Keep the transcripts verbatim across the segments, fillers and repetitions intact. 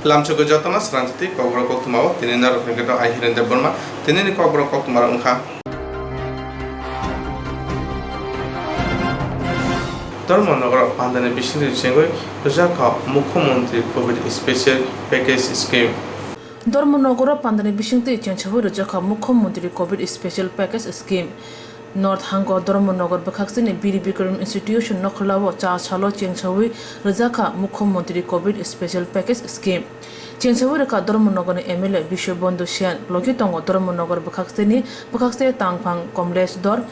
Lamchugwi jotono srangti kokborok koktwmao tini norok hwnkhe to ai Hiren Debbarma. Tinini kokborok koktwmarok wngkha. Dharmanagar pandani bisingtwi chengwi rwjakha Mukhyamantri Covid Special Package Scheme. Dharmanagar pandani bisingtwi chengsawi rwjakha Mukhyamantri Covid Special Package Scheme. North Hango Dharmanagar bwkhaksini Bir Bikram Institution Nokhla o cha salo chengsawi rwjakha Mukhyamantri Covid Special Package Scheme. Chengsawi rwkha Dharmanagarni M L A Biswabandhu Sen, logi tongo Dharmanagar bwkhaksini bwkhakse tangphang Komlesh Dor.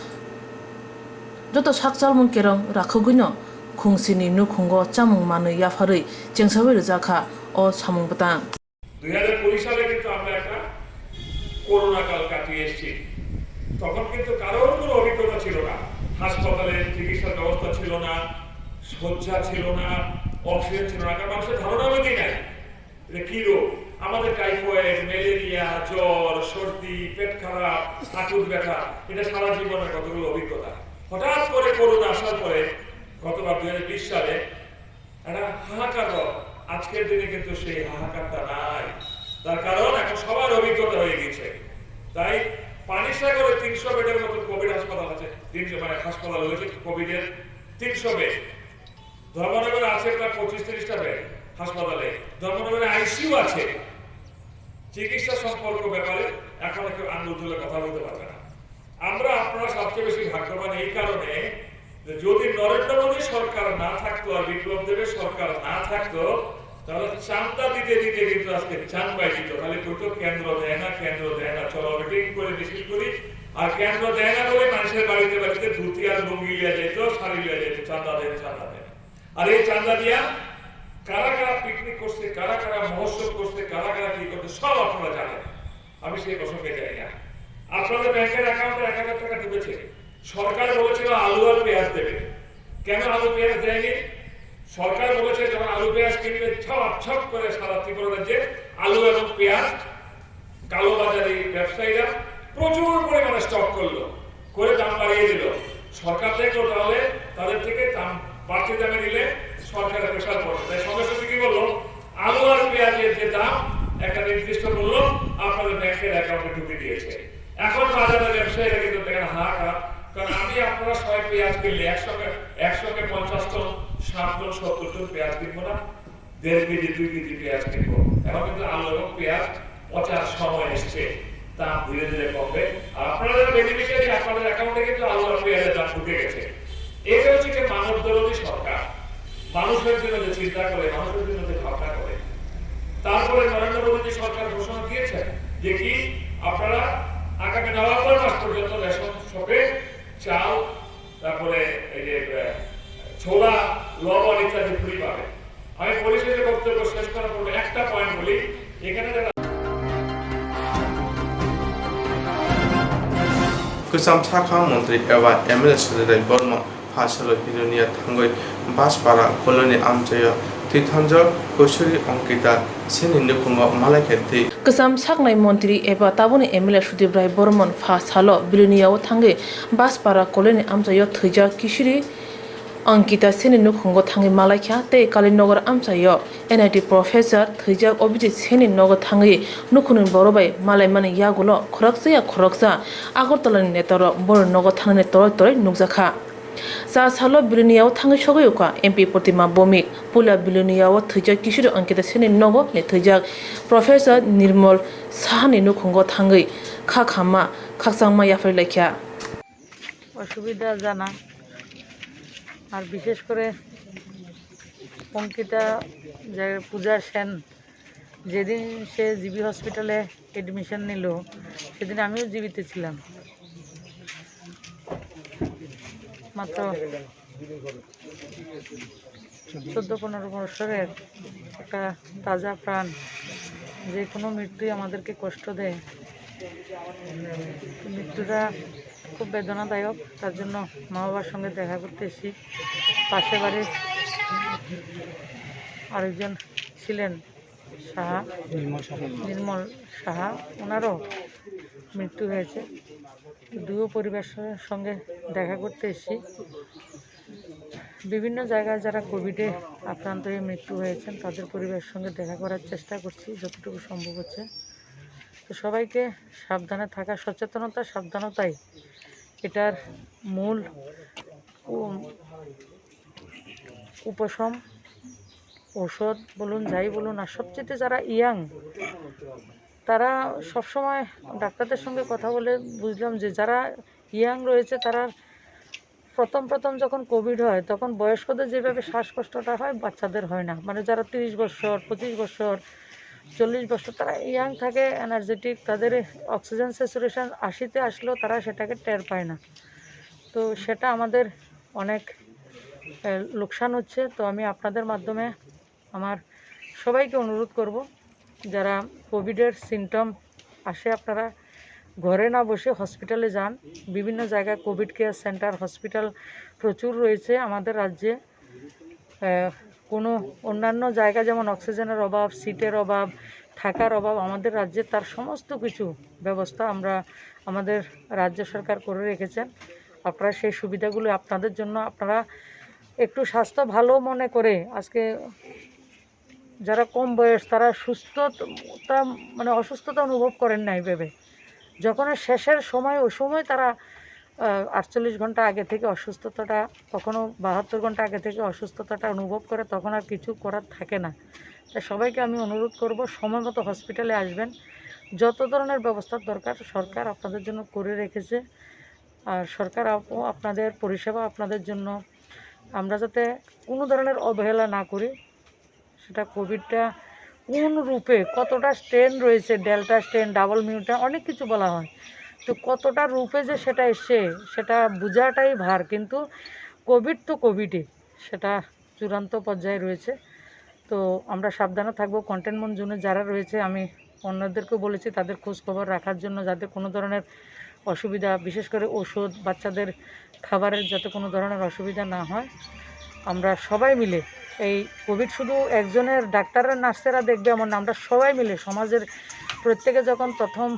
Joto sakchalmung kerong rakhogwino khungsini nukhungo chamung manwi yapharwi chengsawi rwjakha o samung bwtang. দুই হাজার কুড়ি সালে কিন্তু আমরা একটা করোনা কাল কাটিয়ে এসেছি। তখন কিন্তু কারোর কোনো অভিজ্ঞতা ছিল না, হাসপাতালে চিকিৎসার ব্যবস্থা ছিল না, শয্যা ছিল না, অক্সিজেন ছিল না, কারণ মানুষের ধারণা অনেকেই নাই যে কি রোগ। আমাদের টাইফয়েড, ম্যালেরিয়া, জ্বর, সর্দি, পেট খারাপ, হাঁটুর ব্যথা, এটা সারা জীবনের কতগুলো অভিজ্ঞতা। হঠাৎ করে করোনা আসার পরে গতবার দুই হাজার বিশ সালে একটা হাহাকার রব। আজকের দিনে কিন্তু সেই হাহাকারটা নাই। তার কারণ এখন সবার অভিজ্ঞতা হয়ে গেছে। তাই পানিসাগরে তিনশো বেডের মতো কোভিড হাসপাতাল আছে, তিনশো, মানে, হাসপাতাল হয়েছে কোভিডের তিনশো বেড। ধর্মনগরে আছে প্রায় পঁচিশ তিরিশটা বেড হাসপাতালে। ধর্মনগরে আইসিইউ আছে। চিকিৎসা সম্পর্ক ব্যাপারে এখনো কেউ আঙুল তুলে কথা বলতে পারবে না। আমরা, আপনারা সবচেয়ে বেশি ভাগ্যবান এই কারণে যে যদি নরেন্দ্র মোদী সরকার না থাকতো আর বিপ্লব দেবের সরকার না থাকতো, তাহলে চান্দা দিতে দিতে কিন্তু আজকে চান্দাই দিত। খালি কইতো কেন্দ্র দেয় না, কেন্দ্র দেয় না, চলো মিটিং করে মিছিল করি। আর কেন্দ্র দেয় না বলে মানুষের বাড়িতে বাড়িতে ধুতি আর লুঙ্গি লিয়ে যেত, শাড়ি লিয়ে যেত, চান্দা দেন, চান্দা দেন। আর এই চান্দা দিয়া কারা কারা পিকনিক করছে, কারা কারা মহোৎসব করছে, কারা কারা কি করছে, সব আপনারা জানেন। আমি সেই প্রসঙ্গে যাই না। আপনাদের ব্যাংকের অ্যাকাউন্টে এক হাজার টাকা ঢুকেছে, সরকার বলেছিল আলু আর পেঁয়াজ দেবে। কেন আলু পেঁয়াজ দেয়নি? সরকার বলেছে যখন আলু পেঁয়াজ কিনবে, ছপ ছপ করে সারা ত্রিপুরা রাজ্যে আলু এবং পেঁয়াজ কালোবাজারি ব্যবসায়ীরা প্রচুর পরিমাণে স্টক করলো, করে দাম বাড়িয়ে দিল। সরকার দেখলো তাহলে তাদের থেকে দাম বাড়তি দামে নিলে সরকারের প্রেশার পড়বে। তাই সঙ্গে সঙ্গে কি বললো, আলু আর পেঁয়াজের যে দাম একটা নির্দিষ্ট মূল্য আপনাদের ব্যাংকের অ্যাকাউন্টে ঢুকে দিয়েছে। এখন বাজারে ব্যবসায়ীরা কিন্তু দেখেন হাহাকার, কারণ আমি আপনারা সবাই পেঁয়াজ কিনলে একশো কে, একশো কে পঞ্চাশ টন, ষাট টন, সত্তর টন পেঁয়াজ কিনবো না, দেড় কেজি, দুই কেজি পেঁয়াজ কিনবো। এখন কিন্তু আলু এবং পেঁয়াজ পচার সময় এসছে, দাম ধীরে ধীরে কমবে। আর আপনারা যারা বেনিফিশিয়ারি, আপনাদের অ্যাকাউন্টে কিন্তু আলু আর পেঁয়াজের দাম ঢুকে গেছে। এটা হচ্ছে কি মানব দরদি সরকার, মানুষের জন্য যে চিন্তা করে, মানুষের জন্য যে ভাবনা করে। তারপরে নরেন্দ্র মোদী যে সরকার ঘোষণা দিয়েছেন যে কি আপনারা আগামী নভেম্বর মাস পর্যন্ত রেশন শপে চাল, তারপরে এই যে, আহ, ছোলা, লবণ ইত্যাদি ফ্রি পাবে। আমি পরিশেষে বক্তব্য শেষ করার পূর্বে একটা পয়েন্ট বলি, এখানে যারা Kwcham sakha montri eba M L A Sudirai Borma pha salo Bilonia thangwi Baspara koloni amchaio Tithanjak Kosuri Ongkita Seni nukhungo malaikha tei. Kwcham saknai montri eba taboni M L A Sudip Rai Bormon pha salo Biloniao thangwi Baspara koloni amchaio thwijak Kisiri Ankita Seni nukhungo thangwi malaikha tei Kalinogar amchaio N I T professor thwijak Abhijit Seni nogo thangwi nukhungni borok bai malaimani yagulo khoroksa ya khoroksa Agartala ni netarok borokni nogo thangnani toroi toroi nukjakha. Cha salo Biloniao thangwi sogwi ukha M P Protima Bhowmik, puila Biloniao thwijak Kisiri Ankita Seni nogo ni thwijak professor Nirmol Sahani nukhungo thangwi kha khamma khakchangma yapharwi laikha. অসুবিধা জানা। আর বিশেষ করে অঙ্কিতা, যে পূজা সেন, যেদিন সে জিবি হসপিটালে অ্যাডমিশন নিল, সেদিন আমিও জিবিতে ছিলাম। মাত্র চোদ্দ পনেরো বছরের একটা তাজা প্রাণ, যে কোনো মৃত্যুই আমাদেরকে কষ্ট দেয়। মৃত্যুটা খুব বেদনাদায়ক, তার জন্য মা বাবার সঙ্গে দেখা করতে এসেছি। পাশের বাড়ির আরেকজন ছিলেন সাহা, নির্মল সাহা। নির্মল সাহা, ওনারও মৃত্যু হয়েছে। দুয়ো পরিবারের সঙ্গে দেখা করতে এসেছি। বিভিন্ন জায়গায় যারা কোভিডে আক্রান্ত হয়ে মৃত্যু হয়েছেন, তাদের পরিবারের সঙ্গে দেখা করার চেষ্টা করছি যতটুকু সম্ভব হচ্ছে। তো সবাইকে সাবধানে থাকা, সচেতনতা, সাবধানতাই এটার মূল উ-, উপশম, ঔষধ বলুন, যাই বলুন। আর সবচেয়ে যারা ইয়াং, তারা সবসময় ডাক্তারদের সঙ্গে কথা বলে বুঝলাম যে যারা ইয়াং রয়েছে, তারা প্রথম প্রথম যখন কোভিড হয়, তখন বয়স্কদের যেভাবে শ্বাসকষ্টটা হয়, বাচ্চাদের হয় না। মানে যারা তিরিশ বছর, পঁচিশ বছর, চল্লিশ বছর, তারা ইয়াং থাকে, এনার্জেটিক, তাদের অক্সিজেন স্যাচুরেশন আশিতে আসলেও তারা সেটাকে টের পায় না। তো সেটা আমাদের অনেক, আহ, লোকসান হচ্ছে। তো আমি আপনাদের মাধ্যমে আমার সবাইকে অনুরোধ করব, যারা কোভিডের সিমটম আসে, আপনারা ঘরে না বসে হসপিটালে যান। বিভিন্ন জায়গায় কোভিড কেয়ার সেন্টার, হসপিটাল প্রচুর রয়েছে আমাদের রাজ্যে। আহ, কোনো অন্যান্য জায়গা যেমন অক্সিজেনের অভাব, সিটের অভাব, থাকার অভাব, আমাদের রাজ্যে তার সমস্ত কিছু ব্যবস্থা আমরা আমাদের রাজ্য সরকার করে রেখেছেন। আপনারা সেই সুবিধাগুলো আপনাদের জন্য, আপনারা একটু স্বাস্থ্য ভালো মনে করে আজকে যারা কম বয়স, তারা সুস্থতা, মানে, অসুস্থতা অনুভব করেন না এইভাবে। যখন শেষের সময়, ওই সময় তারা, আহ, আটচল্লিশ ঘন্টা আগে থেকে অসুস্থতাটা, কখনো বাহাত্তর ঘন্টা আগে থেকে অসুস্থতাটা অনুভব করে, তখন আর কিছু করার থাকে না। তাই সবাইকে আমি অনুরোধ করব, সময় মতো হসপিটালে আসবেন। যত ধরনের ব্যবস্থার দরকার সরকার আপনাদের জন্য করে রেখেছে। আর সরকার আপ-, আপনাদের পরিষেবা আপনাদের জন্য, আমরা যাতে কোনো ধরনের অবহেলা না করি। সেটা কোভিডটা কোন রূপে, কতটা স্ট্রেন রয়েছে, ডেল্টা স্ট্রেন, ডাবল মিউট্যান্ট, অনেক কিছু বলা হয়। তো কতটা রূপে যে সেটা এসছে, সেটা বোঝাটাই ভার। কিন্তু কোভিড তো কোভিডই, সেটা চূড়ান্ত পর্যায়ে রয়েছে। তো আমরা সাবধানে থাকবো। কন্টেনমেন্ট জোনে যারা রয়েছে, আমি অন্যদেরকেও বলেছি তাদের খোঁজ খবর রাখার জন্য, যাতে কোনো ধরনের অসুবিধা, বিশেষ করে ওষুধ, বাচ্চাদের খাবারের যাতে কোনো ধরনের অসুবিধা না হয়। আমরা সবাই মিলে, এই কোভিড শুধু একজনের, ডাক্তাররা, নার্সেরা দেখবে এমন না, আমরা সবাই মিলে সমাজের প্রত্যেকে যখন প্রথম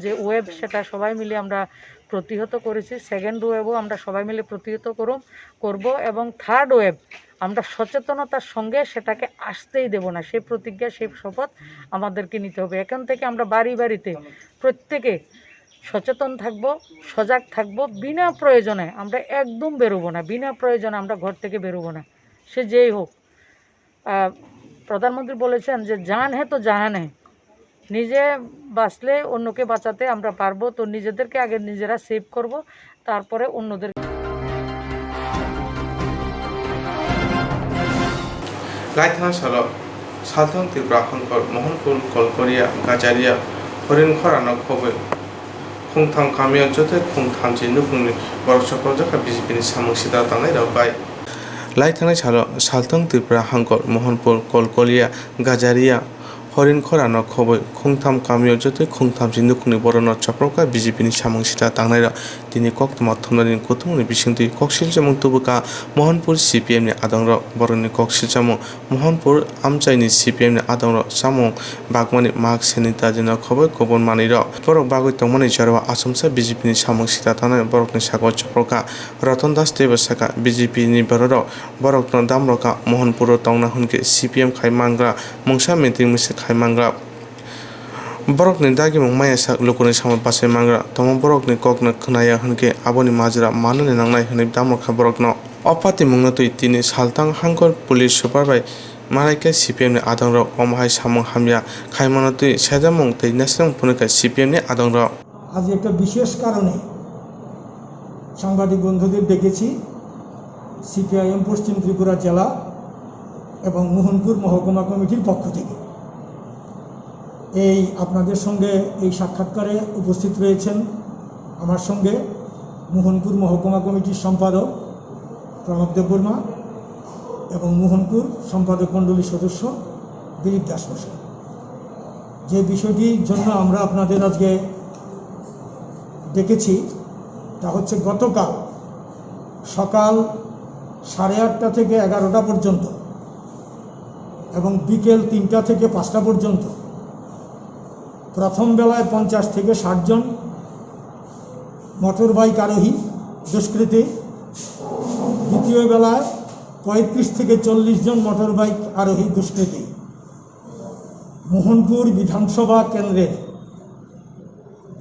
যে ওয়েভ, সেটা সবাই মিলে আমরা প্রতিহত করেছি, সেকেন্ড ওয়েভও আমরা সবাই মিলে প্রতিহত করুম, করব। এবং থার্ড ওয়েভ আমরা সচেতনতার সঙ্গে সেটাকে আসতেই দেব না। সেই প্রতিজ্ঞা, সেই শপথ আমাদেরকে নিতে হবে। এখন থেকে আমরা বাড়ি বাড়িতে প্রত্যেকে সচেতন থাকব, সজাগ থাকব। বিনা প্রয়োজনে আমরা একদম বেরোবো না, বিনা প্রয়োজনে আমরা ঘর থেকে বেরোবো না, সে যেই হোক। আহ, প্রধানমন্ত্রী বলেছেন যে জান হে তো জাহান হে, নিজে বাঁচলে অন্যকে বাঁচাতে আমরা পারবো। তো নিজেদেরকে আগে নিজেরা সেভ করব, তারপরে অন্যদের। Laithang salo Salthang Tripura Hangkor, Mohanpur, Kolkoria, Gajaria, Horinkhorano khobwi khungtham kamio jotoi khungthamchi nukhungni borok chopropjak kha B J P ni samung sitra tangnai rok bai. Laithangnai salo Salthang Tripura Hangkor, Mohanpur, Kolkolia, Gajaria, Horinkhorano khobwi khungtham kamio jotoi khungthamchi nukhungni borokno chopropkha B J P ni samung sitra tangnairok. Tini koktwma thumnani kuthumungni bisingtwi koksil chamung tubukha Mohanpur C P M ni adongrok. Borokni koksil chamung Mohanpur amchaini C P M ni adongrok chamung bagmani mask sanitizer no khobwi kubun manwirok. Borok bagwi tongmani jorao achomsa B J P ni samung sitra tangnai borokni sakao chopropkha. Ratan Das teibo sakha, B J P ni bororok borokno damrokha, Mohanpuro tongna hwnkhe C P M khai mangra, mungsa meeting misa khai mangra. Borokni dagimung maya sak, lukuni samung bachai mangra, tongma borokni kokno khwnaya hwnkhe aboni majra manani nangnai hwnwi damrokha borokno. O patimungno twi tini Salthang Hangkor police super bai malaikha C P M ni adongrok, omo hai samung hamya khaimano twi sejamung tei naisingmung phunukha C P M ni adongrok. আজ একটা বিশেষ কারণে সাংবাদিক বন্ধুদের ডেকেছি সিপিআইএম পশ্চিম ত্রিপুরা জেলা এবং মোহনপুর মহকুমা কমিটির পক্ষ থেকে। এই আপনাদের সঙ্গে এই সাক্ষাৎকারে উপস্থিত রয়েছেন আমার সঙ্গে মোহনপুর মহকুমা কমিটির সম্পাদক প্রণব দেববর্মা এবং মোহনপুর সম্পাদক মণ্ডলীর সদস্য দিলীপ দাস মশাই। যে বিষয়টির জন্য আমরা আপনাদের আজকে ডেকেছি, তা হচ্ছে গতকাল সকাল সাড়ে আটটা থেকে এগারোটা পর্যন্ত এবং বিকেল তিনটা থেকে পাঁচটা পর্যন্ত প্রথম বেলায় পঞ্চাশ থেকে ষাট জন মোটর বাইক আরোহী দুষ্কৃতী, দ্বিতীয় বেলায় পঁয়ত্রিশ থেকে চল্লিশ জন মোটর বাইক আরোহী দুষ্কৃতী মোহনপুর বিধানসভা কেন্দ্রের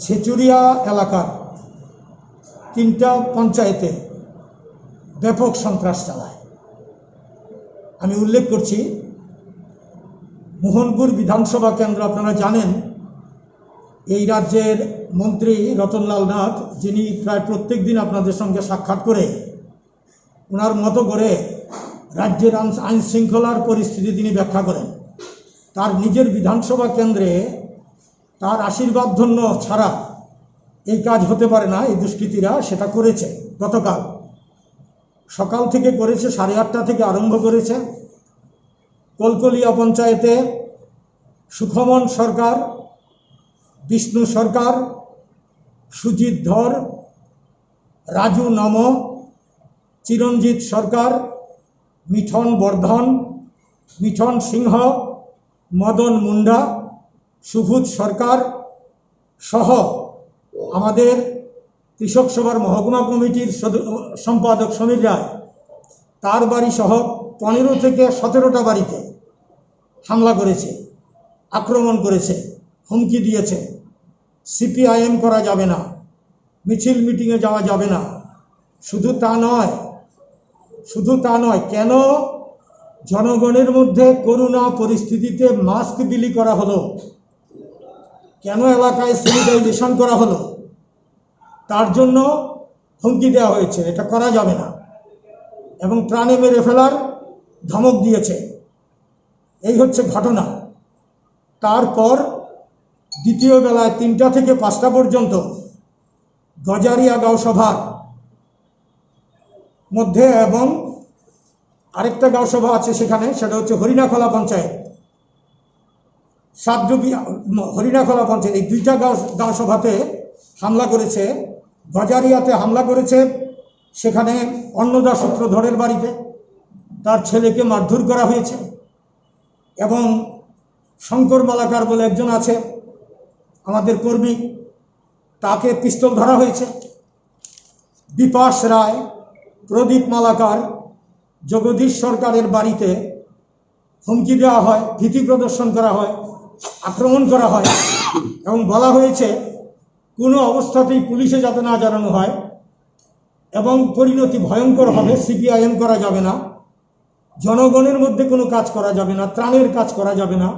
ছেচুরিয়া এলাকার তিনটা পঞ্চায়েতে ব্যাপক সন্ত্রাস চালায়। আমি উল্লেখ করছি, মোহনপুর বিধানসভা কেন্দ্র, আপনারা জানেন, এই রাজ্যের মন্ত্রী রতনলাল নাথ, যিনি প্রায় প্রত্যেক দিন আপনাদের সঙ্গে সাক্ষাৎ করে ওনার মতো করে রাজ্যের আইন, আইন শৃঙ্খলার পরিস্থিতি তিনি ব্যাখ্যা করেন। তার নিজের বিধানসভা কেন্দ্রে তার আশীর্বাদ ধন্য ছাড়া এই কাজ হতে পারে না। এই দুষ্কৃতীরা সেটা করেছে গতকাল সকাল থেকে, করেছে সাড়ে আটটা থেকে আরম্ভ করেছে। কলকলিয়া পঞ্চায়েতে সুখমন সরকার, বিষ্ণু সরকার, সুজিত ধর, রাজু নম, চিরঞ্জিত সরকার, মিঠন বর্ধন, মিঠন সিংহ, মদন মুন্ডা, সুবোধ সরকার সহ আমাদের কৃষক সভার মহকুমা কমিটির সদ-, সম্পাদক সমীর রায়, তার বাড়ি সহ পনেরো থেকে সতেরোটা বাড়িতে হামলা করেছে, আক্রমণ করেছে, হুমকি দিয়েছে। সিপিআইএম করা যাবে না, মিছিল মিটিংয়ে যাওয়া যাবে না। শুধু তা নয়, শুধু তা নয়, কেন জনগণের মধ্যে করোনা পরিস্থিতিতে মাস্ক বিলি করা হলো, কেন এলাকায় স্যানিটাইজেশন করা হলো, তার জন্য হুমকি দেওয়া হয়েছে, এটা করা যাবে না, এবং প্রাণে মেরে ফেলার ধমক দিয়েছে। এই হচ্ছে ঘটনা। তারপর দ্বিতীয় বেলায় তিনটা থেকে পাঁচটা পর্যন্ত গজারিয়া গাঁও সভার মধ্যে এবং আরেকটা গাঁও সভা আছে সেখানে, সেটা হচ্ছে হরিণাখলা পঞ্চায়েত, সাতডুবি, হরিণাখলা পঞ্চায়েত, এই দুইটা গাঁও, গাঁও সভাতে হামলা করেছে। গজারিয়াতে হামলা করেছে, সেখানে অন্নদা সূত্রধরের বাড়িতে তার ছেলেকে মারধর করা হয়েছে এবং শঙ্কর মালাকার বলে একজন আছে আমাদের কর্মী, তাকে পিস্তল ধরা হয়েছে। বিপাশ রায়, প্রদীপ মালাকার, জগদীশ সরকারের বাড়িতে হুমকি দেওয়া হয়, ভীতি প্রদর্শন করা হয়, আক্রমণ করা হয় এবং বলা হয়েছে কোনো অবস্থাতেই পুলিশে যাতে না জানানো হয় এবং পরিণতি ভয়ঙ্কর হবে। সিপিআইএম করা যাবে না, জনগণের মধ্যে কোনো কাজ করা যাবে না, ত্রাণের কাজ করা যাবে না,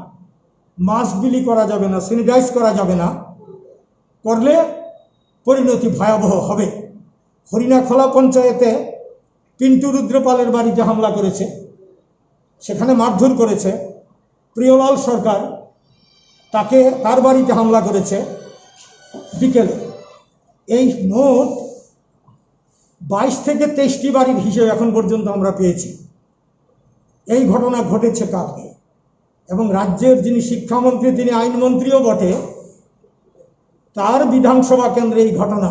মাস্ক বিলি করা যাবে না, স্যানিটাইজ করা যাবে না, করলে পরিণতি ভয়াবহ হবে। হরিণাখলা পঞ্চায়েতে পিন্টু রুদ্রপালের বাড়িতে হামলা করেছে, সেখানে মারধর করেছে। প্রিয়লাল সরকার, তাকে, তার বাড়িতে হামলা করেছে বিকেলে। এই মোট বাইশ থেকে তেইশটি বাড়ির হিসেব এখন পর্যন্ত আমরা পেয়েছি। এই ঘটনা ঘটেছে কালকে, এবং রাজ্যের যিনি শিক্ষামন্ত্রী, তিনি আইনমন্ত্রীও বটে, তার বিধানসভা কেন্দ্রে এই ঘটনা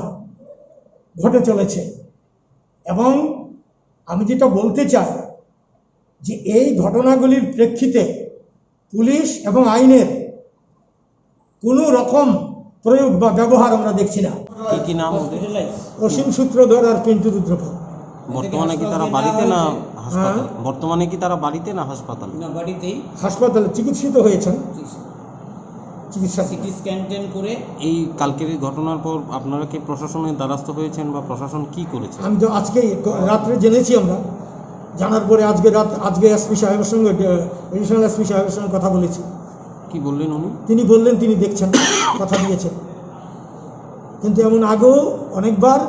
ঘটে চলেছে। এবং আমি যেটা বলতে চাই যে এই ঘটনাগুলির প্রেক্ষিতে পুলিশ এবং আইনের কোনো রকম প্রয়োগ বা ব্যবহার আমরা দেখছি না। কি কি নাম ওদের? অসীম সূত্রধর আর পিন্টু রুদ্রপাল। বর্তমানে কি তারা বাড়িতে না হাসপাতাল? হ্যাঁ। বর্তমানে কি তারা বাড়িতে না হাসপাতালে? না, বাড়িতেই। হাসপাতালে চিকিৎসিত হয়েছেন। চিকিৎসা। সিটি স্ক্যান ট্যান করে। এই কালকের এই ঘটনার পর আপনারা কি প্রশাসনের দ্বারস্থ হয়েছেন বা প্রশাসন কি করেছে? আমি তো আজকে ক-, রাত্রে জেনেছি আমরা। জানার পরে আজকে রাত, আজকে এসপি সাহেবের সঙ্গে, এ, এডিশনাল এসপি সাহেবের সঙ্গে কথা বলেছি। কি বললেন উনি? তিনি বললেন তিনি দেখছেন, কথা দিয়েছেন। কিন্তু এমন আগেও অনেকবার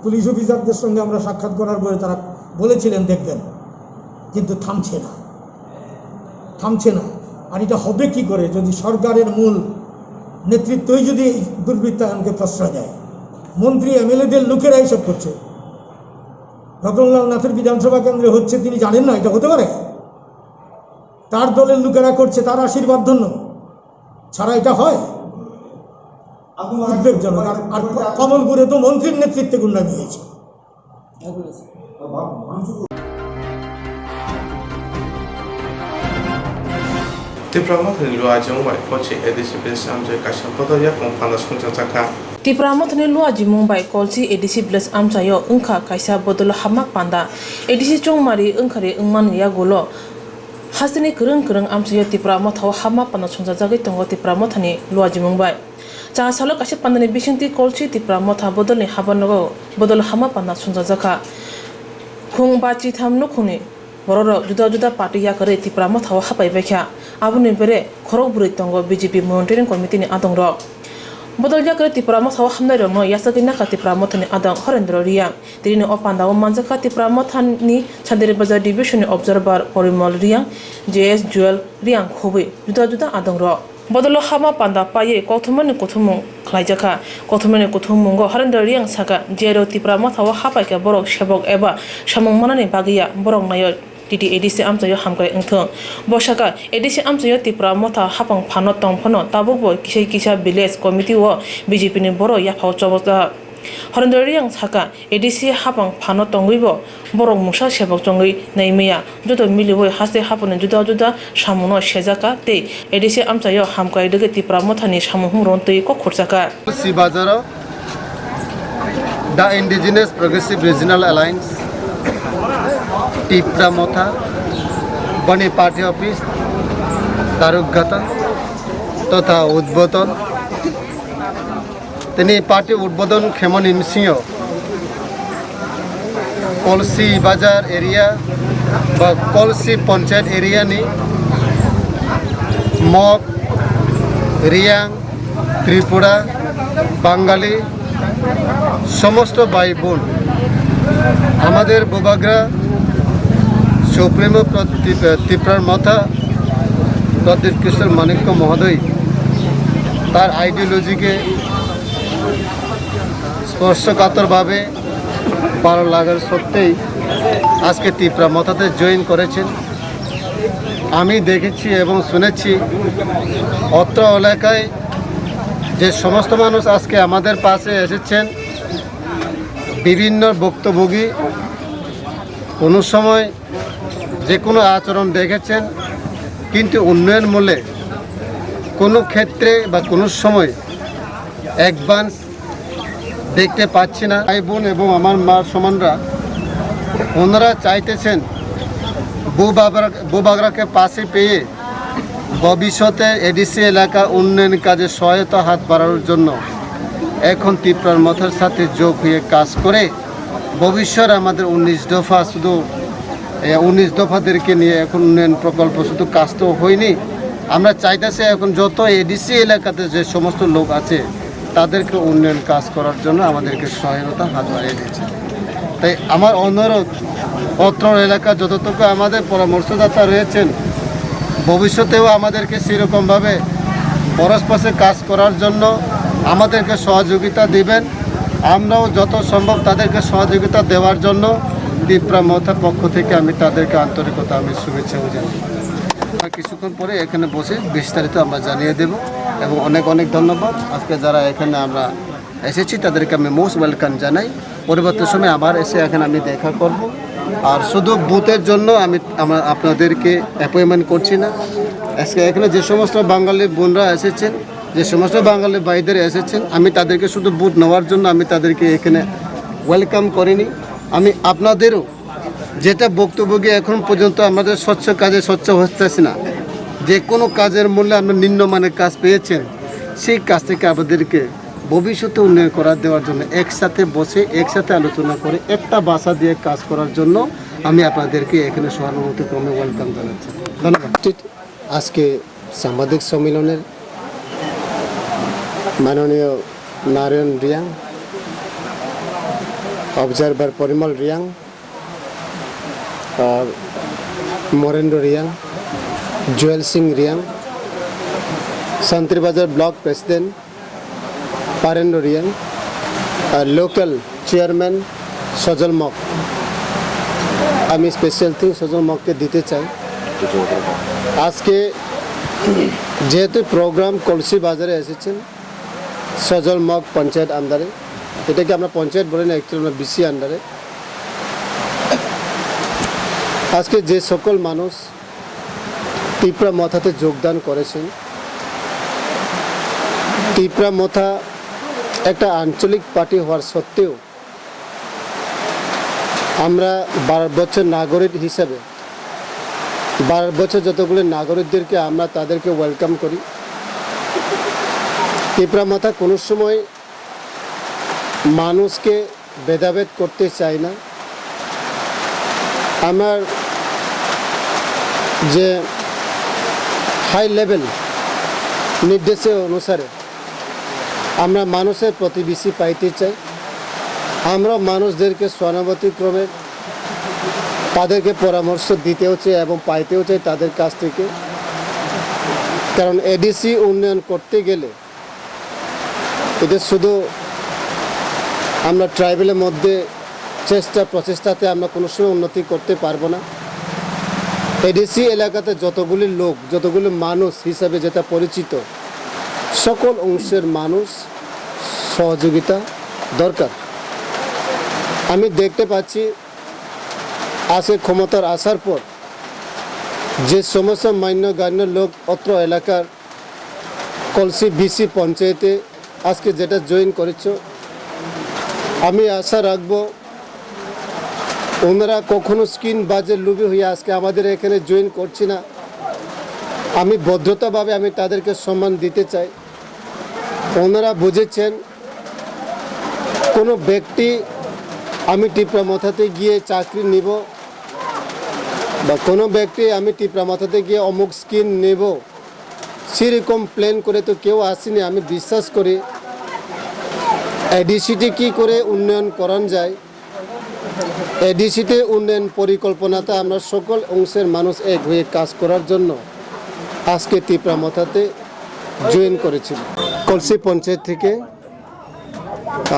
পুলিশ অফিসারদের সঙ্গে আমরা সাক্ষাৎ করার পরে তারা বলেছিলেন দেখবেন, কিন্তু থামছে না, থামছে না। আর এটা হবে কি করে যদি সরকারের মূল নেতৃত্বই যদি এই দুর্বৃত্তায়নকে প্রশ্রয় দেয়? মন্ত্রী এমএলএদের লোকেরা এইসব করছে। রতনলাল নাথের বিধানসভা কেন্দ্রে হচ্ছে, তিনি জানেন না এটা হতে পারে? তার দলের লোকেরা করছে, তার আশীর্বাদ ধন্য ছাড়া এটা হয়? উদ্বেগজনক। আর, আর কমলপুরে তো মন্ত্রীর নেতৃত্বে গুন্ডামি হয়েছে। Tipra Mothani Luajong bai phochi A D C President Amjoi Kaisa Podolia kong panda songchajak kha. Tipra Mothani luajimung bai Kolsi A D C village amchaio wngkha kaisa bodol hapma panda. A D C chongmari wngkhari wngmani yagulo hasteni kwrwng kwrwng amchaio Tipra Mothao hapma panda swngjajagwi tongo Tipra Mothani luajimung bai. Cha salo kaisa pandani bisingtwi Kolsi Tipra Motha bodolni habanogo bodol hapma panda swngjajak kha. Khung ba chitham nukhungni Bororok juda juda party yakarwi Tipra Mothao hapai baikha. Aboni bere khorok bwrwi tongo B J P Monitoring Committee ni adongrok. Bodol yakarwi Tipra Mothao hamnairokno yachagwi nakha Tipra Mothani adong Horendro Riang. Tini o pandao manjakha Tipra Mothani Santir Bazar Division ni Observer Porimol Riang, J S Jewel Riang khobwi juda juda adongrok. Bodolo hapma panda paiwi kokthumani kuthumung khlaijakha. Kokthumani kuthummungo Harendra Riang sakha, jerok Tipra Mothao hapaikha borok sebok eba samung manani bagwiya borok naio T T A D C amchaio hamkrai wngthung. Bo sakha, A D C amchaio Tipra Motha hapang phano tong phano tabukbo kisa kisa village committee o B J P ni borok yaphao chobokjak. Horendra Riang sakha, A D C hapang phano tongwibo borok mungsa sebok chongwi naimaya. Joto miliwi haste haphangni juda juda samungno sejakha tei A D C amchaio hamkrai rwgwi Tipra Mothani samung humrokno twi kok khurchakha. Si bazaro The Indigenous Progressive Regional Alliance, Tipra Motha, boni party office, Daruk Gatan, totha Udboton, tini party udbodon khemoni bisingo Kolsi Bazar area ba Kolsi Panchayat area ni Mok, Riang, Tripura, Bangali, সমস্ত ভাই বোন, আমাদের বুবাগ্রা সুপ্রিমো প্রতি-, ত্রিপুরার মাথা প্রদ্যুৎ কিশোর মাণিক্য মহোদয় তার আইডিওলজিকে স্পর্শকাতরভাবে ভালো লাগার সত্ত্বেই আজকে ত্রিপুরা মথাতে জয়েন করেছেন। আমি দেখেছি এবং শুনেছি অত্র এলাকায় যে সমস্ত মানুষ আজকে আমাদের পাশে এসেছেন, বিভিন্ন ভুক্তভোগী কোনো সময় যে কোনো আচরণ দেখেছেন, কিন্তু উন্নয়নমূলক কোনো ক্ষেত্রে বা কোনো সময় অ্যাডভান্স দেখতে পাচ্ছি না। ভাই বোন এবং আমার মা সমানরা, ওনারা চাইতেছেন বুবাগরা-, বুবাগরাকে পাশে পেয়ে ভবিষ্যতে এডিসি এলাকা উন্নয়ন কাজে সহায়তা হাত বাড়ানোর জন্য এখন ত্রিপুরার মথার সাথে যোগ হয়ে কাজ করে ভবিষ্যতে আমাদের উনিশ দফা শুধু, এ, উনিশ দফাদেরকে নিয়ে এখন উন্নয়ন প্রকল্প শুধু কাজ তো হয়নি। আমরা চাইতেছি এখন যত এডিসি এলাকাতে যে সমস্ত লোক আছে তাদেরকে উন্নয়ন কাজ করার জন্য আমাদেরকে সহায়তা হাত বাড়িয়ে দিচ্ছে। তাই আমার অনুরোধ, অত্র এলাকা যতটুকু আমাদের পরামর্শদাতা রয়েছেন, ভবিষ্যতেও আমাদেরকে সেরকমভাবে পরস্পরে কাজ করার জন্য আমাদেরকে সহযোগিতা দিবেন। আমরাও যত সম্ভব তাদেরকে সহযোগিতা দেওয়ার জন্য ত্রিপুরা মথা পক্ষ থেকে আমি তাদেরকে আন্তরিকতা, আমি শুভেচ্ছা জানাই। আমরা কিছুক্ষণ পরে এখানে বসে বিস্তারিত আমরা জানিয়ে দেব এবং অনেক অনেক ধন্যবাদ। আজকে যারা এখানে আমরা এসেছি তাদেরকে আমি মোস্ট ওয়েলকাম জানাই। পরবর্তী সময় আবার এসে এখানে আমি দেখা করব। আর শুধু বুথের জন্য আমি, আমরা আপনাদেরকে অ্যাপয়েন্টমেন্ট করছি না। আজকে এখানে যে সমস্ত বাঙালি বোনরা এসেছেন, যে সমস্ত বাঙালি ভাইদের এসেছেন, আমি তাদেরকে শুধু বুথ নেওয়ার জন্য আমি তাদেরকে এখানে ওয়েলকাম করিনি। আমি আপনাদেরও যেটা ভুক্তভোগী এখন পর্যন্ত আমাদের স্বচ্ছ কাজে স্বচ্ছ হচ্ছে না, যে কোনো কাজের মূল্যে আমরা নিম্নমানের কাজ পেয়েছেন, সেই কাজ থেকে আমাদেরকে ভবিষ্যতে উন্নয়ন করা দেওয়ার জন্য একসাথে বসে একসাথে আলোচনা করে একটা ভাষা দিয়ে কাজ করার জন্য আমি আপনাদেরকে এখানে সহানুভূতিক্রমে ওয়েলকাম জানাচ্ছি। ধন্যবাদ। ঠিক আজকে সাংবাদিক সম্মেলনের মাননীয় নারায়ণ রিয়াং, অবজারভার পরিমল রিয়াং, আহ, মরেন্দ্র রিয়াং, জুয়েল সিং রিয়াং, শান্তিরবাজার ব্লক প্রেসিডেন্ট পারেন্দ্র রিয়াং, আহ, লোকাল চেয়ারম্যান সজল মগ। আমি স্পেশাল থিং সজল মগকে দিতে চাই। আজকে যেহেতু প্রোগ্রাম কলসি বাজারে এসেছেন, সজল মগ পঞ্চায়েত আন্ডারে, এটাকে আমরা পঞ্চায়েত বলি না, অ্যাকচুয়ালি আমরা বিসি আন্ডারে। আজকে যে সকল মানুষ তিপ্রা মথাতে যোগদান করেছেন, তিপ্রা মথা একটা আঞ্চলিক পার্টি হওয়ার সত্ত্বেও আমরা ভারতবর্ষের নাগরিক হিসাবে ভারতবর্ষের যতগুলি নাগরিকদেরকে আমরা তাদেরকে ওয়েলকাম করি। তিপ্রা মথা কোনো সময় মানুষকে ভেদাভেদ করতে চায় না। আমার যে হাই লেভেল নির্দেশে অনুসারে আমরা মানুষের প্রতিবেশী পাইতে চাই। আমরা মানুষদেরকে সহানুভূতিক্রমে তাদেরকে পরামর্শ দিতেও চাই এবং পাইতেও চাই তাদের কাছ থেকে। কারণ এডিসি উন্নয়ন করতে গেলে এটা শুধু আমরা ট্রাইবেলের মধ্যে চেষ্টা প্রচেষ্টাতে আমরা কোনো সময় উন্নতি করতে পারবো না। এডিসি এলাকাতে যতগুলি লোক, যতগুলি মানুষ হিসাবে যেটা পরিচিত, সকল অংশের মানুষ সহযোগিতা দরকার। আমি দেখতে পাচ্ছি আজকে ক্ষমতার আসার পর যে সমস্ত মান্যগণ্য লোক অত্র এলাকার কলসি বিসি পঞ্চায়েতে আজকে যেটা জয়েন করেছ, আমি আশা রাখবো ওনারা কখনো স্কিন বাজে লুবি হয়ে আজকে আমাদের এখানে জয়েন করছে না। আমি ভদ্রতাভাবে আমি তাদেরকে সম্মান দিতে চাই। ওনারা বুঝেছেন, কোনো ব্যক্তি আমি টিপরা মথাতে গিয়ে চাকরি নিব বা কোনো ব্যক্তি আমি টিপরা মথাতে গিয়ে অমুক স্কিম নেব, সেরকম প্ল্যান করে তো কেউ আসেনি। আমি বিশ্বাস করি এডিসিতে কী করে উন্নয়ন করানো যায়, এডিসিতে উন্নয়ন পরিকল্পনাতে আমরা সকল অংশের মানুষ এক হয়ে কাজ করার জন্য আজকে টিপরা মথাতে জয়েন করেছিল। কলসি পঞ্চায়েত থেকে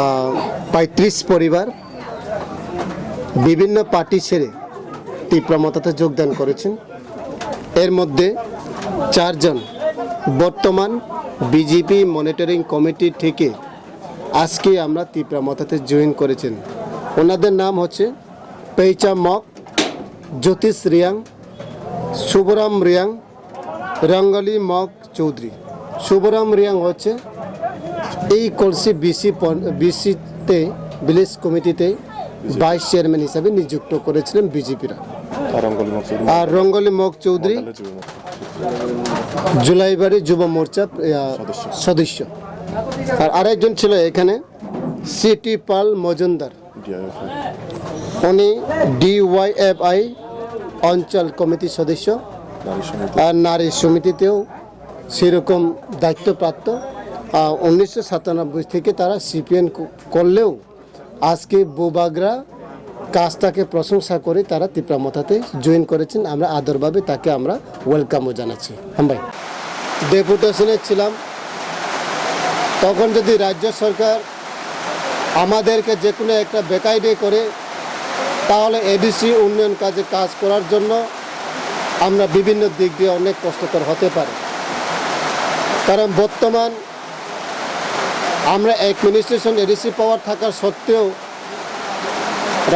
আহ, পঁয়ত্রিশ পরিবার বিভিন্ন পার্টি ছেড়ে টিপরা মথাতে যোগদান করেছেন। এর মধ্যে চারজন বর্তমান বিজেপি মনিটরিং কমিটি থেকে আজকে আমরা টিপরা মথাতে জয়েন করেছেন। ওনাদের নাম হচ্ছে পেইচা মগ, জ্যোতিষ রিয়াং, শুভরাম রিয়াং, রঙ্গলি মগ চৌধুরী। শুভরাম রিয়াং হচ্ছে এই কলসি বিসি পন-, বিসিতে, ভিলেজ কমিটিতে ভাইস চেয়ারম্যান হিসাবে নিযুক্ত করেছিলেন বিজেপিরা। আর রঙ্গলি মগ চৌধুরী আর রঙ্গলি মগ চৌধুরী মন্ডলের যুব মোর্চা। জুলাইবাড়ি যুব মোর্চা, আহ, সদস্য। সদস্য। আর আরেকজন ছিল এখানে সিটি পাল মজুমদার। ডিআইএফআই। উনি ডিওয়াইএফআই অঞ্চল কমিটির সদস্য। নারী সমিতি। আর নারী সমিতিতেও সেরকম দায়িত্বপ্রাপ্ত। আহ, উনিশশো সাতানব্বই থেকে তারা সিপিএন ক-, করলেও আজকে বুবাগরা কাজটাকে প্রশংসা করে তারা টিপরা মথাতে জয়েন করেছেন। আমরা আদরভাবে তাকে আমরা ওয়েলকামও জানাচ্ছি। হামবাই। ডেপুটেশনে ছিলাম, তখন যদি রাজ্য সরকার আমাদেরকে যে কোনো একটা বেকায়দায় করে, তাহলে এডিসি উন্নয়ন কাজে কাজ করার জন্য আমরা বিভিন্ন দিক দিয়ে অনেক কষ্টকর হতে পারে। কারণ বর্তমান আমরা অ্যাডমিনিস্ট্রেশন এডিসি পাওয়ার থাকার সত্ত্বেও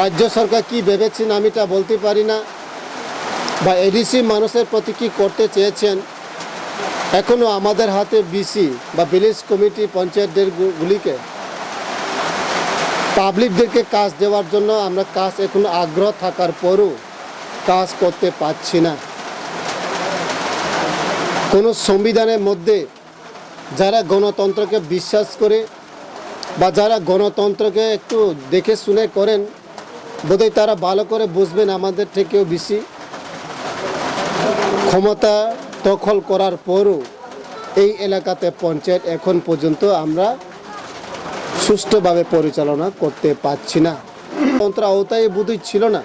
রাজ্য সরকার কি ভেবেছেন আমি তা বলতে পারি না, বা এডিসি মানুষের প্রতি কি করতে চেয়েছেন। এখনও আমাদের হাতে বিসি বা ভিলেজ কমিটি পঞ্চায়েতদের গু-, গুলিকে পাবলিকদেরকে কাজ দেওয়ার জন্য আমরা কাজ এখনো আগ্রহ থাকার পরও কাজ করতে পারছি না। কোনো সংবিধানের মধ্যে যারা গণতন্ত্রকে বিশ্বাস করে বা যারা গণতন্ত্রকে একটু দেখে শুনে করেন, বোধহয় তারা ভালো করে বুঝবেন আমাদের থেকেও বেশি। ক্ষমতা দখল করার পরও এই এলাকাতে পঞ্চায়েত এখন পর্যন্ত আমরা সুষ্ঠুভাবে পরিচালনা করতে পারছি না। তন্ত্র আওতায় বোধহয় ছিল না,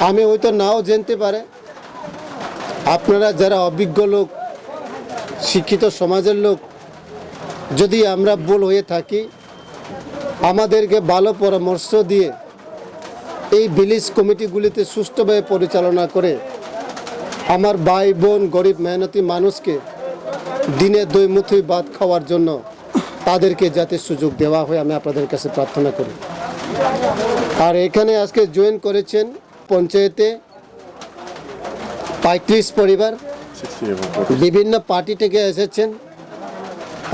আমি হয়তো নাও জানতে পারে। আপনারা যারা অভিজ্ঞ লোক, শিক্ষিত সমাজের লোক, যদি আমরা ভুল হয়ে থাকি, আমাদেরকে ভালো পরামর্শ দিয়ে এই ভিলেজ কমিটিগুলিতে সুষ্ঠুভাবে পরিচালনা করে আমার ভাই বোন গরিব মেহনতি মানুষকে দিনে দুই মুঠি ভাত খাওয়ার জন্য তাদেরকে যাতে সুযোগ দেওয়া হয়, আমি আপনাদের কাছে প্রার্থনা করি। আর এখানে আজকে জয়েন করেছেন পঞ্চায়েতে পঁয়ত্রিশ পরিবার, বিভিন্ন পার্টি থেকে এসেছেন।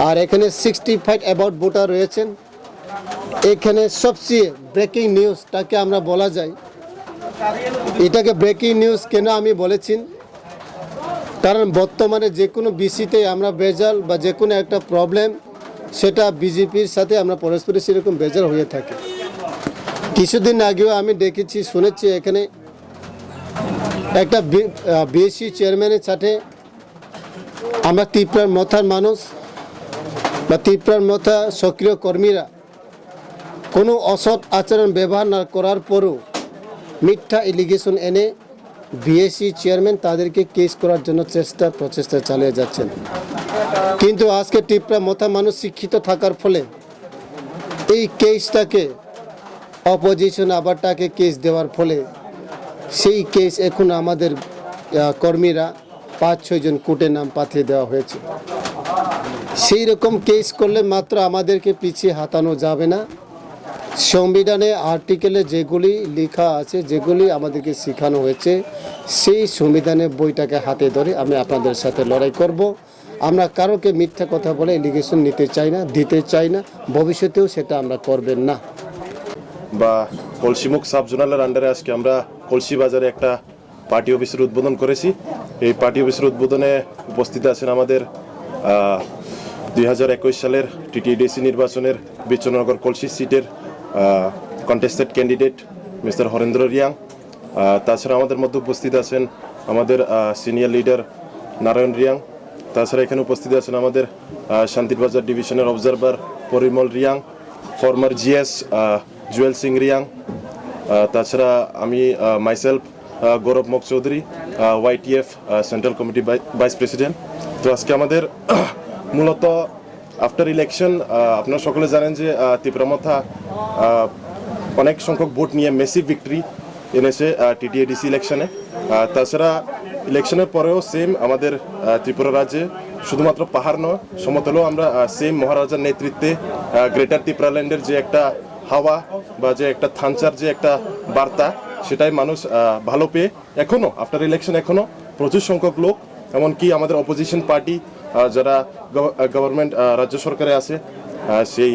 আর এখানে সিক্সটি ফাইভ অ্যাবাউট ভোটার রয়েছেন। এখানে সবচেয়ে ব্রেকিং নিউজটাকে আমরা বলা যায়, এটাকে ব্রেকিং নিউজ কেন আমি বলেছি? কারণ বর্তমানে যে কোনো ভিসিতে আমরা ভেজাল বা যে কোনো একটা প্রবলেম, সেটা বিজেপির সাথে আমরা পরস্পরই সেরকম ভেজাল হয়ে থাকে। কিছুদিন আগেও আমি দেখেছি, শুনেছি, এখানে একটা বিএসসি চেয়ারম্যানের সাথে আমরা তিপ্রার মথার মানুষ বা তিপ্রার মথা সক্রিয় কর্মীরা কোনো অসৎ আচরণ ব্যবহার না করার পরও মিথ্যা এলিগেশন এনে বিএসসি চেয়ারম্যান তাদেরকে কেস করার জন্য চেষ্টা প্রচেষ্টা চালিয়ে যাচ্ছেন। কিন্তু আজকে তিপ্রা মথা মানুষ শিক্ষিত থাকার ফলে এই কেসটাকে অপোজিশন আবার তাকে কেস দেওয়ার ফলে সেই কেস এখন আমাদের কর্মীরা পাঁচ ছয়জন কোর্টে নাম পাঠিয়ে দেওয়া হয়েছে। সেই রকম কেস করলে মাত্র আমাদেরকে পিছিয়ে হাতানো যাবে না। সংবিধানে আর্টিকেলে যেগুলি লেখা আছে, যেগুলি আমাদেরকে শেখানো হয়েছে, সেই সংবিধানের বইটাকে হাতে ধরে আমি আপনাদের সাথে লড়াই করব। আমরা কারোকে মিথ্যা কথা বলে এলিগেশন নিতে চাই না, দিতে চাই না, ভবিষ্যতেও সেটা আমরা করবেন না। বা কলসিমুখ সাব জোনালের আন্ডারে আজকে আমরা কলসি বাজারে একটা পার্টি অফিসের উদ্বোধন করেছি। এই পার্টি অফিসের উদ্বোধনে উপস্থিত আছেন আমাদের দুই হাজার একুশ সালের টিটিএডিসি নির্বাচনের বিশ্বনগর কলসি সিটের কন্টেস্টেড ক্যান্ডিডেট মিস্টার হরেন্দ্র রিয়াং। তাছাড়া আমাদের মধ্যে উপস্থিত আছেন আমাদের সিনিয়র লিডার নারায়ণ রিয়াং। তাছাড়া এখানে উপস্থিত আছেন আমাদের শান্তিরবাজার ডিভিশনের observer Parimal Reang, former GS Juel Singh Reang. তাছাড়া আমি myself Gaurav Mak Chowdhury, YTF central committee vice president. তো আজকে আমাদের মূলত আফটার ইলেকশন, আপনারা সকলে জানেন যে তিপ্রা মথা অনেক সংখ্যক ভোট নিয়ে ম্যাসিভ ভিক্টরি এনেছে টিটিএডিসি ইলেকশনে। তাছাড়া ইলেকশনের পরেও সেম আমাদের ত্রিপুরা রাজ্যে শুধুমাত্র পাহাড় নয়, সমতলেও আমরা সেম মহারাজার নেতৃত্বে গ্রেটার ত্রিপুরাল্যান্ডের যে একটা হাওয়া বা যে একটা থানচার যে একটা বার্তা, সেটাই মানুষ ভালো পেয়ে এখনও আফটার ইলেকশন এখনও প্রচুর সংখ্যক লোক, এমনকি আমাদের অপোজিশন পার্টি যারা গভর্নমেন্ট রাজ্য সরকারে আছে, সেই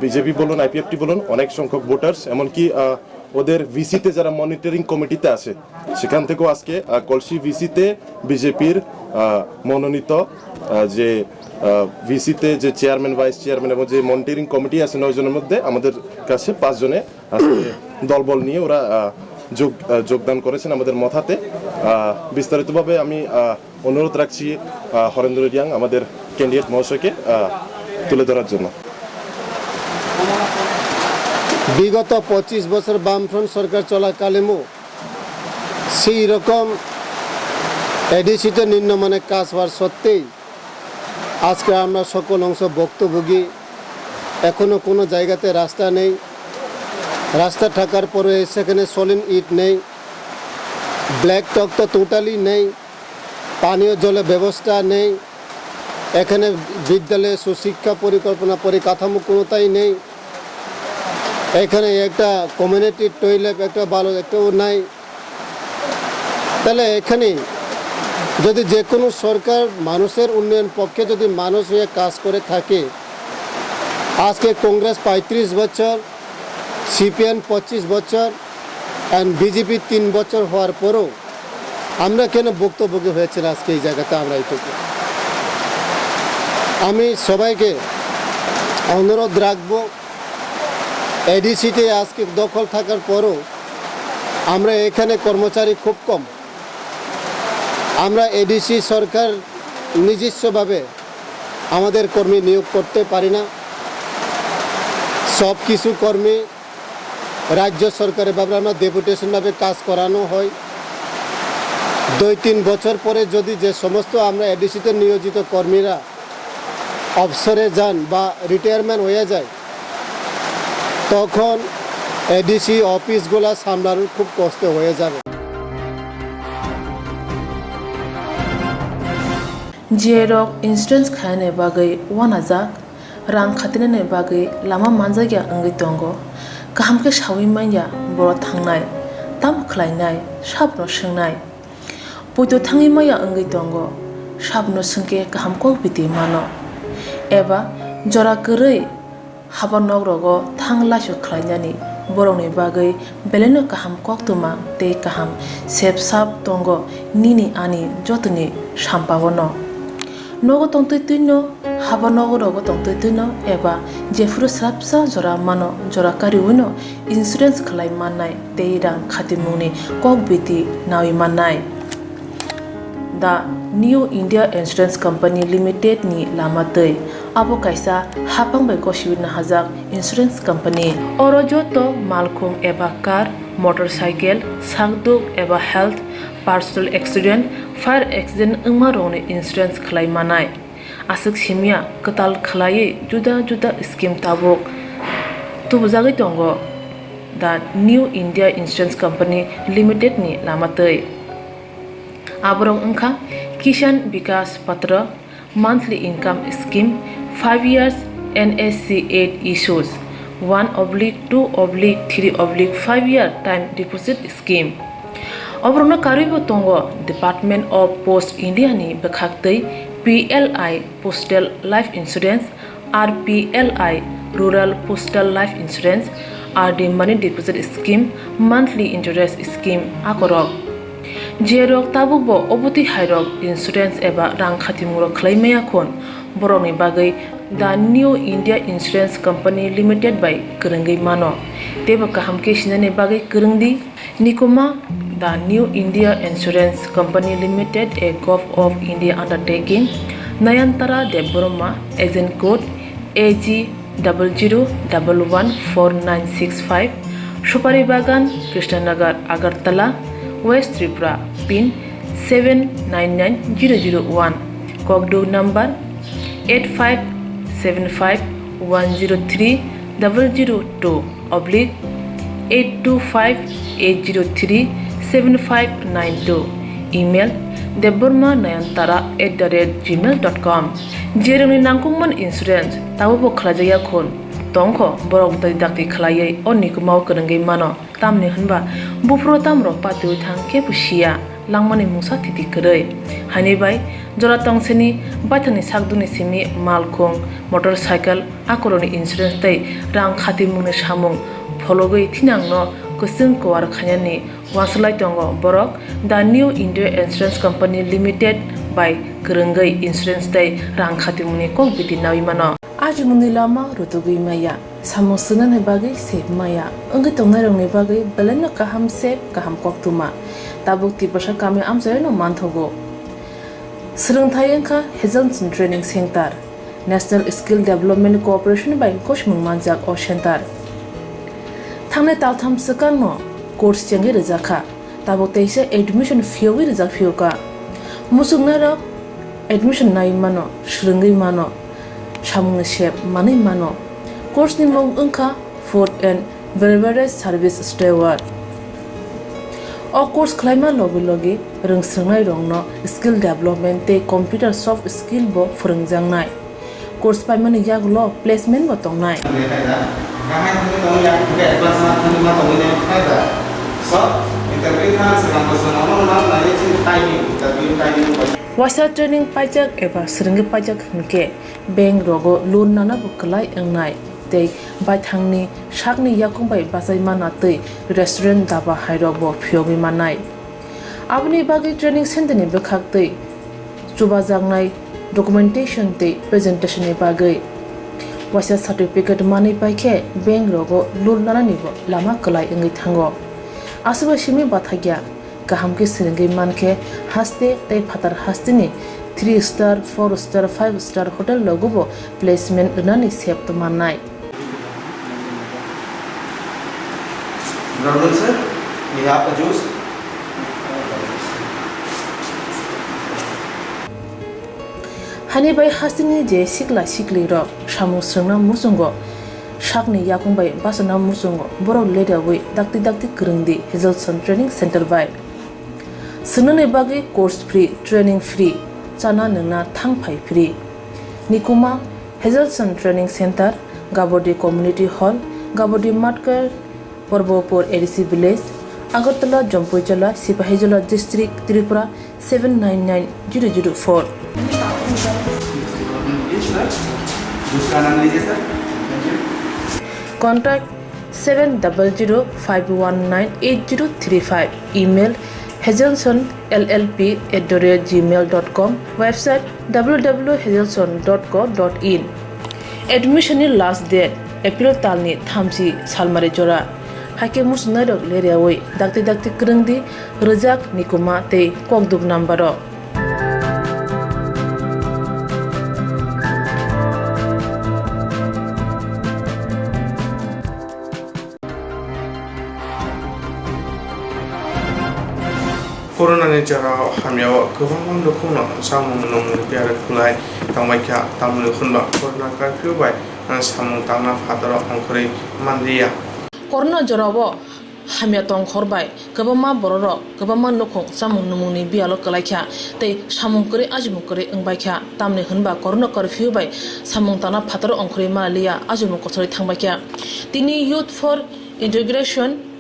বিজেপি বলুন, আইপিএফটি বলুন, অনেক সংখ্যক ভোটার্স, এমনকি ওদের ভিসিতে যারা মনিটরিং কমিটিতে আছে, সেখান থেকেও আজকে কলসি ভিসিতে বিজেপির মনোনীত যে ভিসিতে যে চেয়ারম্যান, ভাইস চেয়ারম্যান এবং যে মনিটরিং কমিটি আছে নয় জনের মধ্যে আমাদের কাছে পাঁচজনে আজকে দলবল নিয়ে ওরা যোগ যোগদান করেছেন আমাদের মথাতে। বিস্তারিতভাবে আমি অনুরোধ রাখছি হরেন্দ্র রিয়াং আমাদের ক্যান্ডিডেট মহাশয়কে তুলে ধরার জন্য। বিগত পঁচিশ বছর বামফ্রন্ট সরকার চলাকালীনও সেই রকম এডিসিতে নিম্নমানের কাজ হওয়ার সত্ত্বেই আজকে আমরা সকল অংশ ভুক্তভোগী। এখনও কোনো জায়গাতে রাস্তা নেই, রাস্তা থাকার পরে সেখানে সলিড ইট নেই, ব্ল্যাক টপ তো টোটালি নেই, পানীয় জলের ব্যবস্থা নেই, এখানে বিদ্যালয়ে সুশিক্ষা পরিকল্পনা পরিকাঠামো কোনোটাই নেই, এখানে একটা কমিউনিটি টয়লেট একটা ভালো একটাও নাই। তাহলে এখানে যদি যে কোনো সরকার মানুষের উন্নয়ন পক্ষে যদি মানুষ হয়ে কাজ করে থাকে, আজকে কংগ্রেস পঁয়ত্রিশ বছর, সিপিএম পঁচিশ বছর, অ্যান্ড বিজেপি তিন বছর হওয়ার পরও আমরা কেন ভুক্তভোগী হয়েছিল আজকে এই জায়গাতে আমরা এইটুকু? আমি সবাইকে অনুরোধ রাখবো, এডিসিতে আজকে দখল থাকার পরও আমরা এখানে কর্মচারী খুব কম। আমরা এডিসি সরকার নিজস্বভাবে আমাদের কর্মী নিয়োগ করতে পারি না। সব কিছু কর্মী রাজ্য সরকারের ভাবে আমরা ডেপুটেশন ভাবে কাজ করানো হয়। দুই তিন বছর পরে যদি যে সমস্ত আমরা এডিসিতে নিয়োজিত কর্মীরা অবসরে যান বা রিটায়ারমেন্ট হয়ে যায়, তখন এডিসি অফিসগুলা সামলানোর খুব কষ্ট হয়ে যাবে। G I rok insurance khainani bagwi uanajak, rang khatinani bagwi lama manjakya wngwi tongo. Kaham khe saui manya borok thangnai, tamo khlainai, sabono swngnai. Poito thangwi maya wngwi tongo, sabono swngkhe kaham kok biti mano. eba jora kwrwi haba nok rogo thang laisu khlainani borokni bagwi belaino kaham koktwma tei kaham sep sap tongo nini ani jotoni sampao no. Nogo tongtwi twino, haba nogo rogo tongtwi twino eba jephuru swrapsa jora mano jora kariwino insurance khlai mannai tei rang khatimungni kok biti nawi mannai. The New India Insurance Company Limited ni lama twi. Abo kaisa haphang bai gosiwi nahajak insurance company. Oro joto malkhung eba car, motorcycle, sakduk eba health, personal accident, fire accident wngma rokni insurance khlai manai. Aswk simya kwtal khlaiwi juda juda scheme tabuk tubujagwi tongo The New India Insurance Company Limited ni lama twi. Aborok wngkha Kisan Vikas Patra, monthly income scheme, five years N S C eight issues, one oblique two oblique three oblique five year time deposit scheme. Oborokno karwibo tongo Department of Post India ni bwkhak twi P L I Postal Life Insurance, R P L I Rural Postal Life Insurance, R D Money Deposit Scheme, Monthly Interest Scheme akorok. Jerok tabukbo obotwi hairok insurance eba rang khatimungrok khlai maya khun, borokni bagwi The New India Insurance Company Limited bai kwrwngwi mano. Teibo kaham khe sinani bagwi kwrwng di. Nikuma, The New India Insurance Company Limited, a Govt of India undertaking, Nayantara Debbarma, agent code A G double zero double one four nine six five, Supari Bagan, Krishnanagar, Agartala, West Tripura, pin seven nine nine zero zero one, kokduk number eight five seven five one zero three double zero two oblique eight two five eight zero three seven five nine two, email debbarma nayantara at the rate gmail dot com. Jerokni nangkukmani insurance tabukbo khlaijakya khun tongkho, borok bwtwi dakti khlaiwi o nikumao kwrwngwi mano. Tamni hwnba buphuru tamrok patiwi thang kebo siya, langmani mungsa thiti kwrwi. Haini bai jora tongsini baithangni sakdukni simi malkhung, motorcycle, akorokni insurance tei rang khatimungni samung phologwi thinangno kwchwng kuar khainani uansuk lai tongo borok The New India Insurance Company Limited bai kwrwngwi insurance tei rang khatimungni kok biti nawi mano. Ajimungni lama rutugwi maya, samung swngnani bagwi sep maya, wngwi tongnairokni bagwi belaino kaham sep kaham koktwma. Tabuk Tiprasa kami amchaino manthogo. Swrwngthai wngkha Hazelson Training Center, National Skill Development Corporation bai gosimung manjak o center. Thangnai taltham swkangno course chengwi rwjakha, tabuk teisa admission phiyogwi rwjak phiyokha. Muchungnairok admission naiwi mano, swrwngwi mano, samungni sep manwi mano. Course ni mung wngkha Food and Beverage Service Steward. O course khlaima logi logi rwngswrwngnairokno skill development tei computer soft skill bo phwrwngjaknai. Course paimani yagulo placement bo tongnai. Waisa training paijak eba swrwngwi paijak hwnkhe bank rogo loan nana bo kwlai wngnai tei baithangni sakni yakung bai bachai mana tei restaurant daba hairok bo phiyogwi mannai. Aboni bagwi training center ni bwkhak tei chubajaknai documentation tei presentation ni bagwi waisa certificate manwi paikhe bank rogo loan nanani bo lama kwlai wngwi thango. Aswkbai simi bathakya. Kaham khe swrwngwi mankhe haste tei phatar hasteni three star, four star, five star hotel rogobo placement rwnani sep tongmannai. Good afternoon, sir. We have a juice. Hani bai hasteni je sikla siklirok samung swrwngna muchungo, sakni yakung bai bachana muchungo, borok ledaui dakti dakti kwrwng di Hazelson Training Center bai. Swngnani bagwi course free, training free, chana nwngna thang phai free. Nikuma, Hazelson Training Center, Gabodi Community Hall, Gabodi Matkar, Porbopur A D C Village, Agartala, Jampuijala, Sipahijola District, Tripura seven nine nine zero zero four. Contact seven double zero five one nine eight zero three five. Email hazelson L L P at the rate gmail dot com. Website W W hazelson dot co dot in. Admission ni last date April talni thamchi salmari jora. Haikhe muchungnairok leriawi dakti dakti kwrwngdi rwjak nikuma tei kokduk number rok. Corona ni jora hamya o kwbangma nukhungno chamung nwngmung biyar kwlai tongbaikha, tamni hwnba corona curfew bai samung tangna phataro ongkhorwi manliya. Corona jorao hamya tongkhor bai kwbangma bororok kwbangma nukhung chamung nwngmungni biyalo kwlaikha tei samung kwrwi ajimung kwrwi wngbaikha, tamni hwnba corona curfew bai samung tangna phataro ongkhorwi manliya, ajimung kochorwi thangbaikha. Tini Youth for Integration,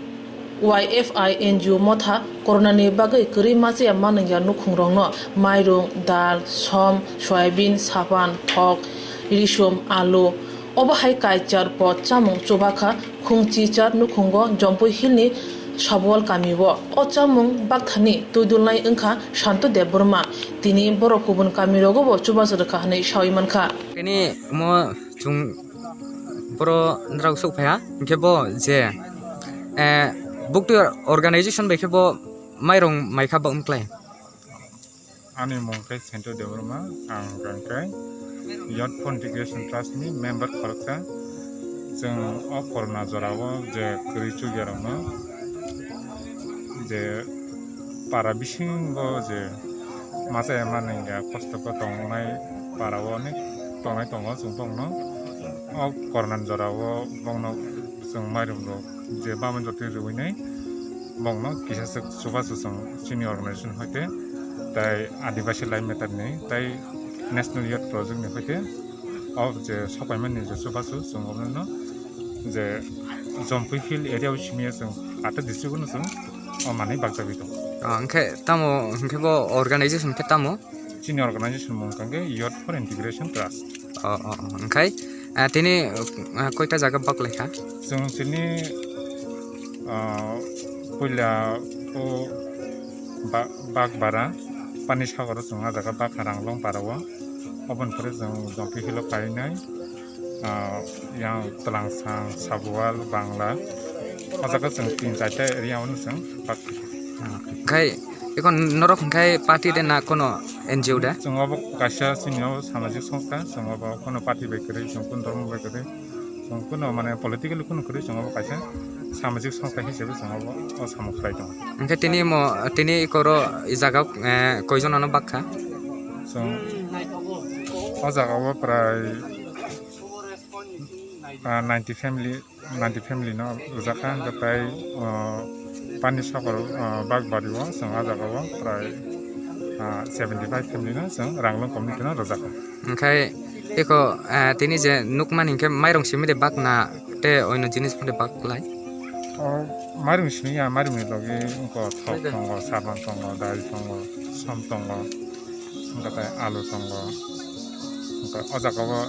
Y F I, N G O motha corona ni bagwi kwrwi machaya manwngya nukhungrokno mairung, dal, som, soyabin, sapan, thok, risum, alu, obo hai kaichar pot chamung chubakha. Khungchi char nukhungo Jompui Hill ni Sabual kami o. O chamung bakthani twidulnai wngkha Santu Debbarma. Tini borok kubun kami rogo bo chubachu rwkha hwnwi sawi mankha. Tini mo chung boro nrao sok phaiha, hingke bo je, eh, bukti organization bai khe bo mairong maikha ba wngklai. Ani mung khe Sento Debbarma, ang hwnkha khe Youth for Integration Trust ni member khoroksa. Chwng o corona jora o je kwrwi chukya rok no je para bisingo je machaya manwi ya kosto khe tongnai para o onek tongnai tongo chwng bokno o corona ni jora o bokno chwng mairum rok je bamani jotoi rwui nai bokno kisa se chubachu chwng chini organization hoite tai Adibasi Life Matter ni tai National Youth Project ni hoite o je sopaimani je chubachu chwng obono je Jampui Hill area o simi ya chwng ata district o no chwng o manwi bakjagwi tongo. Ah, hwnkhe tamo hwnkhe bo organization khe tamo? Chini organization mung kangkhe Youth for Integration Trust. Oh, oh, oh. Hwnkhe, ah, tini, ah, koita jaga bak laikha? Chwng chini, ah, puila o ba-, Bakbara, Pani Sagoro chwng ah jaga bakha Ranglong para o. Oboni pore chwng Jampui Hill o kainai. Ah, yang Twlangsang, Sabual, Bangla. O jaga chwng tin charta area o chwng bak. Khai, ekon norok khai party de na kono N G O de? Chwng obo kaisa chini o samajik songstha, chwng obo kono party bai kwrwi, chwng kono dhormo bai kwrwi, chwng kono mane politically kono kwrwi, chwng obo kaisa samajik songstha hisabe chwng obo o samung khlai tongo. Hwnkhe tini mo, tini ikoro i jaga, eh, koijon ano bakha? Chwng o jaga o prai, ah, ninety family, ninety family no rwjak kha, hwnkhe tai, ah, Pani Sagor, ah, Bakbari o chwng ah jaga o prai, ah, seventy five family no chwng Ranglong community no rwjak kha. Hwnkhe eko, ah, tini je nukmani hwnkhe mairung simi de bak na tei oino jinis phano bak lai? O mairung simi ya, mairung ni logi wngkha thok tongo, saban tongo, dal tongo, som tongo. Wngkha tai alu tongo, wngkha o jaga o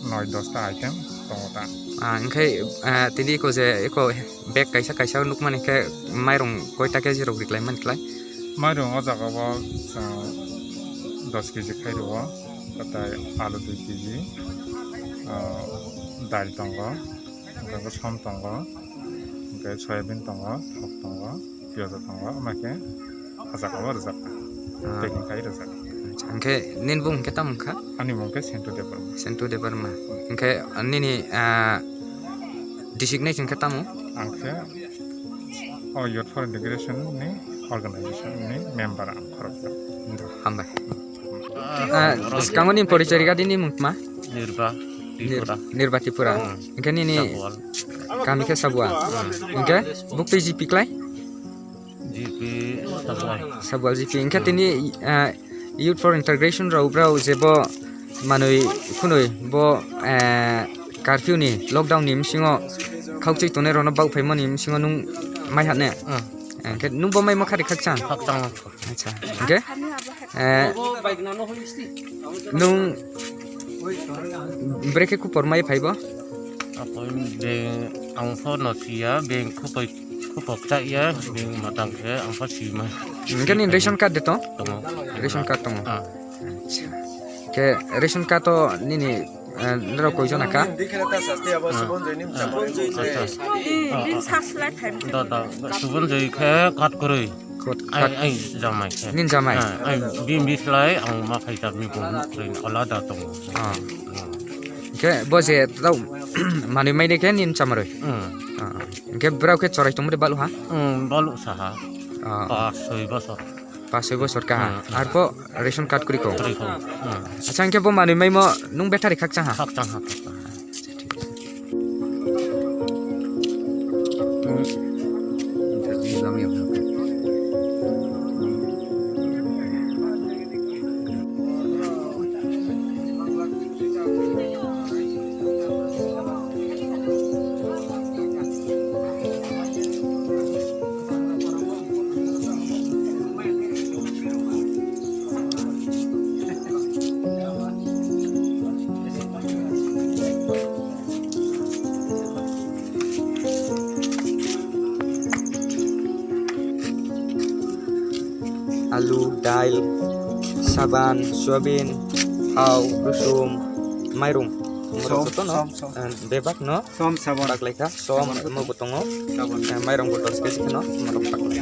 noi dosta item tongo ta. Ah, hwnkhe, ah, tini eko je eko bag kaisa kaisa nukmani khe mairung koita K G rok riklai mani klai? Mairung o jaga o chwng dos K G khai rwo, wngkha tai alu dui K G, ah, dal tongo, wngkha som tongo, wngkha soyabin tongo, thok tongo. Piyajo tongo, omo khe o jaga o rwjak kha. Ah. Packing khai rwjak. Hwnkhe nini bumung khe tamo wngkha? Ani bumung khe Sentu Debbarma. Sentu Debbarma. Hwnkhe nini, ah, designation khe tamo? Ang khe o Youth for Integration ni organization ni member ang khoroksa. Hambai. Ah, swkango ni porichori gadi ni mung tma? Nirba Nir-, Tripura. Nirba Tripura. Hmm. Hwnkhe nini Sabual. Kami khe Sabual. Hmm. Hwnkhe buktwi G P klai? G P Sabual. Sabual G P. Hwnkhe tini, ah, Youth for Integration rok brao je bo manwi khunwi bo, eh, curfew ni lockdown ni bisingo khakchwi tongnai rokno bak phaimani bisingo nwng mai hane? Hmm. Hwnkhe nwng bo mai ma khari khakchang? Khakchang. Acha, hwnkhe, eh, nwng Bwrwi khe khupor mai phaibo? Ako beng ang pho no siya, beng khupok, khupok cha ya, beng matang khe ang pho sima. Hwnkhe nini ration card de to? Tongo. Ration card tongo. Ah. Acha. Khe ration card to nini, eh, norok koi jona kha? Acha. Da, da, Subon Joi khe card kwrwi. Khot Ai, khat ai, jamai khe. Nin jamai? Ah, ai, bini bislai ang ma phai ta mi bung train alada tongo. Ah. Hwnkhe bo je tau manwi mai de khe nin chamarwi? Hmm. Ah. Hwnkhe brao khe chorai tongmani balu ha? Hmm, balu saha. Ah. Pas soi bosor. Pas soi bosor kaha. Hmm. Arpo ration card kwrwi kho? Kwrwi kho. Hmm. Acha, hwnkhe bo manwi maimo nung battery khakchang ha? Khakchang ha, khakchang ha. Alu, dail, saban, soyabin, thao, rosum, mairung. Som, som, som. Bebak no. Som sabon. Baklaikha, som mo bo tongo. Sabon. Eh, mairong bo dos kg kheno, mairong baklai.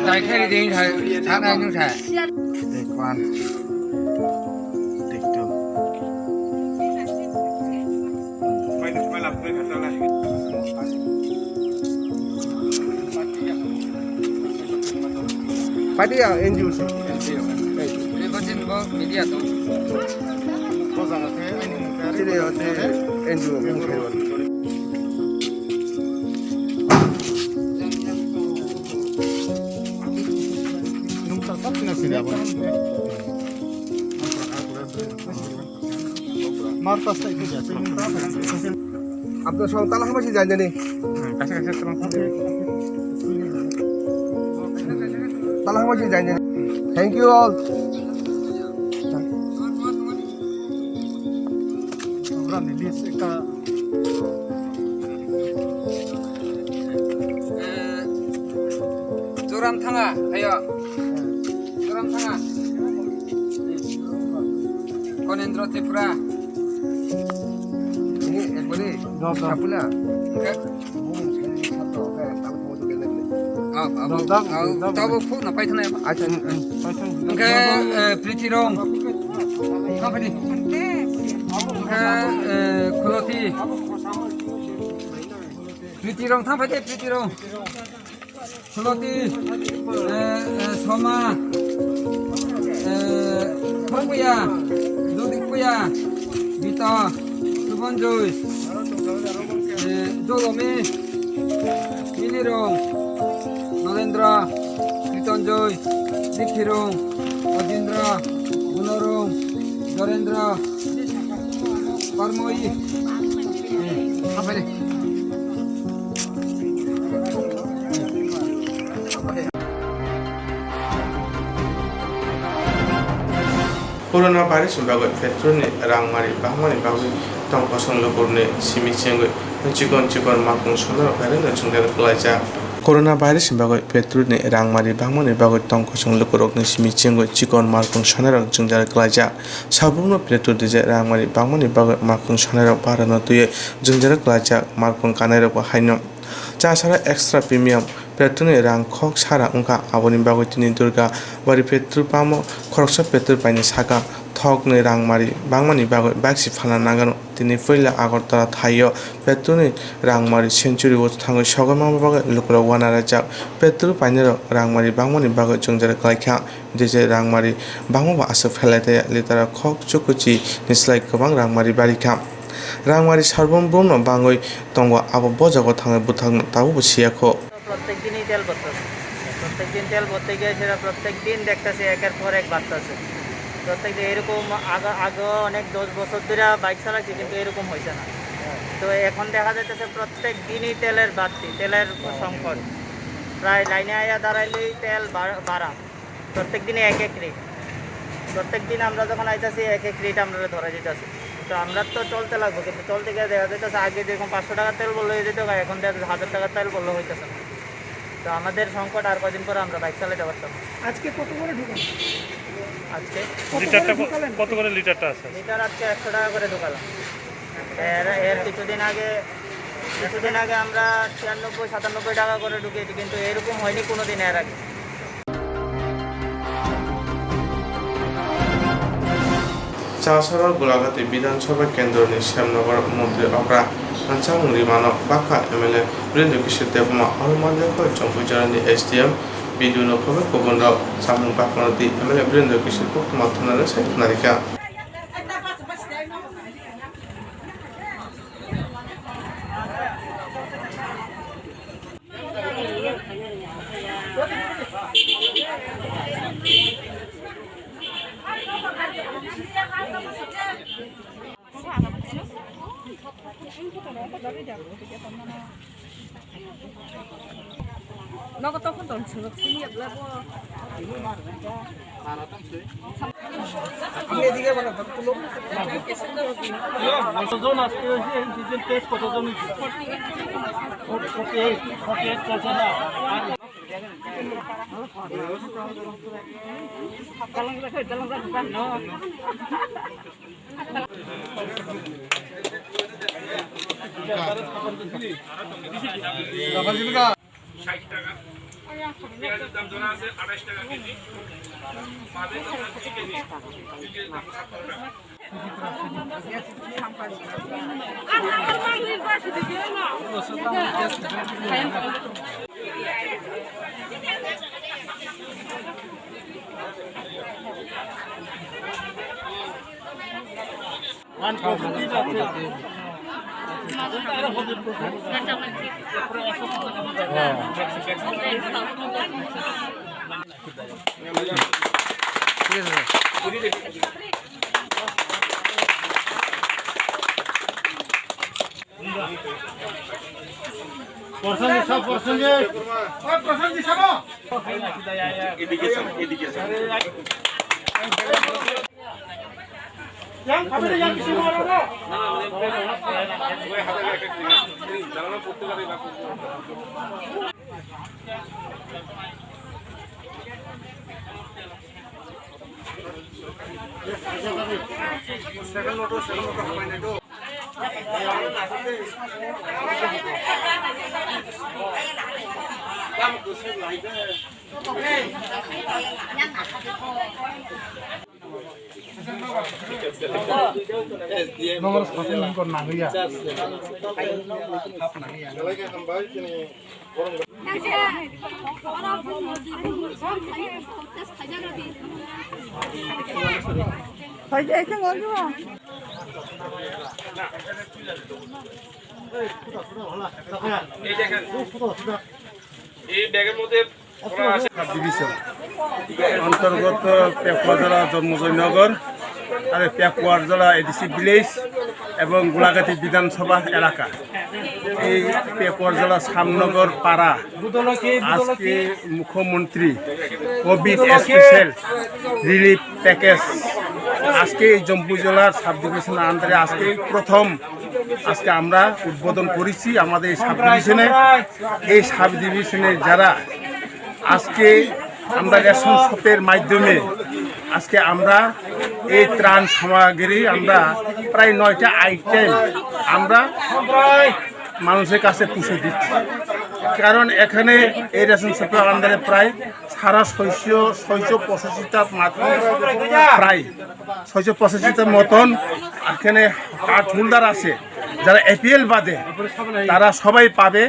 Dai khe ri ding thai, thana nung thai. Take one. Take two. Pati ya N G O se. Media to. Sini ya, sini N G O. Nung tak tak na sini apa? Martas ta itu biasa. Abdul Salam, tala hama si janjani. Kasih kasih tolong. Tala hama si janjani. Thank you all. Program ni list ekta. Joram thanga, ayo. Joram thanga. Konendra Tripura. Ini ekbari. Dua, dua. Sapula. Oke. Dua, dua. Tabo phone na paithana. Acha. Oke, eh, Priti Rong. Company. Oke, eh, Khuloti. Priti Rong, thang phai de, Priti Rong. Khuloti, eh, eh, Soma, eh, Thongpuya, Jodikpuya, Gita, Subonjoi, eh, Jolomi, Milirong, Nolendra, Kritonjoi, Dikhirong, Ojindra, Gunorong, Dorendra, Parmoi, eh, apa ni? Corona virus ni bagwi petrol ni rangmari bangmani bagwi tong kosong lukurokni simi chengwi chikon chikon makung sonarok hairano chwngdar kwlaijak. Corona virus ni bagwi petrol ni rangmari bangmani bagwi tong kosong lukurokni simi chengwi chikon makung sonarok chwngdar kwlaijak. Sabukno petrol dije rangmari bangmani bagwi makung sonarok barano twiwi chwngdar kwlaijak makung kanairokbo haino. Chasara extra premium petrol ni rang khok sara wngkha, aboni bagwi tini Durga bari petrol pump o khoroksa petrol paini saka thokni rangmari bangmani bagwi bike si phalna nangano. Tini puila Agartala thaio petrol ni rangmari century o thangwi sogwi manma bagwi lukurok uanarajak. Petrol painirok rangmari bangmani bagwi chwngjar kwlaikha. Dije rangmari bangma bo aswk phelai taya, litera khok chukuchi ni slai kwbang rangmari barikha. Rangmari sarbon bumno bangwi tongo, abo bo jago thangwi bwthakno tabukbo siyakho. প্রত্যেক দিনই তেল ভরতেছে, প্রত্যেক দিন তেল ভরতে গিয়ে সেটা প্রত্যেক দিন দেখতেছে একের পর এক বাড়তেছে। প্রত্যেক দিন এরকম আগে, আগে অনেক দশ বছর ধরে বাইক চালাইছি, কিন্তু এরকম হয়েছে না। তো এখন দেখা যাইতেছে প্রত্যেক দিনই তেলের বাড়তি, তেলের সংকট। প্রায় লাইনে আয়া দাঁড়াইলেই তেল বাড়-, বাড়া। প্রত্যেক দিনে এক এক রেট। প্রত্যেক দিন আমরা যখন আইতাছি, এক এক রেট আমরা ধরে দিতেছি। তো আমরা তো চলতে লাগবো, কিন্তু চলতে গিয়ে দেখা যাইতেছে আগে যেরকম পাঁচশো টাকা তেল বললে হয়ে যেত, এখন দেখা যাচ্ছে হাজার টাকা তেল বললে হইতেছে না। তো আমাদের সংকট, আর কদিন পরে আমরা বাইক চালাতে পারতাম না। আজকে কত করে ঢুকান? আজকে কত করে লিটারটা ক-, ঢুকালেন? কত করে লিটারটা আছে? লিটার আজকে একশো টাকা করে ঢুকালাম। এর, এর কিছুদিন আগে, কিছুদিন আগে আমরা ছিয়ানব্বই সাতানব্বই টাকা করে ঢুকিয়েছি, কিন্তু এরকম হয়নি কোনো দিন এর আগে। Chasaro Gulagati Bidhan Sabha Kendroni Semnogor Montri Okra Hansamung Rimano Bakha M L A Birendra Kishore Debbarma, Oro Manjakha Chongpui Jorani S D M, B D O no Khobe Kubun Rok Samung Bakha Nodi M L A Birendra Kishore Koktwma Thunare Sai Khwnarikha. কতজন আজকে হয়েছে, এই diesel test কতজন হয়েছে? Forty eight, forty eight চলছে না। আর ষাট টাকা। পেঁয়াজের দাম ধরা আছে আঠাশ টাকা কেজি। মাছের দাম আছে দুই কেজি। দুই কেজির দাম সাত টাকা। প্রসেনজিৎ সাহেব, প্রসেনজিৎ। ওই প্রসেনজিৎ সাহেব। এদিকে স্যার, এদিকে sir. Nomor satu nang kor nang ya. এই দেখেন, এই ব্যাগের মধ্যে সাব ডিভিশন অন্তর্গত পেকুয়ারজলা জন্মজয়নগর, আরে পেকুয়ারজলা এডিসি ভিলেজ এবং গোলাঘাটি বিধানসভা এলাকা। এই পেকুয়ারজলা শ্যামনগর পাড়া আজকে মুখ্যমন্ত্রী কোভিড স্পেশাল রিলিফ প্যাকেজ আজকে এই জম্পুইজলার সাব ডিভিশন আন্ডারে আজকে প্রথম আজকে আমরা উদ্বোধন করেছি আমাদের এই সাব ডিভিশনে। এই সাব ডিভিশনে যারা আজকে আমরা রেশন শপের মাধ্যমে আজকে আমরা এই ত্রাণ সামগ্রী আমরা প্রায় নয়টা আইটেম আমরা মানুষের কাছে পৌঁছে দিচ্ছি। কারণ এখানে এই রেশন শপের আন্ডারে প্রায় সারা ছয়শো, ছয়শো পঁচাশিটা মাত্র, প্রায় ছয়শো পঁচাশিটার মতন এখানে কার্ড হোল্ডার আছে, যারা এপিএল বাদে তারা সবাই পাবে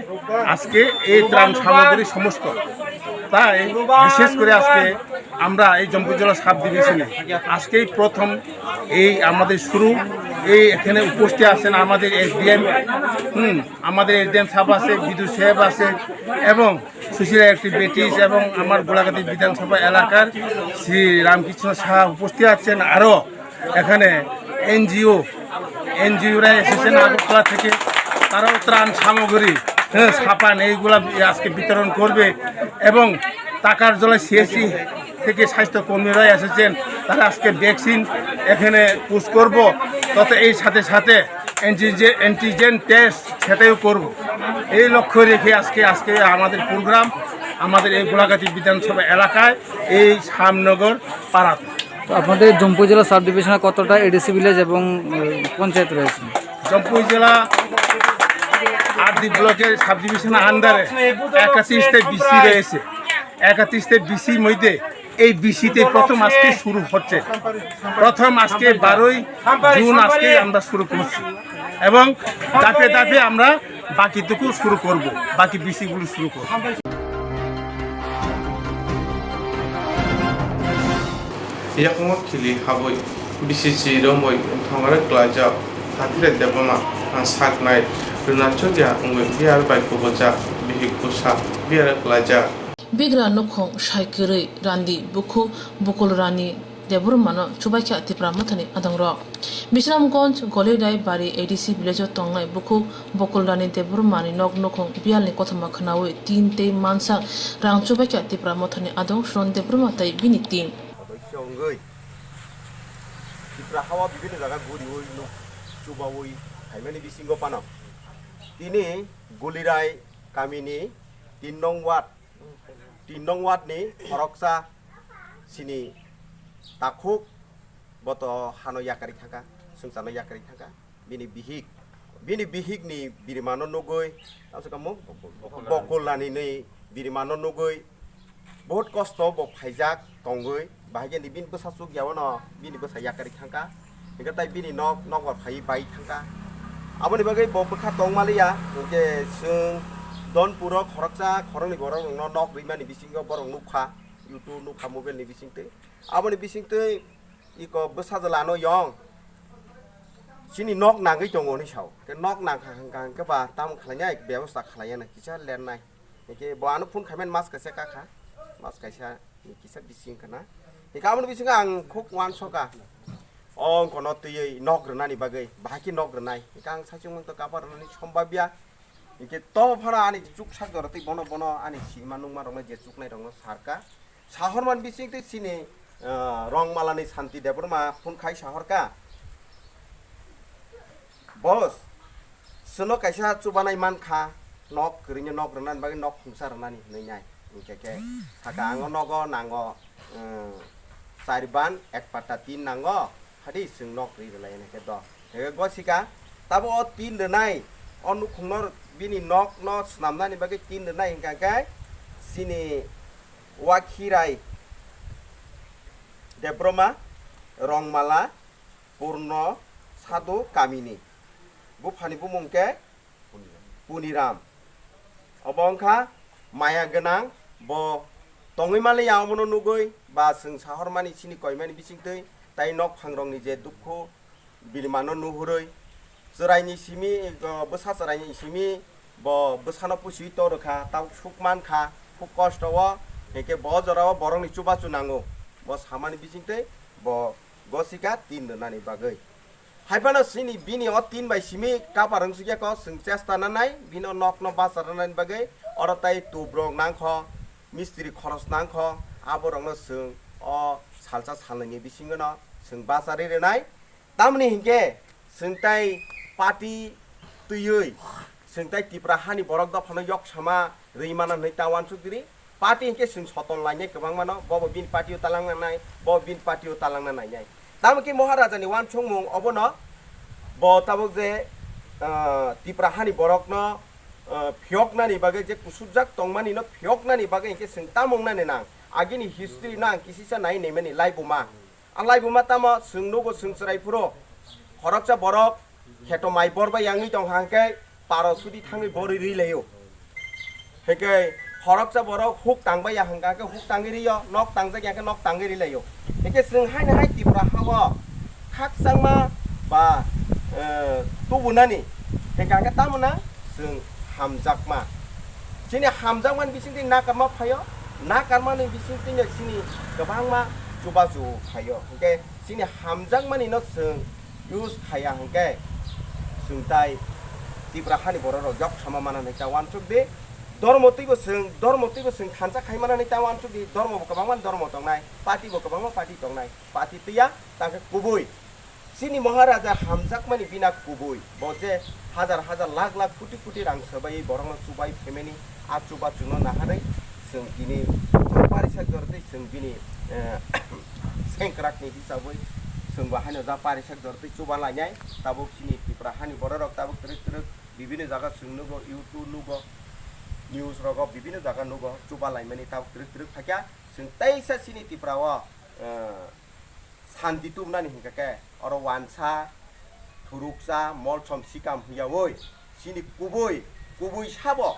আজকে এই ত্রাণ সামগ্রী সমস্ত। তাই বিশেষ করে আজকে আমরা এই জম্পুইজলা সাব ডিভিশনে আজকেই প্রথম এই আমাদের শুরু। এই এখানে উপস্থিত আছেন আমাদের এসডিএম, হুম, আমাদের এসডিএম সাহেব আছে, বিদ্যুৎ সাহেব আছে এবং সোশ্যাল অ্যাক্টিভিটিস এবং আমার গোলাঘাটি বিধানসভা এলাকার শ্রী রামকৃষ্ণ সাহা উপস্থিত আছেন। আরও এখানে এনজিও, এনজিওরা এসেছেন আগরতলা থেকে, তারাও ত্রাণ সামগ্রী, হ্যাঁ, সাবান এইগুলা আজকে বিতরণ করবে এবং টাকার জলে সিএসসি থেকে স্বাস্থ্য কর্মীরা এসেছেন, তারা আজকে ভ্যাকসিন এখানে পুশ করব, তথা এই সাথে সাথে অ্যান্টিজে অ্যান্টিজেন টেস্ট সেটাও করব। এই লক্ষ্য রেখে আজকে আজকে আমাদের প্রোগ্রাম, আমাদের এই গোলাঘাটি বিধানসভা এলাকায় এই শ্যামনগর পাড়াতে। তো আপনাদের জম্পুইজলা সাব ডিভিশনে কতটা এডিসি ভিলেজ এবং উম, পঞ্চায়েত রয়েছে? জম্পুইজলা আরডি ব্লকের সাব ডিভিশন আন্ডারে একাশিতে বিসি রয়েছে। একাশিতে বিসির মধ্যে এই বিসিতে প্রথম আজকে শুরু হচ্ছে। প্রথম আজকে বারোই জুন আজকে আমরা শুরু করছি এবং ধাপে ধাপে আমরা বাকিটুকু শুরু করব, বাকি বিসিগুলো শুরু করব। Yakungma khili habwi bisi chiromwi thongare klaijak Kathire Debbarma saknai rwna chukya wngwi biyar bai kubujak bihik bwsa biyar klaijak. Bigra nukhung sai kwrwi randi bukhuk Bokulrani Debbarmano chubaikha Tipra Mothani adongrok. Bisramganj Golirai Bari A D C village-o tongnai bukhuk Bokulrani Debbarmani nok nukhung biyalni kothoma khwnawi tin tei mansak rang chubaikha Tipra Mothani adong Suron Debbarma tei bini team. Odosyo wngwi Tripura hao bibinno jaga guriwi nuk chubawi phaimani bisingo phano tini Gulirai kamini tin nong ward, tin nong ward ni khoroksa sini takhuk boto hano yakarwi thangkha, swngcharno yakarwi thangkha. Bini bihik, bini bihik ni birimano nugwi, tamsa kamo Bokulani ni birimano nugwi, bahut kosto bo phaijak tongwi, bahai ni bini bwsa chukya wano bini bwsa yakarwi thangkha, hingke tai bini nok, nok bar phaiwi bai thangkha. Aboni bagwi bo bwkha tongmaliya, hingke chwng Donpuro khoroksa khoroknwi borok rokno nok rimani bisingo borok nukha, YouTube nukha mobile ni bisingtwi. Aboni bisingtwi iko bwsajwlano yong chini nok nangwi tongo hinwi sao. Khe nok nangkha hwnkha hwnkhe ba tamo khlainai bebosta khlaiya na kisa lennai. Hwnkhe bo ano phone khaimani mas kaisa kakha, mas kaisa ni kisa bising khna. Hwnkhe aboni bisingo ang khuk uansukha. O wngkha no twiwi nok rwnani bagwi, bahai khe nok rwnai. Hwnkhe ang saichung mangtwi kapa rwnani sombabya. Hwnkhe to phano ani chuksak jora tei bono bono ani sima nungma rokno je chuknai rokno sarka. Sahormani bising tei chini, ah, Rongmalani Santi Debbarma phone khai sahorka. Boss, chwngno kaisa chubanai mankha, nok kwrwino nok rwnani bagwi nok khungsa rwnani hinwi nai. Hwnkhe khe saka ang o nogo nango, um, char ban ek patta tin nango. Hadi chwng nok ri rwlai hwnkhe do. Hwnkhe gosika tabo o tin rwnai, o nukhungno bini nokno swnamnani bagwi tin rwnai hwnkha khe chini Wakhirai Debbarma, Rongmala, Purno Sadhu kamini. Buphani bumung khe Puniram. Obo wngkha maya gwnang, bo tongwi manliya omono nugwi ba chwng sahormani chini koimani bisingtwi tai nokphangrokni je dukhu birimano nuhurwi chwraini simi, bwsa chwraini simi bo bwsano pusiwi torwkha, tabuk suk mankha, khub kosto o, hinkhe bo jorao borokni chubachu nango, bo samani bisingtwi bo gosika tin rwnani bagwi. Haiphano chini bini o tin bai simi kapar wngsukya kok chwng chesta nanai, bini o nokno bachar nanani bagwi oro tai tubrok nangkho, mistri khoros nangkho, aborokno chwng o salsa salnwini bisingono chwng bacharwi rwnai. Tamoni hinkhe chwng tai party twiwi chwng tai Tipra hani borok dophano yok sama rwi mano hinwi ta uansuk diri. Party hinkhe chwng soton lainai kwbangmano, bobo bini party o talangna nai, bobo bini party o talangna nainai. Tamo khe Maharajani uansukmung obono bo tabuk je, ah, Tipra hani borokno, ah, phiyoknani bagwi je kusubjak tongmani no phiyoknani bagwi hinkhe chwng tamo wngnani nang. Agini history no ang kisisa nai naimani laibuma. A laibuma tamo chwng nugo chwng chwrai phuru khoroksa borok kheto mai bor bai yangwi tong hang khe paro sudi thangwi borwi ri laio. Hinkhe khoroksa borok huk tang bai ya hwnkha khe huk tangwi rio, nok tangjak ya khe nok tangwi ri laio. Hinkhe chwng haino hai Tripura hao khakchangma ba, eh, tubunani hinkha khe tamo na chwng hamjakma. Chini hamjakmani bisingtwi nakarma phaio, nakarmani bisingtwi no chini kwbangma chubachu phaio. Hinkhe chini hamjakmani no chwng use khaiya hinkhe chwng tai Tripura hani borok rok yok sama mana hinwi ta uansuk di. Dormo twibo chwng, dormo twibo chwng thansa khai manani ta uansuk di, dormo bo kwbangma dormo tongnai, party bo kwbangma party tongnai, party twiya tangkhe kubui. Chini Maharaja hamjakmani bina kubui, bo je hajar hajar lakh lakh koti koti rang swbaiwi borokno chubai phaimani, a chuba chwngno naharwi chwng tini parisa jortwi chwng bini, eh, sengkrakni hisabwi chwngbo haino ja parisa jortwi chuba lainai. Tabuk chini Tripura hani bororok tabuk twrwk twrwk bibini jaga chwng nugo, YouTube nugo, news rogo bibini jaga nugo, chuba laimani tabuk twrwk twrwk phaikha. Chwng teisa chini Tripura o, eh, santi tubunani hinkha khe oro uansa, thuruksa, molsom sikam hwnyaui chini kubui, kubui sabo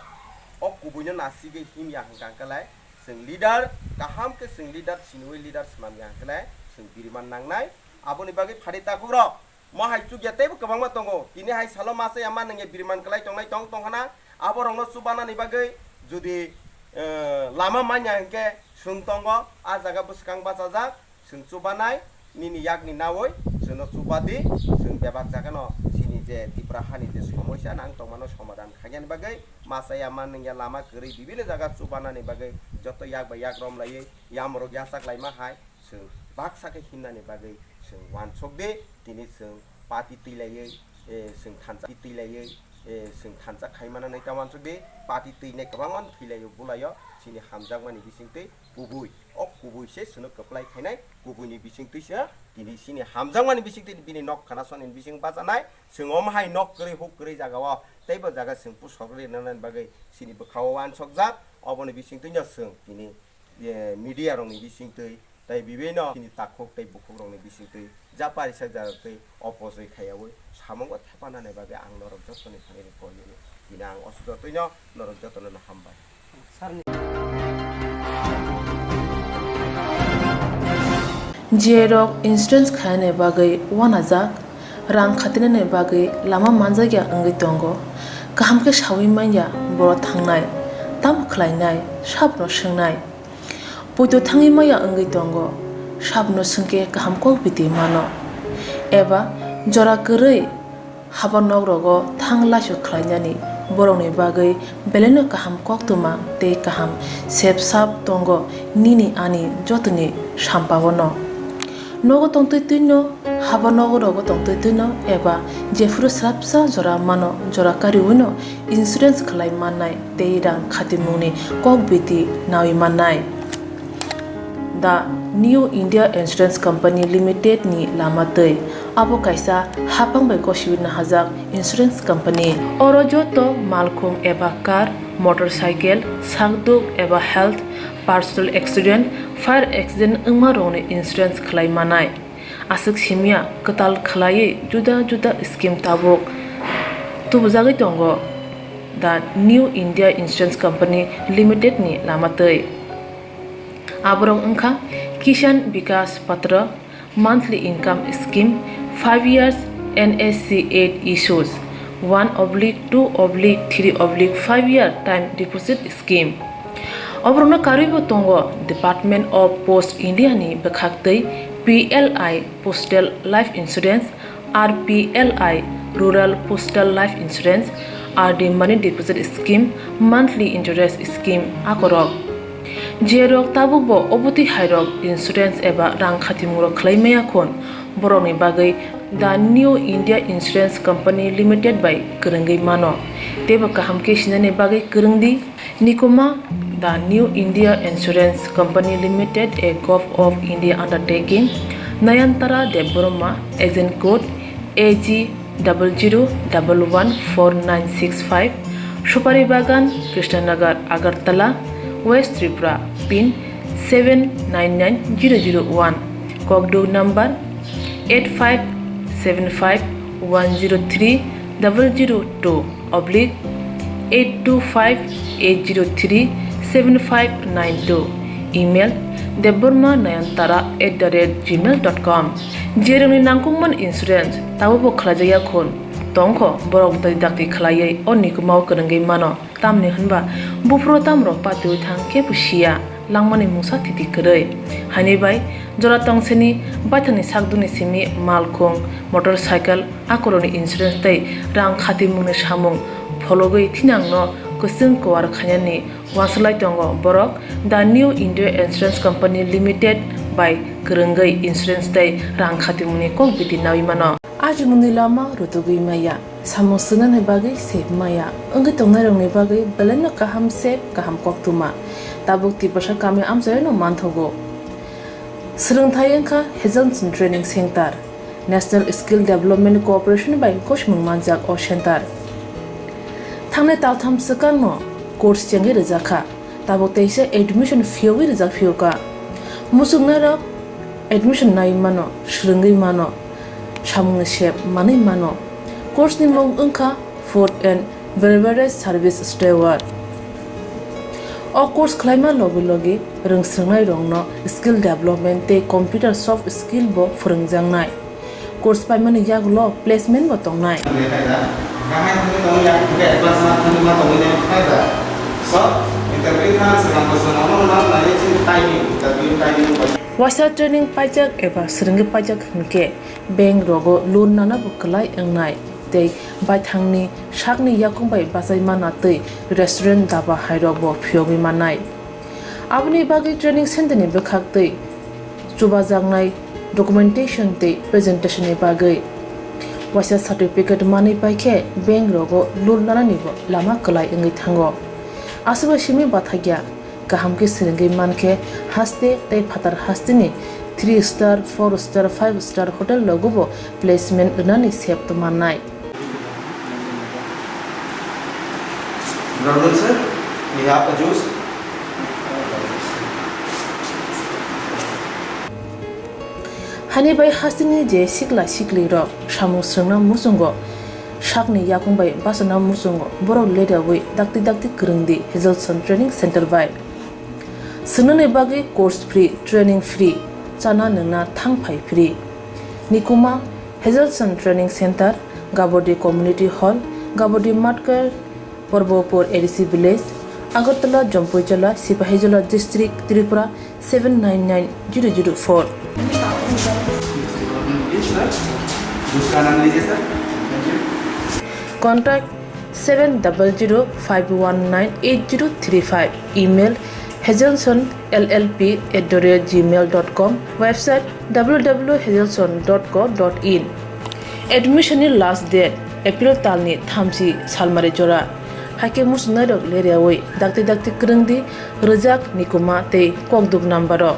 o kubuino nasigwi himya hinkha khe lai chwng leader kaham khe chwng leader siniui leader swnamya hinkhe lai chwng biriman nangnai. Aboni bagwi phari takhukrok mo hai chukya teibo kwbangma tongo. Tini hai salo masa ya ma nungya biriman kwlai tongnai tong tong hana. Aborokno chubanani bagwi jodi, eh, lama manya hinkhe chwng tongo, a jaga bwskang bachajak, chwng chubanai, nini yakni naui chwngno chubadi, chwng bebak jagano chini je Tripura hani je somosa nang tongmano somadan khainani bagwi masa ya ma nungya lama kwrwi bibini jaga chubanani bagwi joto yak bai yak romlaiwi yamrok yachak laima hai chwng baksa khe himnani bagwi chwng uansuk di, tini chwng party twilaiwi, eh, chwng thansa twilaiwi, eh, chwng thansa khai manani ta uansuk di, party twinai kwbangma thwilaio bulaio, chini hamjakmani bisingtwi kubui, o kubui se chwngno kwplai khainai, kubuini bisingtwi se tini chini hamjakmani bisingtwi bini nok khana soni bising bachanai, chwng omo hai nok kwrwi huk kwrwi jagao, teibo jaga chwng pusok rwi nanani bagwi chini bwkhao uansukjak, oboni bisingtwino chwng tini, eh, media rokni bisingtwi tei bibino chini takhuk tei bukhukrokni bisingtwi ja parisa jaga tei opojoi khaiyaui samungo thepanani bagwi ang norok jotoni thani koi hino. Tini ang oso jotwino norok jotono hambai. J rok insurance khainani bagwi uanajak, rang khatinani bagwi lama manjakya wngwi tongo. Kaham khe saui manya borok thangnai, tamo khlainai, sabono swngnai. Poito thangwi maya wngwi tongo, sabono swngkhe kaham kok biti mano. Eba jora kwrwi haba nok rogo thang laisok khlainani borokni bagwi belaino kaham koktwma tei kaham sep sap tongo nini ani jotoni sampao no. Nogo tongtwi twino, haba nogo rogo tongtwi twino eba jephuru swrapsa jora mano, jora kariwino insurance khlai mannai tei rang khatimungni kok biti naui mannai. The New India Insurance Company Limited ni lama twi. Abo kaisa haphang bai gosiwi nahajak insurance company. Oro joto malkhung eba car, motorcycle, sakduk eba health, personal accident, fire accident wngma rokni insurance khlai manai. Aswk simya kwtal khlaiwi juda juda scheme tabuk tubujagwi tongo The New India Insurance Company Limited ni lama twi. Aborok wngkha Kisan Vikas Patra, monthly income scheme, five years N S C eight issues, one oblique two oblique three oblique five year time deposit scheme. Oborokno karwibo tongo Department of Post India ni bwkhaktwi P L I Postal Life Insurance, R P L I Rural Postal Life Insurance, R D Money Deposit Scheme, Monthly Interest Scheme akorok. Jerok tabukbo obotwi hairok insurance eba rang khatimungrok khlai maya khun, borokni bagwi The New India Insurance Company Limited bai kwrwngwi mano. Teibo kaham khe sinani bagwi kwrwng di. Nikuma, The New India Insurance Company Limited, a Govt of India undertaking, Nayantara Debbarma, agent code A G double zero double one four nine six five, Supari Bagan, Krishnanagar, Agartala, West Tripura, pin seven nine nine zero zero one, kokduk number eight five seven five one zero three double zero two oblique eight two five eight zero three seven five nine two, email debbarma nayantara at the rate gmail dot com. Jerokni nangkukmani insurance tabukbo khlaijakya khun tongkho, borok bwtwi dakti khlaiwi o nikumao kwrwngwi mano. Tamni hwnba buphuru tamrok patiwi thang kebo siya, langmani mungsa thiti kwrwi. Haini bai jora tongsini baithangni sakdukni simi malkhung, motorcycle, akorokni insurance tei rang khatimungni samung phologwi thinangno kwchwng kwar khainani uansuk lai tongo borok The New India Insurance Company Limited bai kwrwngwi insurance tei rang khatimungni kok bidi naui mano. Ajimungni lama rutugwi maya, samung swngnani bagwi sep maya, wngwi tongnairokni bagwi belaino kaham sep, kaham koktwma. Tabuk Tiprasa kami amchaino manthogo. Swrwngthai wngkha Hazelson Training Center, National Skill Development Corporation bai gosimung manjak o center. Thangnai taltham swkangno course chengwi rwjakha, tabuk teisa admission phiyogwi rwjak phiyokha. Muchungnairok admission nai mano, swrwngwi mano, samungni sep manwi mano. Course ni mung wngkha Food and Beverage Service Steward. O course khlaima logi logi rwngswrwngnairokno skill development tei computer soft skill bo phwrwngjaknai. Course paimani yagulo placement bo tongnai. Waisa training paijak eba swrwngwi paijak hwnkhe bank rogo loan nana bo kwlai wngnai tei baithangni sakni yakung bai bachai mana tei restaurant, daba hairok bo phiyogwi mannai. Aboni bagwi training center ni bwkhak tei chubajaknai documentation tei presentation ni bagwi waisa certificate manwi paikhe bank rogo loan nanani bo lama kwlai wngwi thango. Aswkbai simi bathakya. Kaham khe swrwngwi mankhe haste tei phatar hasteni three star, four star, five star hotel rogobo placement rwnani sep tongmannai. Good afternoon, sir. We have a juice. Hani bai hasteni je sikla siklirok samung swrwngna muchungo, sakni yakung bai bachana muchungo, borok leriawi dakti dakti kwrwngdi Hazelson Training Center bai. Swngnani bagwi course free, training free, chana nwngna thang phai free. Nikuma Hazelson Training Center, Gabodi Community Hall, Gabodi Matkar, Porbopur A D C Village, Agartala, Jampuijala, Sipahijola District, Tripura seven nine nine zero zero four. Contact seven double zero five one nine eight zero three five. Email hazelson L L P at the rate gmail dot com. Website w w w hazelson dot co dot in. Admission ni last date April talni thamchi salmari jora. Haikhe muchungnairok leriawi dakti dakti kwrwngdi rwjak Nikuma tei kokduk number o.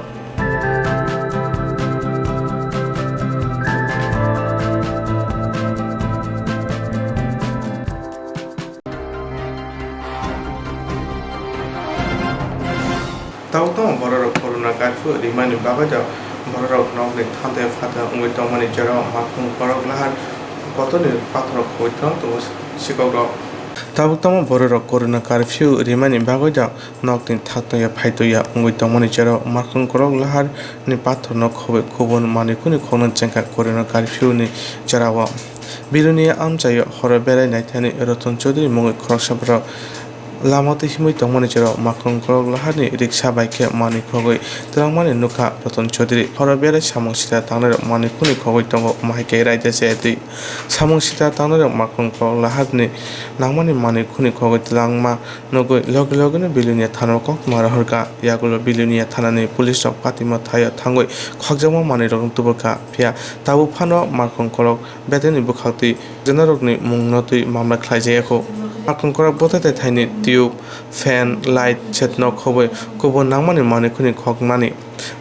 Tabuk tamo bororok corona curfew rimani bagwi bororok nokni thantio phatio wngwi tongmani jora Makhung Korok Lahar kotorni pathorrok khobwi thang tongo sikhok rok. Tabuk tamo bororok corona curfew rimani bagwi nokni thantio phaitio wngwi tongmani jora Makhung Korok Lahar ni pathorno khobwi kubun manwi khuni khoknwi chengkha corona curfew ni jorao. Bilonia amchaio horo berai naithani Roton Chaudhary mungwi khoroksa borok lama twi himwi tongmani jora Makhung Korok Laharni riksa bai khe manwi khogwi twlangmani nukha Roton Chaudhary. Horo berai samung sita tangnairok manwi khuni khogwi tongo, omo hai khe raida chaya twi. Samung sita tangnairok Makhung Korok Laharni nangmani manwi khuni khogwi twlangma nugwi logi logino Bilonia thanao koktwma rohorkha. Yagulo Bilonia thanani police rok patimo thaio thangwi khokjakma manwirokno tuburkha, phiya tabuk phano Makhung Korok Bethaini bwkhaktwi khokjaknairokni mungno twi mamla khlaijak ya kho. Makhung Korok Bethai thaini tube, fan, light, chetno khobwi kubun nangmani manwi khuni khokmani.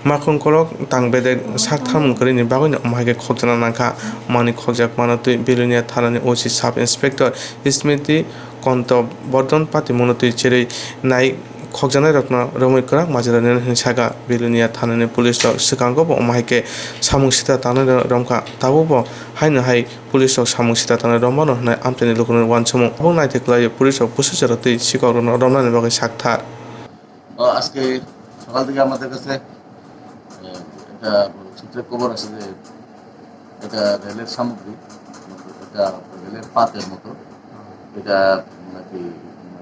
Makhung Korok tang bedek sak tharmung kwrwini bagwino omo hai khe khokjakna nangkha. Manwi khokjakmano twi Bilonia thanani O C Sub Inspector Smriti Konto Bordon patimungno twi cherwi nai khokjaknairokno romwi kwrak majra rwnai hwnwi sakha. Bilonia thanani police rok swkango bo omo hai khe samung sita tangnai romkha, tabukbo haino hai police rok samung sita tangnai romano hwnwi amchaini lukurokni uansukmung. Tabuk naitwi kwlaio police rok bwswk jora twi sikok rokno romnani bagwi sakthar. ও, আজকে সকাল থেকে আমাদের কাছে, এ, একটা সূত্রে খবর আছে যে এটা রেলের সামগ্রী, এটা রেলের পাতের মতো, এটা নাকি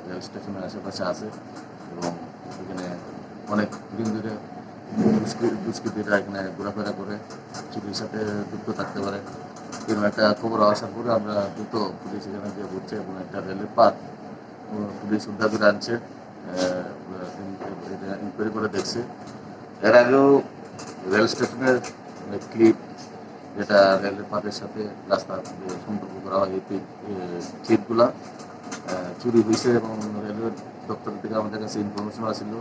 রেল স্টেশনের আশেপাশে আছে এবং এখানে অনেক দিন ধরে দুষ্কৃ-, দুষ্কৃতীরা এখানে ঘোরাফেরা করে, চুরির সাথে যুক্ত থাকতে পারে। এরকম একটা খবর আসার পরে আমরা দ্রুত পুলিশ এখানে গিয়ে পৌঁছে এবং একটা রেলের পাত পুলিশ উদ্ধার করে আনছে। আহ, ইন-, এটা ইনকোয়ারি করে দেখছে। এর আগেও রেল স্টেশনের ক্লিপ, যেটা রেলের পাতের সাথে রাস্তা যে সম্পর্ক করা হয়, এই ক্লিপ, এ, ক্লিপগুলা, আহ, চুরি হয়েছে এবং রেলওয়ে দপ্তর থেকে আমাদের কাছে ইনফরমেশন আসছিল।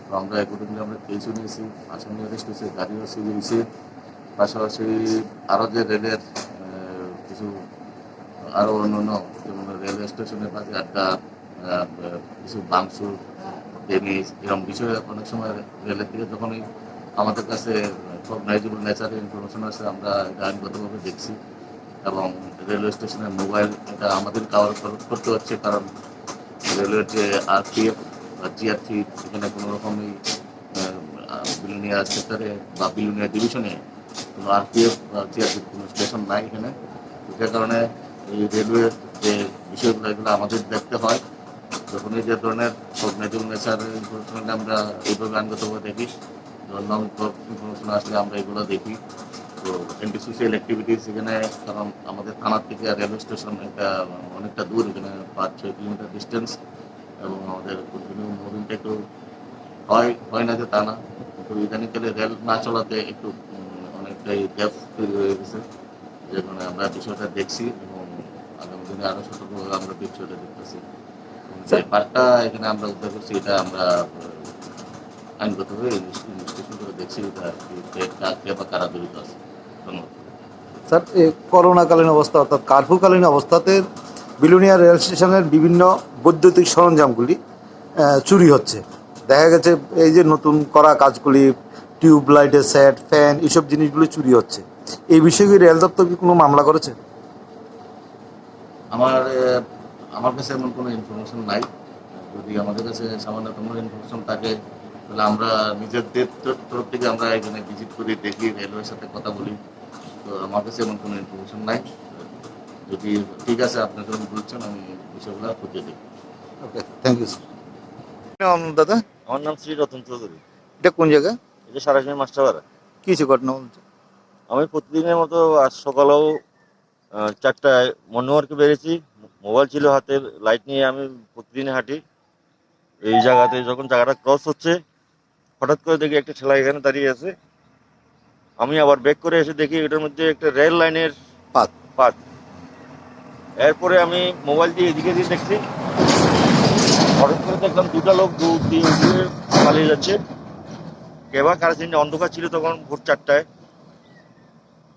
তো আমরা অ্যাকর্ডিংলি আমরা কেসও নিয়েছি, আসামি অ্যারেস্ট হয়েছে, গাড়িও সিজ হয়েছে। পাশাপাশি আরও যে রেলের, আহ, কিছু আরও অন্যান্য, যেমন রেলওয়ে স্টেশনের পাশে আড্ডা, আহ, কিছু ভাঙচুর, ড্যামেজ, এরকম বিষয়ে অনেক সময় রেলের থেকে যখনই আমাদের কাছে কগনাইজেবল নেচারের ইনফরমেশন আছে, আমরা এটা আইনগতভাবে দেখছি। এবং রেলওয়ে স্টেশনের মোবাইল, এটা আমাদের কভার করতে হচ্ছে, কারণ রেলওয়ের যে আরপিএফ বা জিআরপি, এখানে কোনো রকমই, আহ, বিলোনিয়া সেক্টরে বা বিলোনিয়া ডিভিশনে কোনো আরপিএফ বা জিআরপির কোনো স্টেশন নাই এখানে। তো যে কারণে এই রেলওয়ের যে বিষয়গুলো, এগুলো আমাদের দেখতে হয়। যখনই যে ধরনের কগনিটিভ নেচার ইনফরমেশন আমরা এইভাবে আইনগতভাবে দেখি, যেমন নন ইনফরমেশন আসলে আমরা এগুলো দেখি। তো অ্যান্টি সোশ্যাল অ্যাক্টিভিটিস এখানে, কারণ আমাদের থানা থেকে রেলওয়ে স্টেশন একটা অনেকটা দূর, এখানে পাঁচ ছয় কিলোমিটার ডিস্টেন্স, এবং আমাদের কন্টিনিউ মুভমেন্ট একটু হয়, হয় না যে তা না, কিন্তু ইদানিংকালে রেল না চলাতে একটু, উম, অনেকটাই গ্যাপ তৈরি হয়ে গেছে। যে কারণে আমরা বিষয়টা দেখছি এবং আগামী দিনে আরো সতর্কভাবে আমরা বিষয়টা দেখতেছি। এবং যে স্যার, পার্টটা এখানে আমরা উদ্ধার করছি, এটা আমরা, আহ, আইনগতভাবে ইনভেস্ট-, ইনভেস্টিগেশন করে দেখছি, এটা কি, কে, কা-, কে বা কারা জড়িত আছে। ধন্যবাদ। স্যার, এই করোনাকালীন অবস্থা অর্থাৎ কার্ফিউকালীন অবস্থাতে বিলোনিয়া রেল স্টেশনের বিভিন্ন বৈদ্যুতিক সরঞ্জামগুলি, আহ, চুরি হচ্ছে। দেখা গেছে এই যে নতুন করা কাজগুলি, টিউব লাইটের সেট, ফ্যান, এইসব জিনিসগুলি চুরি হচ্ছে। এই বিষয়ে কি রেল দপ্তর কি কোনো মামলা করেছে? আমার, আহ, আমার কাছে এমন কোনো ইনফরমেশন নাই। যদি আমাদের কাছে সামান্যতম ইনফরমেশন থাকে, তাহলে আমরা নিজেদের তর-, তরফ থেকে আমরা এখানে ভিজিট করি, দেখি, রেলওয়ের সাথে কথা বলি। তো আমার কাছে এমন কোনো ইনফরমেশন নাই। যদি ঠিক আছে, আপনি যখন বলছেন, আমি বিষয়গুলো খতিয়ে দেখব। ওকে, থ্যাংক ইউ, স্যার। নাম, দাদা? আমার নাম শ্রী রতন চৌধুরী। এটা কোন জায়গা? এটা সারাশিনা মাস্টারপাড়া। কি হয়েছে ঘটনা বলছে? আমি প্রতিদিনের মতো আজ সকালেও, আহ, চারটায় মর্নিং ওয়াকে বেরিয়েছি। মোবাইল ছিল হাতে, লাইট নিয়ে আমি প্রতিদিন হাঁটি। এই জায়গাতে যখন জায়গাটা ক্রস হচ্ছে, হঠাৎ করে দেখি একটা ঠেলা এখানে দাঁড়িয়ে আছে। আমি আবার ব্যাক করে এসে দেখি এটার মধ্যে একটা রেল লাইনের পাত। পাত। এরপরে আমি মোবাইল দিয়ে এদিকে দিয়ে দেখছি, হঠাৎ করে দেখলাম দুটা লোক দৌড় দিয়ে উঠে পালিয়ে যাচ্ছে। কেবা কার চিনে অন্ধকার ছিল তখন ভোর চারটায়।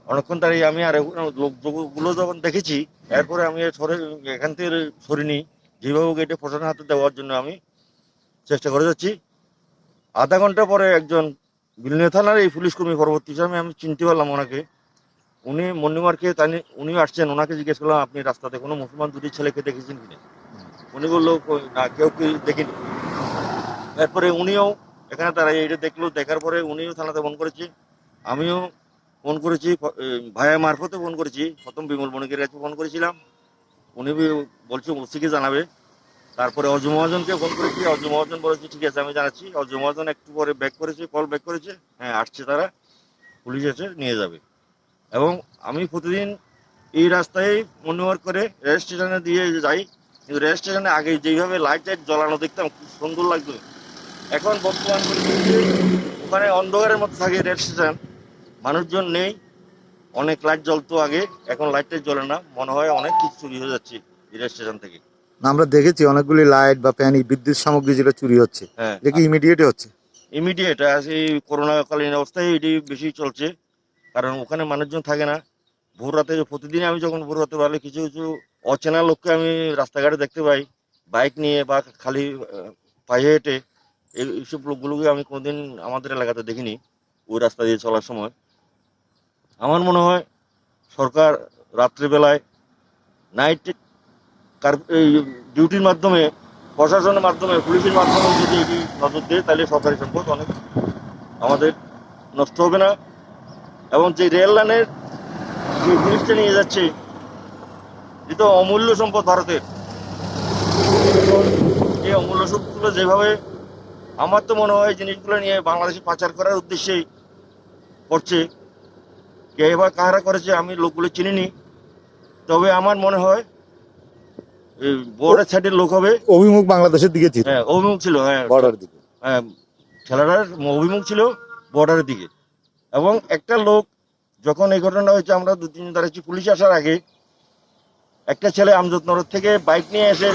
অনেকক্ষণ দাঁড়িয়ে আমি আর এখন লোকগুলো যখন দেখেছি, এরপরে আমি সরে, এখান থেকে সরিনি, যেভাবে হোক এটা প্রশাসনের হাতে দেওয়ার জন্য আমি চেষ্টা করে যাচ্ছি। আধা ঘন্টা পরে একজন বিলোনিয়া থানার এই পুলিশ কর্মী, পরবর্তী সময় আমি চিনতে পারলাম ওনাকে। উনি মর্নিং ওয়াকে তানি-, উনিও আসছেন, ওনাকে জিজ্ঞেস করলাম, "আপনি রাস্তাতে কোনো মুসলমান দুটি ছেলেকে দেখেছেন কিনা?" উনি বললো, "কই না, কেউ কি দেখিনি।" এরপরে উনিও এখানে দাঁড়ায়, এটা দেখলো, দেখার পরে উনিও থানাতে ফোন করেছে, আমিও ফোন করেছি, প-, এ, ভাইয়া মারফতে ফোন করেছি, প্রথম বিমল বণিকের কাছে ফোন করেছিলাম, উনি বি-, বলছে ওসিকে জানাবে। তারপরে অজু মহাজনকে ফোন করেছি, অজু মহাজন বলেছে, "ঠিক আছে, আমি জানাচ্ছি।" অজু মহাজন একটু পরে ব্যাক করেছে, কল ব্যাক করেছে, "হ্যাঁ, আসছে তারা, পুলিশ এসে নিয়ে যাবে।" এবং আমি প্রতিদিন এই রাস্তায় মর্নিং ওয়াক করে রেল স্টেশনে দিয়ে যাই, কিন্তু রেল স্টেশনে আগে যেইভাবে লাইট টাইট জ্বালানো দেখতাম, খুব সুন্দর লাগতো। এখন বর্তমান পরিস্থিতিতে ওখানে অন্ধকারের মতো থাকে রেল স্টেশন, মানুষজন নেই। অনেক লাইট জ্বলতো আগে, এখন লাইট টাইট জ্বলে না, মনে হয় অনেক কিছু চুরি হয়ে যাচ্ছে এই রেল স্টেশন থেকে। না, আমরা দেখেছি অনেকগুলি লাইট বা ফ্যান, এই বিদ্যুৎ সামগ্রী যেটা চুরি হচ্ছে, হ্যাঁ। এটা কি ইমিডিয়েটই হচ্ছে? ইমিডিয়েট আছে, এই করোনাকালীন অবস্থায় এটি বেশি চলছে, কারণ ওখানে মানুষজন থাকে না। ভোর রাতে যে প্রতিদিন আমি যখন ভোর রাতে বেরোলে কিছু কিছু অচেনা লোককে আমি রাস্তাঘাটে দেখতে পাই, বাইক নিয়ে বা খালি, আহ, পায়ে হেঁটে। এই, এইসব লোকগুলোকে আমি কোনোদিন আমাদের এলাকাতে দেখিনি ওই রাস্তা দিয়ে চলার সময়। আমার মনে হয় সরকার রাত্রিবেলায় নাইট কার-, এই ডিউটির মাধ্যমে, প্রশাসনের মাধ্যমে, পুলিশের মাধ্যমে যদি এটি নজর দেয়, তাহলে সরকারি সম্পদ অনেক আমাদের নষ্ট হবে না। এবং যে রেল লাইনের যে জিনিসটা নিয়ে যাচ্ছে, এটা তো অমূল্য সম্পদ ভারতের। এই অমূল্য সম্পদগুলো যেভাবে, আমার তো মনে হয় জিনিসগুলো নিয়ে বাংলাদেশে পাচার করার উদ্দেশ্যেই করছে। কে বা কারা করেছে আমি লোকগুলো চিনিনি, তবে আমার মনে হয় এই বর্ডার সাইডের লোক হবে। অভিমুখ বাংলাদেশের দিকে ছিল। হ্যাঁ, অভিমুখ ছিল, হ্যাঁ। বর্ডার দিকে। হ্যাঁ, ঠেলাটার অভিমুখ ছিল বর্ডারের দিকে। এবং একটা লোক যখন এই ঘটনা হয়েছে, আমরা দু তিনজন দাঁড়াচ্ছি, পুলিশ আসার আগে একটা ছেলে আমজদনগর থেকে বাইক নিয়ে এসে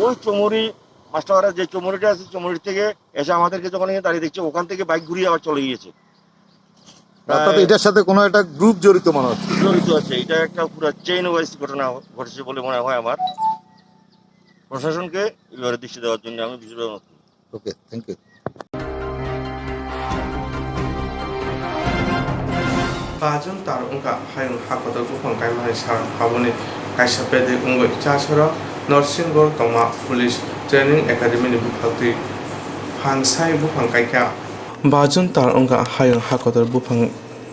ওই চমুরি, মাস্টারপাড়ার যে চমুরিটা আছে, চমুরি থেকে এসে আমাদেরকে যখন এখানে দাঁড়িয়ে দেখছে, ওখান থেকে বাইক ঘুরিয়ে আবার চলে গিয়েছে। অর্থাৎ প্রায় এটার সাথে কোনো একটা গ্রুপ জড়িত মনে হচ্ছে। জড়িত আছে, এটা একটা পুরো চেইন ওয়াইজ ঘটনা ঘটেছে বলে মনে হয় আমার। প্রশাসনকে এই ব্যাপারে দৃষ্টি দেওয়ার জন্য আমি বিশেষভাবে অনুরোধ করব। Okay, thank you. Bajon tar wngkha hayung hakotor buphang kaimani sal, aboni kaisa bedek wngwi chasoro Norsingor tongma Police Training Academy ni bwkhaktwi phangsai buphang kaikha. Bajon tar wngkha hayung hakotor buphang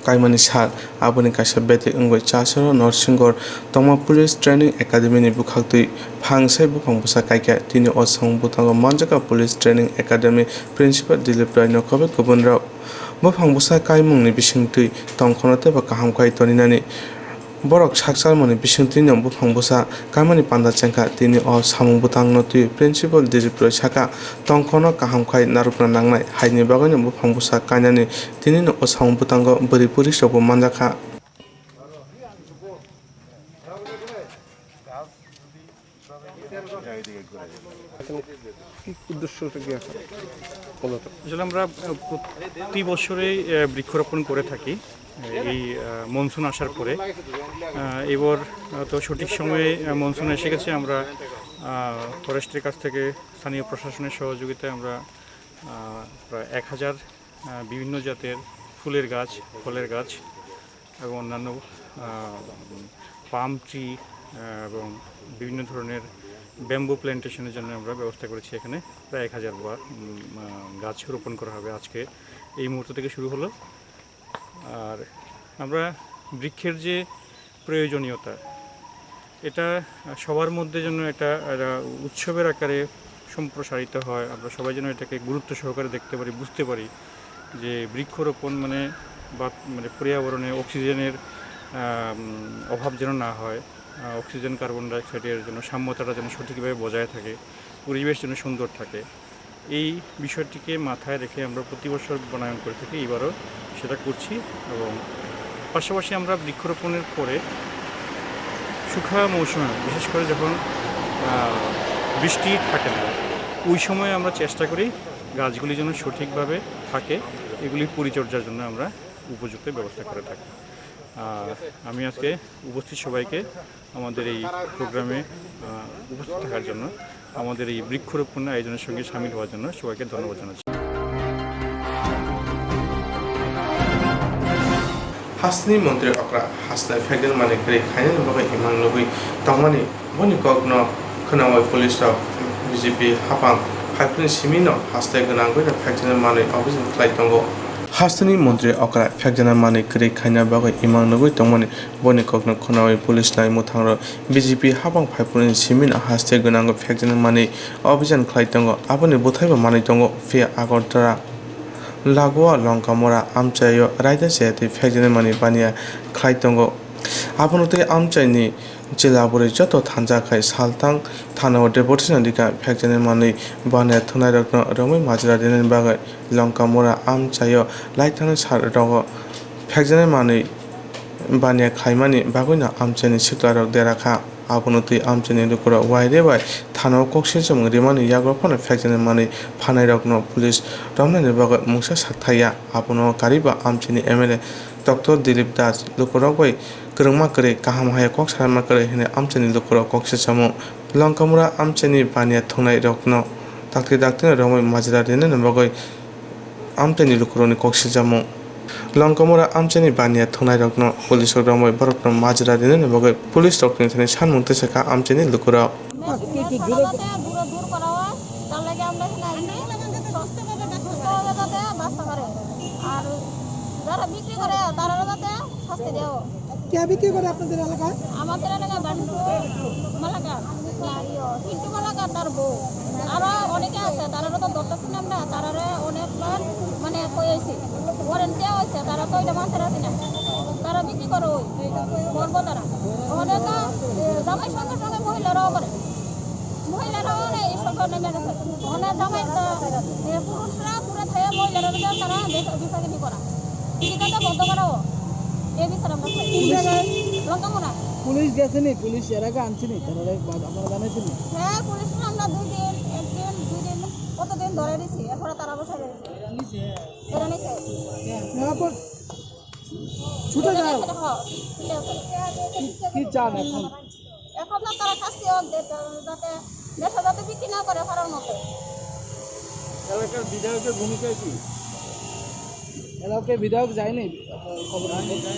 kaimani sal, aboni kaisa bedek wngwi chasoro Norsingor tongma Police Training Academy ni bwkhaktwi phangsai buphang bwsa kaikha. Tini o samung bwthango manjakha Police Training Academy Principal Dilip Roy no kobe kubunrok. Buphang bwsa kaimungni bisingtwi tongkhono teibo kaham khai toninani. Borok sak chalmani bisingtwino buphang bwsa kaimani panda chengkha. Tini o samung bwtangno twiwi Principal Dilip Roy sakha, tongkhono kaham khai narwkna nangnai, haini bagwino buphang bwsa kainani. Tinino o samung bwtango bwrwi police rokbo manjakha. উদ্দেশ্যটা কি আছে মূলত? আসলে আমরা, আহ, প্রতি বছরেই, আহ, বৃক্ষরোপণ করে থাকি, আহ, এই, আহ, মনসুন আসার পরে। আহ, এবার, আহ, তো সঠিক সময়ে, আহ, মনসুন এসে গেছে। আমরা, আহ, ফরেস্টের কাছ থেকে, স্থানীয় প্রশাসনের সহযোগিতায় আমরা, আহ, প্রায় এক হাজার, আহ, বিভিন্ন জাতের ফুলের গাছ, ফলের গাছ এবং অন্যান্য, আহ, পাম ট্রি, আহ, এবং বিভিন্ন ধরনের ব্যাম্বু প্ল্যান্টেশনের জন্য আমরা ব্যবস্থা করেছি। এখানে প্রায় এক হাজার বা, উম, আহ, গাছ রোপণ করা হবে আজকে, এই মুহূর্ত থেকে শুরু হলো। আর আমরা বৃক্ষের যে প্রয়োজনীয়তা, এটা সবার মধ্যে যেন এটা, এটা উৎসবের আকারে সম্প্রসারিত হয়, আমরা সবাই যেন এটাকে গুরুত্ব সহকারে দেখতে পারি, বুঝতে পারি যে বৃক্ষরোপণ মানে বা, মানে পর্যাবরণে অক্সিজেনের, আহ, উম, অভাব যেন না হয়, আহ, অক্সিজেন কার্বন ডাইঅক্সাইডের জন্য সাম্যতাটা যেন সঠিকভাবে বজায় থাকে, পরিবেশ যেন সুন্দর থাকে। এই বিষয়টিকে মাথায় রেখে আমরা প্রতি বছর বনায়ন করে থাকি, এবারও সেটা করছি। এবং পাশাপাশি আমরা বৃক্ষরোপণের পরে শুখা মৌসুমে, বিশেষ করে যখন, আহ, বৃষ্টি থাকে না, ওই সময় আমরা চেষ্টা করি গাছগুলি যেন সঠিকভাবে থাকে, এগুলি পরিচর্যার জন্য আমরা উপযুক্ত ব্যবস্থা করে থাকি। আহ, আমি আজকে উপস্থিত সবাইকে আমাদের এই প্রোগ্রামে, আহ, উপস্থিত থাকার জন্য, আমাদের এই বৃক্ষরোপণ আয়োজনের সঙ্গে সামিল হওয়ার জন্য সবাইকে ধন্যবাদ জানাচ্ছি। Hasteni montri okra hasteni phekjak manwi kwrwi khainani bagwi imang nugwi tongmani. Boni kokno khwnawi police rok B J P hapang phaiphrwini simi no haste gwnangwi no phekjaknai manwi obhijan khlai tongo. Hasteni montri okra phekjaknai manwi kwrwi khaina bagwi imang nugwi tongmani. Boni kokno khwnawi police lai mwthangrok B J P hapang phaiphrwini simi no haste gwnangwi phekjaknai manwi obhijan khlai tongo. Aboni bwthaibo manwi tongo, phiya Agartala Lagua Longkamura amchaio raida chaya twi phekjaknai manwi baniya khlai tongo. Abono tei amchaini chwla bwrwi joto thansa khai saltang thanao deportation rikha phekjaknai manwi baniya thwngnairokno romwi majra rinani bagwi Longkamura amchaio laithangni sal rogo phekjaknai manwi baniya khlaimani bagwino amchaini siklarok dera kha. Abono twi amchaini lukurok waire bai thanao kok silchomung rimani yago phano phekjaknai manwi phanairokno police romnani bagwi mungsa sakthaiya. Abono kariba amchaini M L A Doctor Dilip Das lukurok bai kwrwngma kwrwi, kaham haya kok salaima kwrwi hwnwi amchaini lukurok kok silchamo. Longkamura amchaini baniya thwngnairokno dakti daktino romwi majra rinani bagwi amchaini lukurokni kok silchamo. Longkamura amchaini baniya thwngnairokno police rok romwi borokno majra rinani bagwi police rokni thani sanmung tesa kha amchaini lukurok. সমস্যা যাতে দূর, দূর করা হয়, তার লাগি আমরা এখানে আইছি। সুস্থভাবে যাতে বাঁচতে পারে। আর যারা বিক্রি করে, তারারও যাতে শাস্তি দেওয়া হোক। কে বিক্রি করে আপনাদের এলাকায়? আমাদের এলাকায় বান্টু মালাকার, আর ইয়ো, পিন্টু মালাকার, তার বউ। আরো অনেকে আছে, তারারও তো ধরতেছি না আমরা, তারারে অনেকবার মানে কই আইছি, ওয়ারেন্ট দেওয়া হয়েছে, তারা তো এটা মানতে রাজি না, তারা বিক্রি করে ওই, বলবো তারা। ওখানে তো, এ, জামাই সঙ্গে সঙ্গে মহিলারাও করে। মহিলারা অনেক এই সব ধরনের মেরেছে। ওনার জামাই তো, এ, পুরুষরা পুরো থাইয়া মহিলারা তো তারা দেশ অভিশাপে নিয়ে করা। এটা তো বন্ধ করা হোক। এ বিচার আমরা চাই। পুলিশ, লঙ্কা মোড়া। পুলিশ গেছে নি? পুলিশ এর আগে আনছে নি? তারা বা-, আপনারা জানাইছেন নি? হ্যাঁ, পুলিশরা আমরা দুই দিন, একদিন, দুই দিন, কতদিন ধরে দিছি। এরপরে তারা বসে রয়েছে। এরা নিছে। এরা নিছে। ছুটে যাও। কি, কি চান এখন? এখন না তারা শাস্তি হোক, যে-, যাতে দেশে যাতে বিক্রি না করে পারার মতো। এলাকার বিধায়কের ভূমিকা কি? এলাকার বিধায়ক যায়নি আপনার খবর নিতে?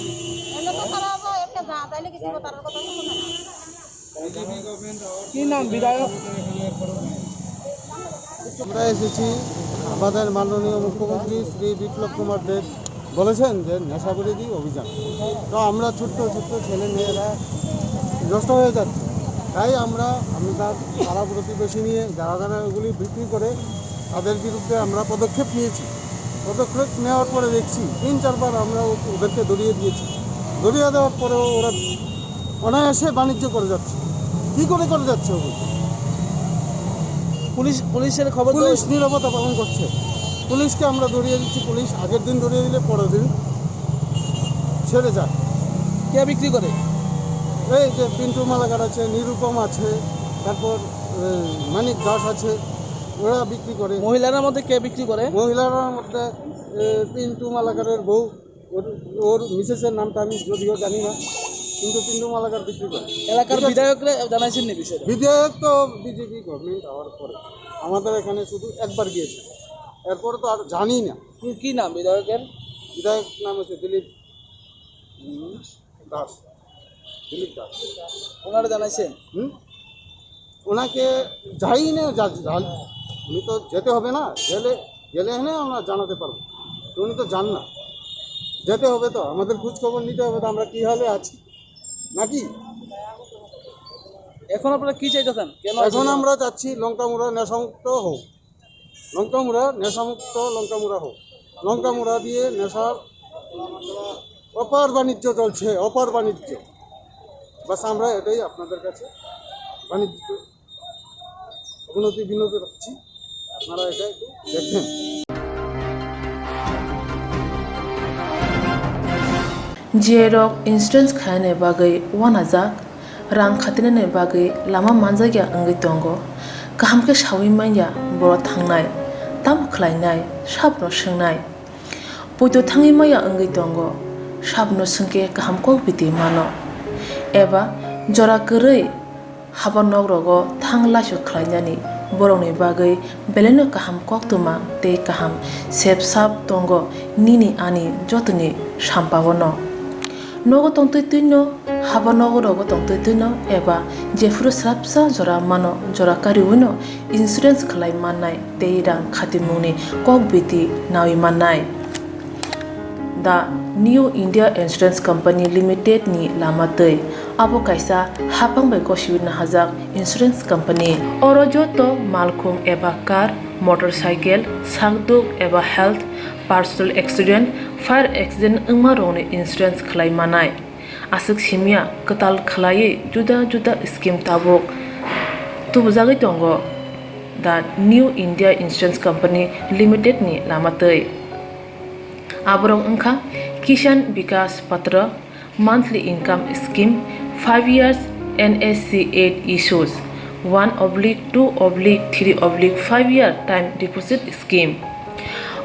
এমনি তো তারা তো এমনি যা-, যাইলে কিছু তার কথা শুনে না। কি নাম বিধায়ক? আমরা এসেছি, আমাদের মাননীয় মুখ্যমন্ত্রী শ্রী বিপ্লব কুমার দেব বলেছেন যে নেশা বিরোধী অভিযান। তো আমরা ছোট্ট ছোট্ট ছেলে মেয়েরা নষ্ট হয়ে যাচ্ছে, তাই আমরা আমাদের পাড়া প্রতিবেশী নিয়ে যারা যারা ওগুলি বিক্রি করে তাদের বিরুদ্ধে আমরা পদক্ষেপ নিয়েছি। পদক্ষেপ নেওয়ার পরে দেখছি তিন চারবার আমরা ও-, ওদেরকে ধরিয়ে দিয়েছি। ধরিয়ে দেওয়ার পরেও ওরা অনায়াসে বাণিজ্য করে যাচ্ছে। কি করে করে যাচ্ছে ওগুলো? পুলিশ, পুলিশের খবর তো পুলিশ নীরবতা পালন করছে। পুলিশকে আমরা ধরিয়ে দিচ্ছি, পুলিশ আগের দিন ধরিয়ে দিলে পরের দিন ছেড়ে যায়। কে বিক্রি করে? এই যে পিন্টু মালাকার আছে, নিরুপম আছে, তারপর, এ, মানিক দাস আছে, ওরা বিক্রি করে। মহিলাদের মধ্যে কে বিক্রি করে? মহিলাদের মধ্যে, এ, পিন্টু মালাকারের বউ, ওর, ওর মিসেসের নামটা আমি যদিও জানি না, কিন্তু পিন্টু মালাকার বিক্রি করে। এলাকার ঠিক আছে? বিধায়করা জানাইছেন নি বিষয়টা? বিধায়ক তো বিজেপি গভর্নমেন্ট হওয়ার পরে আমাদের এখানে শুধু একবার গিয়েছে, এরপরে তো আর জানি না। কি, কি নাম বিধায়কের? বিধায়ক নাম হচ্ছে দিলীপ, উম, দাস, দিলীপ দাস। ওনারা জানাইছেন? হুম? ওনাকে যাই না, যা-, যা-, উনি তো যেতে হবে না, গেলে, গেলে এনে আমরা জানাতে পারবো। তো উনি তো যান না, যেতে হবে তো, আমাদের খোঁজ খবর নিতে হবে তো, আমরা কি হালে আছি, নাকি? এখন আপনারা কি চাইতেছেন? কেন এখন আছেন? আমরা চাচ্ছি লঙ্কামুড়া নেশামুক্ত হোক, লঙ্কামুড়া নেশামুক্ত লঙ্কামুড়া হোক। লঙ্কামুড়া দিয়ে নেশার অপার বাণিজ্য চলছে, অপার বাণিজ্য। বাস, আমরা এটাই আপনাদের কাছে বাণিজ্য অবনতি বিনতি রাখছি, আপনারা এটা একটু দেখবেন। J rok insurance khainani bagwi uanajak, rang khatinani bagwi lama manjakya wngwi tongo. Kaham khe saui manya borok thangnai, tamo khlainai, sabno swngnai. Poito thangwi maya wngwi tongo, sabno swngkhe kaham kok biti mano. Eba jora kwrwi haba nok rogo thang laisuk khlainani borokni bagwi belaino kaham koktwma tei kaham sep sap tongo nini ani jotoni sampao no. Nogo tongtwi twino, haba nogo rogo tongtwi twino eba jephuru swrapsa jora mano jora kariwino insurance khlai mannai tei rang khatimungni kok biti nawi mannai. The New India Insurance Company Limited ni lama twi. Abo kaisa haphang bai gosiwi nahajak insurance company. Oro joto malkhung eba car, motorcycle, sakduk eba health, personal accident, fire accident wngma rokni insurance khlai manai. Aswk simya kwtal khlaiwi juda juda scheme tabuk tubujagwi tongo the New India Insurance Company Limited ni lama twi. Aborok wngkha Kisan Vikas Patra, monthly income scheme, five years N S C eight issues, one oblique two oblique three oblique five year time deposit scheme.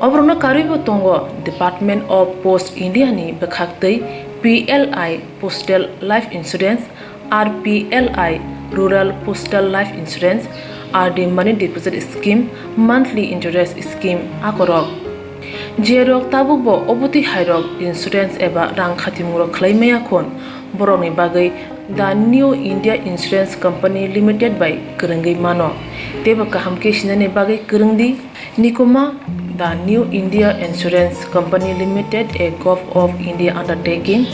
Oborokno karwibo tongo Department of Post India ni bwkhaktwi P L I Postal Life Insurance, R P L I Rural Postal Life Insurance, R D Money Deposit Scheme, Monthly Interest Scheme akorok. Jerok tabukbo obotwi hairok insurance eba rang khatimungrok khlai maya khun, borokni bagwi The New India Insurance Company Limited bai kwrwngwi mano. Teibo kaham khe sinani bagwi kwrwng di. Nikoma, The New India Insurance Company Limited, a Govt of India undertaking,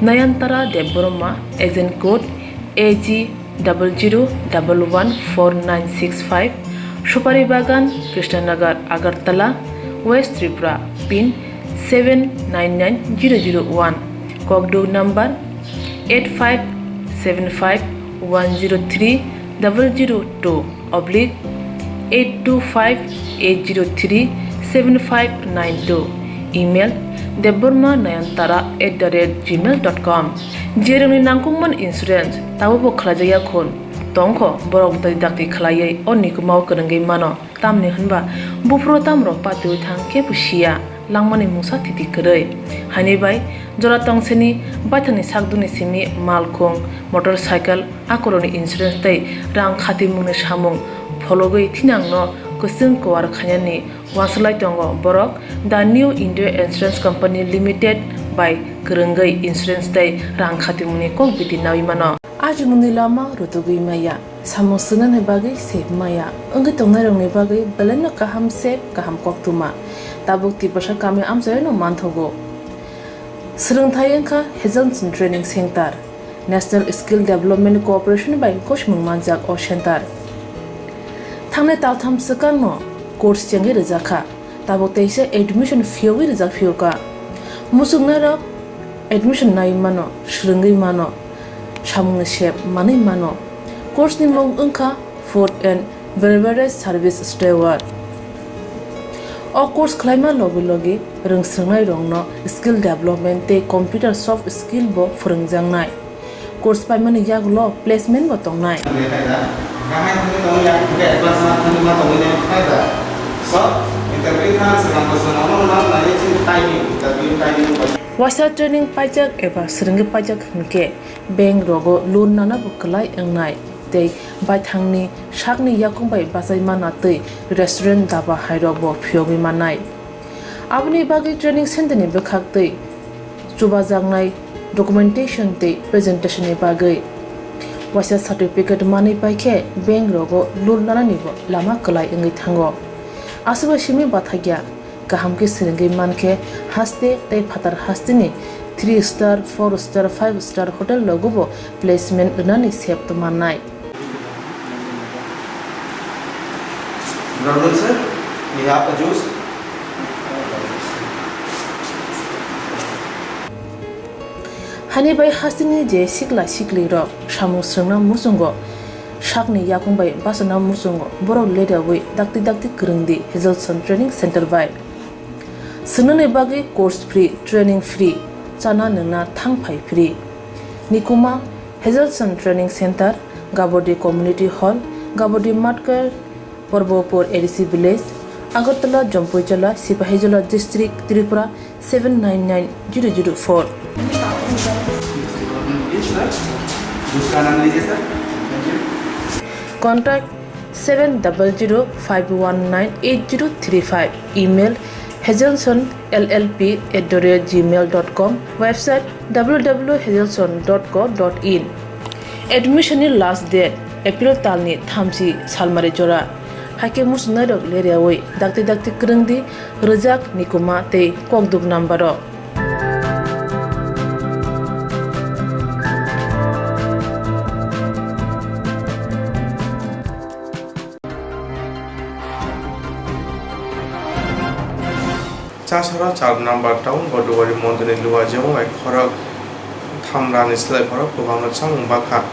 Nayantara Debbarma, agent code A G double zero double one four nine six five, Supari Bagan, Krishnanagar, Agartala, West Tripura, pin seven nine nine zero zero one, Kokduk number eight five seven five one zero three double zero two. oblique eight two five eight zero three seven five nine two, email debbarma nayantara at the rate gmail dot com. Jeremni nangkukman insurance tabukbo khlaijakya khun tongkho, borok dakti dakti khlaiwi o nikumao kwrwngwi mano. Tamni hwnba buphuru tamrok patiwi thang khe bo siya langmani mungsa thiti kwrwi. Haini bai jora tongsini baithangni sakduni simi malkhung, motorcycle, akorokni insurance tei rang khatimungni samung phologwi thinangno kwchwng kuar khainani uansuk lai tongo borok. The New India Insurance Company Limited bai kwrwngwi insurance tei rang khatimungni kok bidi naui mano. Ajimungni lama rutugwi maya, samung swngnani bagwi sep maya, wngwi tongnairokni bagwi belaino kaham sep, kaham koktwma. Tabuk Tiprasa kami amchaino manthogo. Swrwngthai wngkha Hazelson Training Center, National Skill Development Corporation bai gosimung manjak o center. Thangnai taltham swkangno course chengwi rwjakha. Tabuk teisa admission phiyogwi rijak phiyokha. Muchungnairok admission nai mano, swrwngwi mano, samungni sep manwi mano. Course ni mung wngkha Food and Beverage Service Steward. O course khlaima logi logi rwngswrwngnairokno skill development tei computer soft skill bo phwrwngjaknai. Course paimani yagulo placement bo tongnai. Waisa training paijak eba swrwngwi paijak hwnkhe bank rogo loan nana bo kwlai wngnai tei baithangni sakni yakung bai bachai mana tei restaurant, daba hairok bo phiyogwi mannai. Aboni bagwi training center ni bwkhak tei chubajaknai documentation tei presentation ni bagwi waisa certificate manwi paikhe bank rogo loan nanani bo lama kwlai wngwi thango. Aswkbai simi bathakya kaham khe swrwngwi mankhe haste tei phatar hasteni three star, four star, five star hotel rogo bo placement rwnani sep tongmannai. Good afternoon, sir. We have a juice. Hani bai hasteni je sikla siklirok samung swrwngna muchungo sakni yakung bai bachana muchungo borok leriawi dakti dakti kwrwngdi Hazelson Training Center bai. Swngnani bagwi course free, training free, chana nwngna thang phai free. Nikuma Hazelson Training Center, Gabodi Community Hall, Gabodi Matkar, Porbopur A D C Village, Agartala, Jampuijala, Sipahijola District, Tripura seven nine nine zero zero four. Contact seven double zero five one nine eight zero three five, email hazelson L L P at the rate gmail dot com, website W W W hazelson dot co dot in. Admission ni last date April talni thamchi salmari jora. Haikhe muchungnairok leriawi dakti dakti kwrwngdi, rwjak nikuma tei kokduk number o. Chasaro char number town Bordowari mondirni luajao bai khorok thamrani slai borok kwbangma chamung bakha.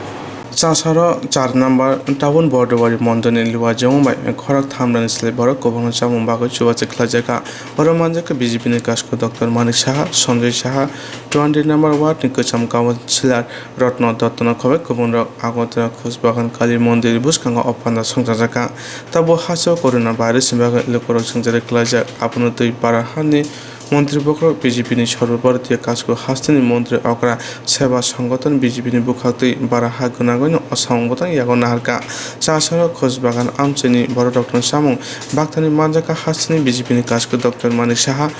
Chasaro char number town Bordowari mondirni luajao bai khorok thamrani slai borok kwbangma chamung bagwi chubachu khlaijakha. Oro manjakha B J P ni kasko Doctor Manik Saha, Sanjay Saha, twenty number ward ni kwcham councillor Rotno Dotto no khobai kubunrok Agartala Khusbagan Kali Mondir bwskango o panda songchajakha. Tabuk hasteo corona virus ni bagwi lukurok sengchari klaijak, abono twi para hani montri bokhorok B J P ni Sarva Bharatiya Kasko hasteni montri okra Seva Sangathon B J P ni bwkhaktwi bara ha gwnangwi no o samung bwtang yago naharkha. Chasaro Khusbagan amchaini bororokno samung baktani manjakha hasteni B J P ni Kasko Doctor Manik Saha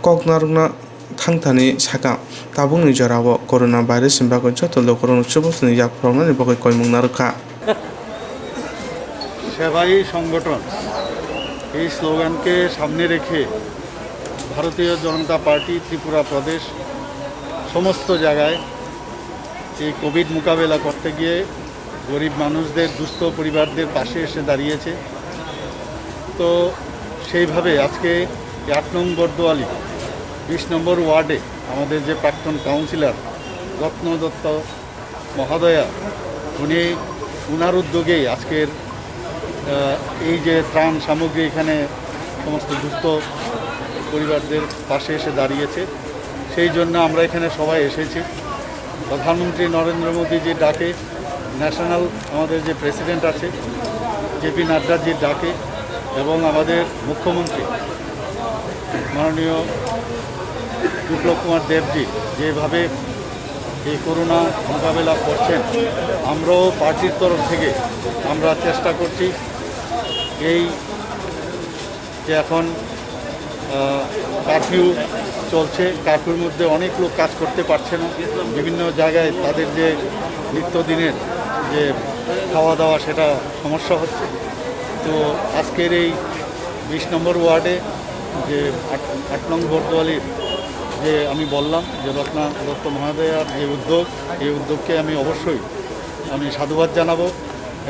kok narwkna thangthani sakha, tabukni jorao corona virus ni bagwi joto lukurokno chubachu ni yak phuroknani bagwi koimung narwkha. সেবাই সংগঠন, এই স্লোগানকে সামনে রেখে ভারতীয় জনতা পার্টি ত্রিপুরা প্রদেশ সমস্ত জায়গায় এই কোভিড মোকাবেলা করতে গিয়ে গরিব মানুষদের, দুস্থ পরিবারদের পাশে এসে দাঁড়িয়েছে। তো সেইভাবে আজকে এই আট নং বর্দোয়ালি বিশ নম্বর ওয়ার্ডে আমাদের যে প্রাক্তন কাউন্সিলর রত্ন দত্ত মহোদয়া, উনি, উনার উদ্যোগেই আজকের আহ, এই যে ত্রাণ সামগ্রী এখানে সমস্ত দুস্থ পরিবারদের পাশে এসে দাঁড়িয়েছে, সেই জন্য আমরা এখানে সবাই এসেছি। প্রধানমন্ত্রী নরেন্দ্র মোদীজির ডাকে, ন্যাশনাল আমাদের যে প্রেসিডেন্ট আছে জেপি নাড্ডাজির ডাকে এবং আমাদের মুখ্যমন্ত্রী মাননীয় বিপ্লব কুমার দেবজি যেভাবে এই করোনা মোকাবেলা করছেন, আমরাও পার্টির তরফ থেকে আমরা চেষ্টা করছি এই যে এখন, আহ, কারফিউ চলছে, কারফিউর মধ্যে অনেক লোক কাজ করতে পারছে না, বিভিন্ন জায়গায় তাদের যে নিত্যদিনের যে খাওয়া দাওয়া, সেটা সমস্যা হচ্ছে। তো আজকের এই বিশ নম্বর ওয়ার্ডে যে আট, আট নং বর্দোয়ালির যে আমি বললাম যে রত্না দত্ত মহোদয়ার যে উদ্যোগ, এই উদ্যোগকে আমি অবশ্যই আমি সাধুবাদ জানাবো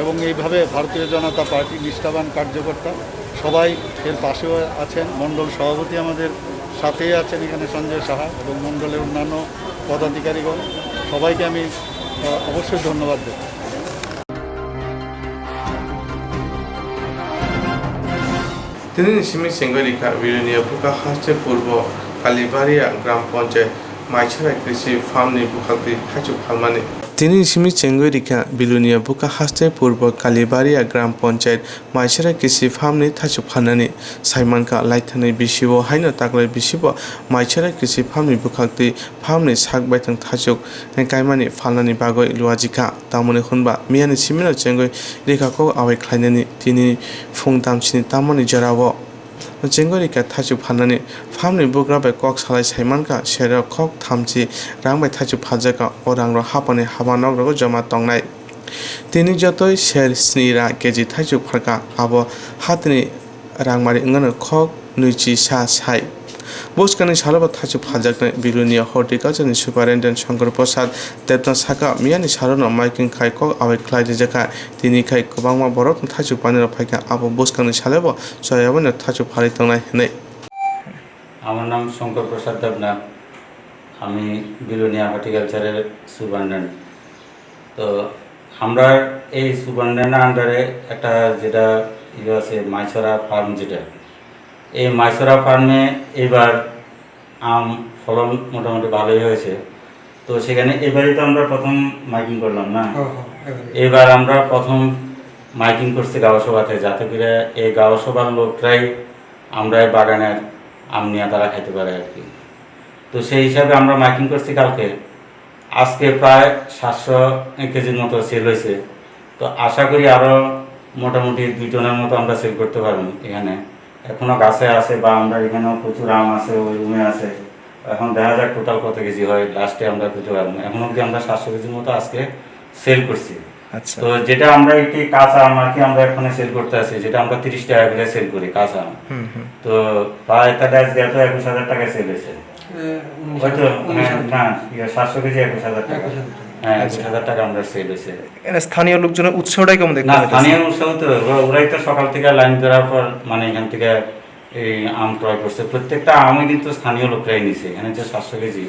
এবং এইভাবে ভারতীয় জনতা পার্টি নিষ্ঠাবান কার্যকর্তা সবাই এর পাশেও আছেন। মণ্ডল সভাপতি আমাদের সাথেই আছেন এখানে সঞ্জয় সাহা এবং মণ্ডলের অন্যান্য পদাধিকারীগণ, সবাইকে আমি, আহ, অবশ্যই ধন্যবাদ দেব। Tini ni simi chengoi rikha Bilonia Bukha haste purbo Kalibaria gram panchayat Maisara Krishi Farm ni bwkhak twi thaichuk phalmani. Tini ni simi chengoi rikha Bilonia Bukha haste purbo Kalibaria gram panchayat Maisara Krishi Farm ni thaichuk phalnani. Saimankha laithani bisi o haino taklai bisi bo Maisara Krishi Farm ni bwkhak twi farm ni sak baithang thaichuk kaimani phalnani bagwi luajikha. Tamoni hwnba miyani simino chengoi rikha kok awai khlainani tini phung damsini tamoni jorao. Chengoi rikha thaichuk phalnani farmni bugra bai kok salai saimankha, serok khok thamchi rang bai thaichuk phaljakha. O rangrok hapani haba nogrogo joma tongnai. Tini jotoi ser sni ra keji thaichuk phalkha, abo hatini rangmari wngmano khok nwichi sa sai. Bwskangni salo bo thaichuk phaljaknai Bilonia Horticulture ni Superintendent Shankar Prasad Debnath sakha, miyani salono maiking khai kok awai khlai rijakha. Tini khai kwbangma borok thaichuk panirok phaikha, abo bwskangni salo bo choyabono thaichuk phalwi tongnai hwnwi. আমার নাম শঙ্কর প্রসাদ দেবনাথ, আমি বিলোনিয়া হর্টিকালচারের সুপারিনটেন্ডেন্ট। তো আমরা এই সুপারিনটেন্ডেন্টের আন্ডারে একটা যেটা ইয়ে আছে, মাইসরা ফার্ম যেটা, এই মাইসরা ফার্মে এবার আম ফলন মোটামুটি ভালোই হয়েছে। তো সেখানে এবারই তো আমরা প্রথম মাইকিং করলাম না। হ্যাঁ, হ্যাঁ, এবারই। এবার আমরা প্রথম মাইকিং করছি গাঁও সভাতে, যাতে করে এই গাঁও সভার লোকরাই আমরা এই বাগানের আম নিয়ে তারা খাইতে পারে আর কি। তো সেই হিসাবে আমরা মাইকিং করছি কালকে। আজকে প্রায় সাতশো কেজির মতো সেল হয়েছে। তো আশা করি আরও মোটামুটি দুই টনের মতো আমরা সেল করতে পারবো এখানে। এখনো গাছে আছে বা আমরা এখানেও প্রচুর আম আছে, ওই রুমে আছে। এখন দেখা যাক টোটাল কত কেজি হয়, লাস্টে আমরা দিতে পারবো। এখন অবধি আমরা সাতশো কেজির মতো আজকে সেল করছি। আচ্ছা। তো যেটা আমরা একটি কাঁচা আম আর কি আমরা এখানে সেল করতে আছি, যেটা আমরা তিরিশ টাকা করে সেল করি কাঁচা আম। হুম, হুম। তো প্রায় তাহলে আজকে এত একুশ হাজার টাকা সেল হয়েছে। এ, উনিশ হয়তো, হাজার, উনিশ হাজার। হ্যাঁ, না, ইয়ে, সাতশো কেজি একুশ হাজার টাকা। একুশ হাজার টাকা। হ্যাঁ, আচ্ছা। একুশ হাজার টাকা আমরা সেল হয়েছে। এখানে স্থানীয় লোকজনের উৎসাহটাই কেমন দেখতে না, পাইতেছেন? স্থানীয় উৎসাহ তো ওরা-, ওরাই তো সকাল থেকে লাইন ধরার পর, মানে, এখান থেকে এই আম ক্রয় করছে। প্রত্যেকটা আমই কিন্তু স্থানীয় লোকরাই নিছে। এখানে যে সাতশো কেজি,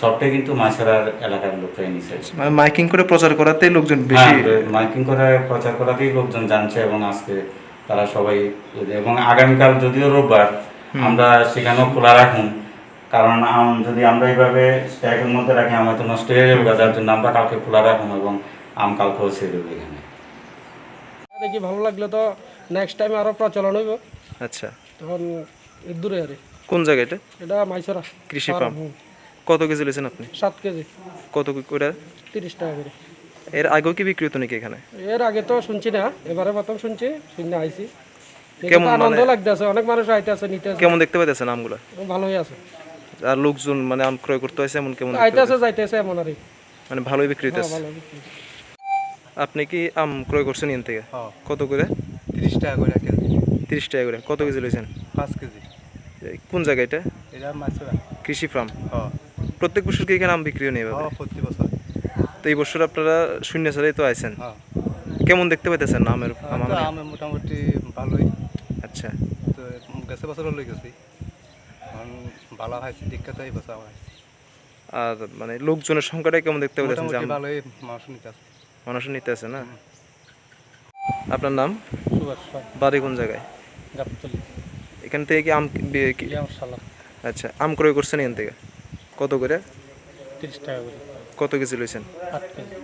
সবটাই কিন্তু মাইসরার এলাকার লোকরাই নিছে। মানে, মাইকিং করে প্রচার করাতেই লোকজন বেশি। হ্যাঁ, মাইকিং করে প্রচার করাতেই লোকজন জানছে এবং আজকে তারা সবাই, এবং আগামীকাল যদিও রোববার, হুম। আমরা সেখানেও খোলা রাখুন। কারণ আম যদি আমরা এইভাবে স্ট্যাকের মধ্যে রাখি, আম হয়তো নষ্ট হয়ে যাবে, যার জন্য আমরা কালকে খোলা রাখুন এবং আম কালকেও সেল হবে এখানে। দেখি ভালো লাগলে তো নেক্সট টাইম আরো প্রচলন হইব। আচ্ছা। তখন এর দূরে আরে। কোন জায়গা এটা? এটা মাইসরা। কৃষি ফার্ম, ফার্ম। হুম। কত কেজি নিয়েছেন আপনি? সাত কেজি। কত কি করে? তিরিশ টাকা করে। এর আগেও কি বিক্রি হতো নাকি এখানে? এর আগে তো শুনছি না, এবারে প্রথম শুনছি, শুনে আইছি। দেখে কেমন তো আনন্দ মানে লাগতেছে, অনেক মানুষ আইতেছে, নিতেছে। কেমন দেখতে পাইতেছেন আমগুলো? ভালোই আছে। আর লোকজন মানে আম ক্রয় করতে হয়েছে এমন কেমন দেখতে আইতেছে, পাইতেছেন? যাইতেছে এমন আর কি। মানে ভালোই বিক্রি হ্যাঁ, হইতেছে? ভালো বিক্রি। আপনি কি আম ক্রয় করছেন এখান থেকে? হ্যাঁ। কত করে? তিরিশ টাকা করে কেজি। তিরিশ টাকা করে। কত কেজি লইছেন? পাঁচ কেজি। এই কোন জায়গা এটা? এটা মাছুরা। কৃষি ফার্ম? হ্যাঁ। প্রত্যেক বছর কি এখানে আম বিক্রি হয় না এভাবে? হ্যাঁ, প্রতি বছর। তো এই বছর আপনারা শূন্য ছাড়াই তো আইছেন। হ্যাঁ। কেমন দেখতে পাইতেছেন আমের, হ্যাঁ, আম তো আমে? আমে মোটামুটি ভালোই। আচ্ছা। তো গেছে বছরও লই গেছি। এখন ভালো হয়েছে, দেখে তো এই বছর আবার আইছি। আর মানে লোকজনের সংখ্যাটা কেমন দেখতে পাইতেছেন যে মোটামুটি আম-, ভালোই মানুষ নিতে আছে। মানুষ নিতে আছে না? হুম। আপনার নাম? সুভাষ পাল। বাড়ি কোন জায়গায়? গাবতলী। এখান থেকে কি আম বি-, কি ইয়াম সালাম। আচ্ছা, আম ক্রয় করছেন এখান থেকে? কত করে? তিরিশ টাকা করে। কত কেজি লইছেন? আট কেজি।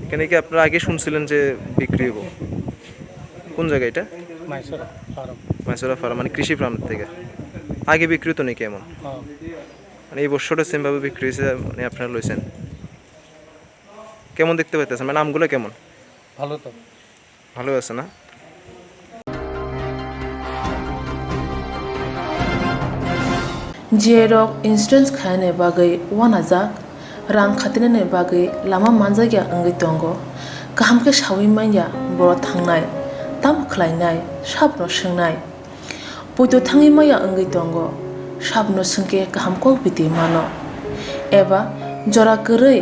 এখানে কি আপনারা আগে শুনছিলেন যে বিক্রি হইব? কোন জায়গা এটা? মাইসোরা ফার্ম। মাইসোরা ফার্ম, মানে কৃষি ফার্ম থেকে। আগে বিক্রি হতো নাকি এমন? হ্যাঁ। মানে এই বছরটা সেমভাবে বিক্রি হয়েছে, মানে আপনারা লইছেন। কেমন দেখতে পাইতেছেন? মানে আমগুলো কেমন? ভালো তো। ভালো আছে না? Jirok insurance khainani bagwi uanajak, rang khatinani bagwi lama manjakya wngwi tongo. Kaham khe saui manya borok thangnai, tamo khlainai, sabono swngnai. Poito thangwi maya wngwi tongo, sabono swngkhe kaham kok biti mano. Eba jora kwrwi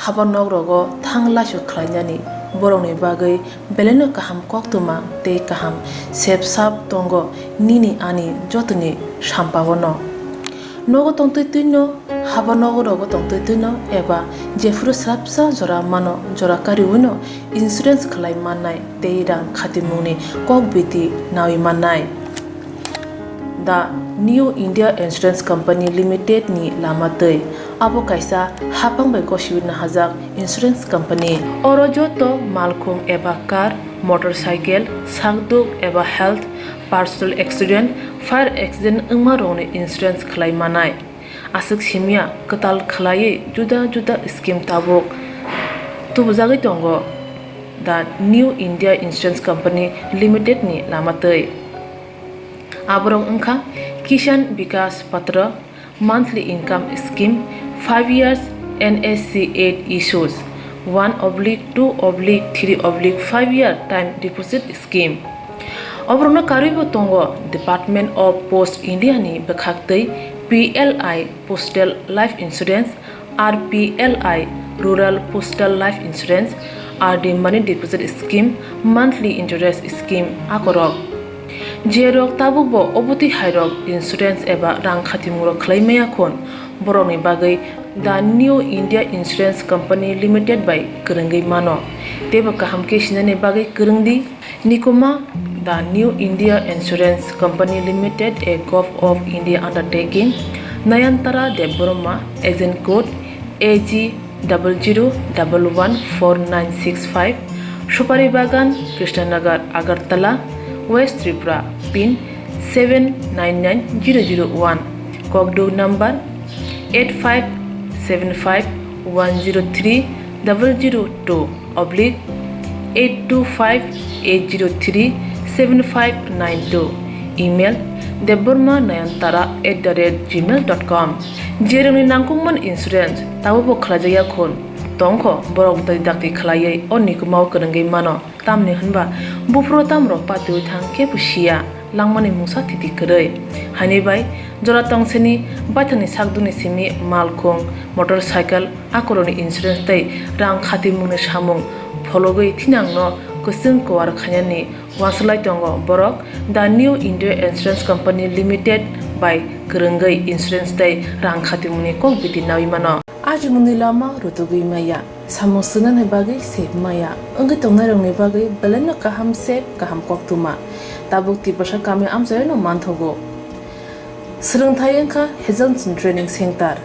haba nok rogo thang laisok khlainani borokni bagwi belaino kaham koktwma tei kaham sep sap tongo nini ani jotoni sampao no. Nogo tongtwi twino, haba nogo rogo tongtwi twino eba jephuru swrapsa jora mano, jora kariwino insurance khlai mannai tei rang khatimungni kok biti nawi mannai. The New India Insurance Company Limited ni lama twi. Abo kaisa haphang bai gosiwi nahajak insurance company. Oro joto malkhung eba car, motorcycle, sakduk eba health, personal accident, fire accident wngma rokni insurance khlai manai. Aswk simya kwtal khlaiwi juda juda scheme tabuk tubujagwi tongo The New India Insurance Company Limited ni lama twi. Aborok wngkha Kisan Vikas Patra, monthly income scheme, five years N S C eight issues, one oblique two oblique three oblique five year time deposit scheme. Oborokno karwibo tongo Department of Post India ni bwkhaktwi P L I Postal Life Insurance, R P L I Rural Postal Life Insurance, R D Money Deposit Scheme, Monthly Interest Scheme akorok. Jerok tabukbo obotwi hairok insurance eba rang khatimungrok khlai maya khun, borokni bagwi The New India Insurance Company Limited bai kwrwngwi mano, teibo kaham khe sinani bagwi kwrwng di. Nikuma, The New India Insurance Company Limited, a Govt of India undertaking, Nayantara Debbarma, agent code A G double zero double one four nine six five, Supari Bagan, Krishnanagar, Agartala, West Tripura, pin seven nine nine zero zero one, Kokduk number eight five seven five one zero three double zero two oblique eight two five eight zero three seven five nine two, email debbarma nayantara at the rate gmail dot com. Jerokni nangkukmani insurance tabukbo khlaijakya khun tongkho, borok bwtwi dakti khlaiwi o nikumao kwrwngwi mano. Tamni hwnba buphuru tamrok patiwi thang kebo siya, langmani mungsa thiti kwrwi. Haini bai jora tongsini baithangni sakdukni simi malkhung, motorcycle, akorokni insurance tei rang khatimungni samung phologwi thinangno kwchwng kuar khainani uansuk lai tongo borok The New India Insurance Company Limited bai kwrwngwi insurance tei rang khatimungni kok biti naui mano. Ajimungni lama rutugwi maya, samung swngnani bagwi sep maya, wngwi tongnairokni bagwi belaino kaham sep, kaham koktwma. Tabuk Tiprasa kami amchaino manthogo. Swrwngthai wngkha Hazelson Training Center,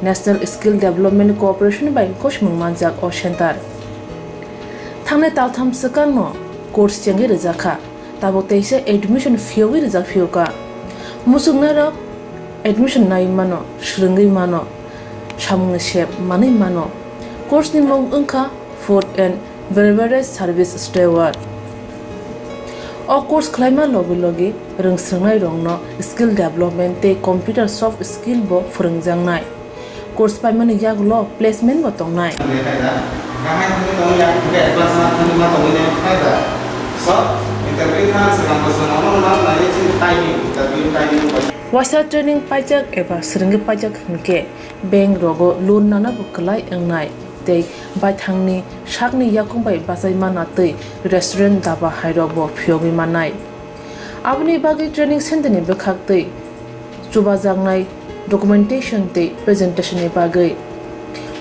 National Skill Development Corporation bai gosimung manjak o center. Thangnai taltham swkangno course chengwi rwjakha. Tabuk teisa admission phiyogwi rijak phiyokha. Muchungnairok admission nai mano, swrwngwi mano, samungni sep manwi mano. Course ni mung wngkha Food and Beverage Service Steward. O course khlaima logi logi rwng swrwngnairokno skill development tei computer soft skill bo phwrwngjaknai. Course paimani yagulo placement bo tongnai. Waisa training paijak eba swrwngwi paijak hwnkhe bank rogo loan nana bo kwlai wngnai tei baithangni sakni yakung bai bachai mana tei restaurant, daba hairok bo phiyogwi mannai. Aboni bagwi training center ni bwkhak tei chubajaknai documentation tei presentation ni bagwi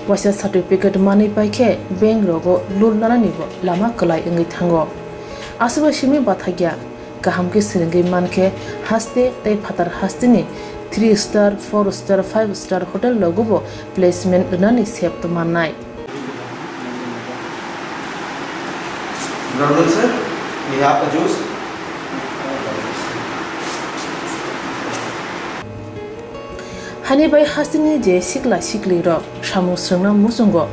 waisa certificate manwi paikhe bank rogo loan nanani bo lama kwlai wngwi thango. Aswk bai simi bathakya, kaham khe swrwngwi mankhe haste tei phatar hasteni three star, four star, five star hotel rogo bo placement rwnani sep tongmannai. Good afternoon, sir. We have a juice. Hani bai hasteni je sikla sikli rok samung swrwngna muchungo,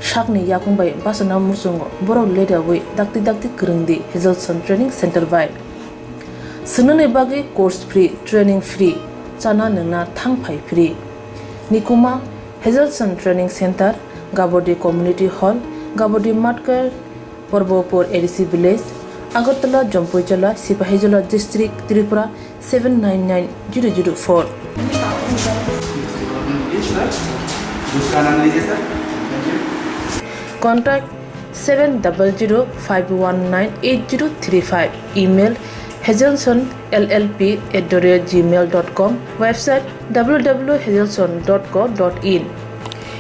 sakni yakung bai bachana muchungo, borok leriawi dakti dakti kwrwng di Hazelson Training Center bai. Swngnani bagwi course free, training free, chana nwngna thang phai free. Nikuma Hazelson Training Center, Gabodi Community Hall, Gabodi Matkar, Porbopur A D C Village, Agartala, Jampuijala, Sipahijola District, Tripura seven nine nine zero zero four. Contact seven double zero five one nine eight zero three five. Email hazelson L L P at the rate gmail dot com. Website W W W hazelson dot co dot in.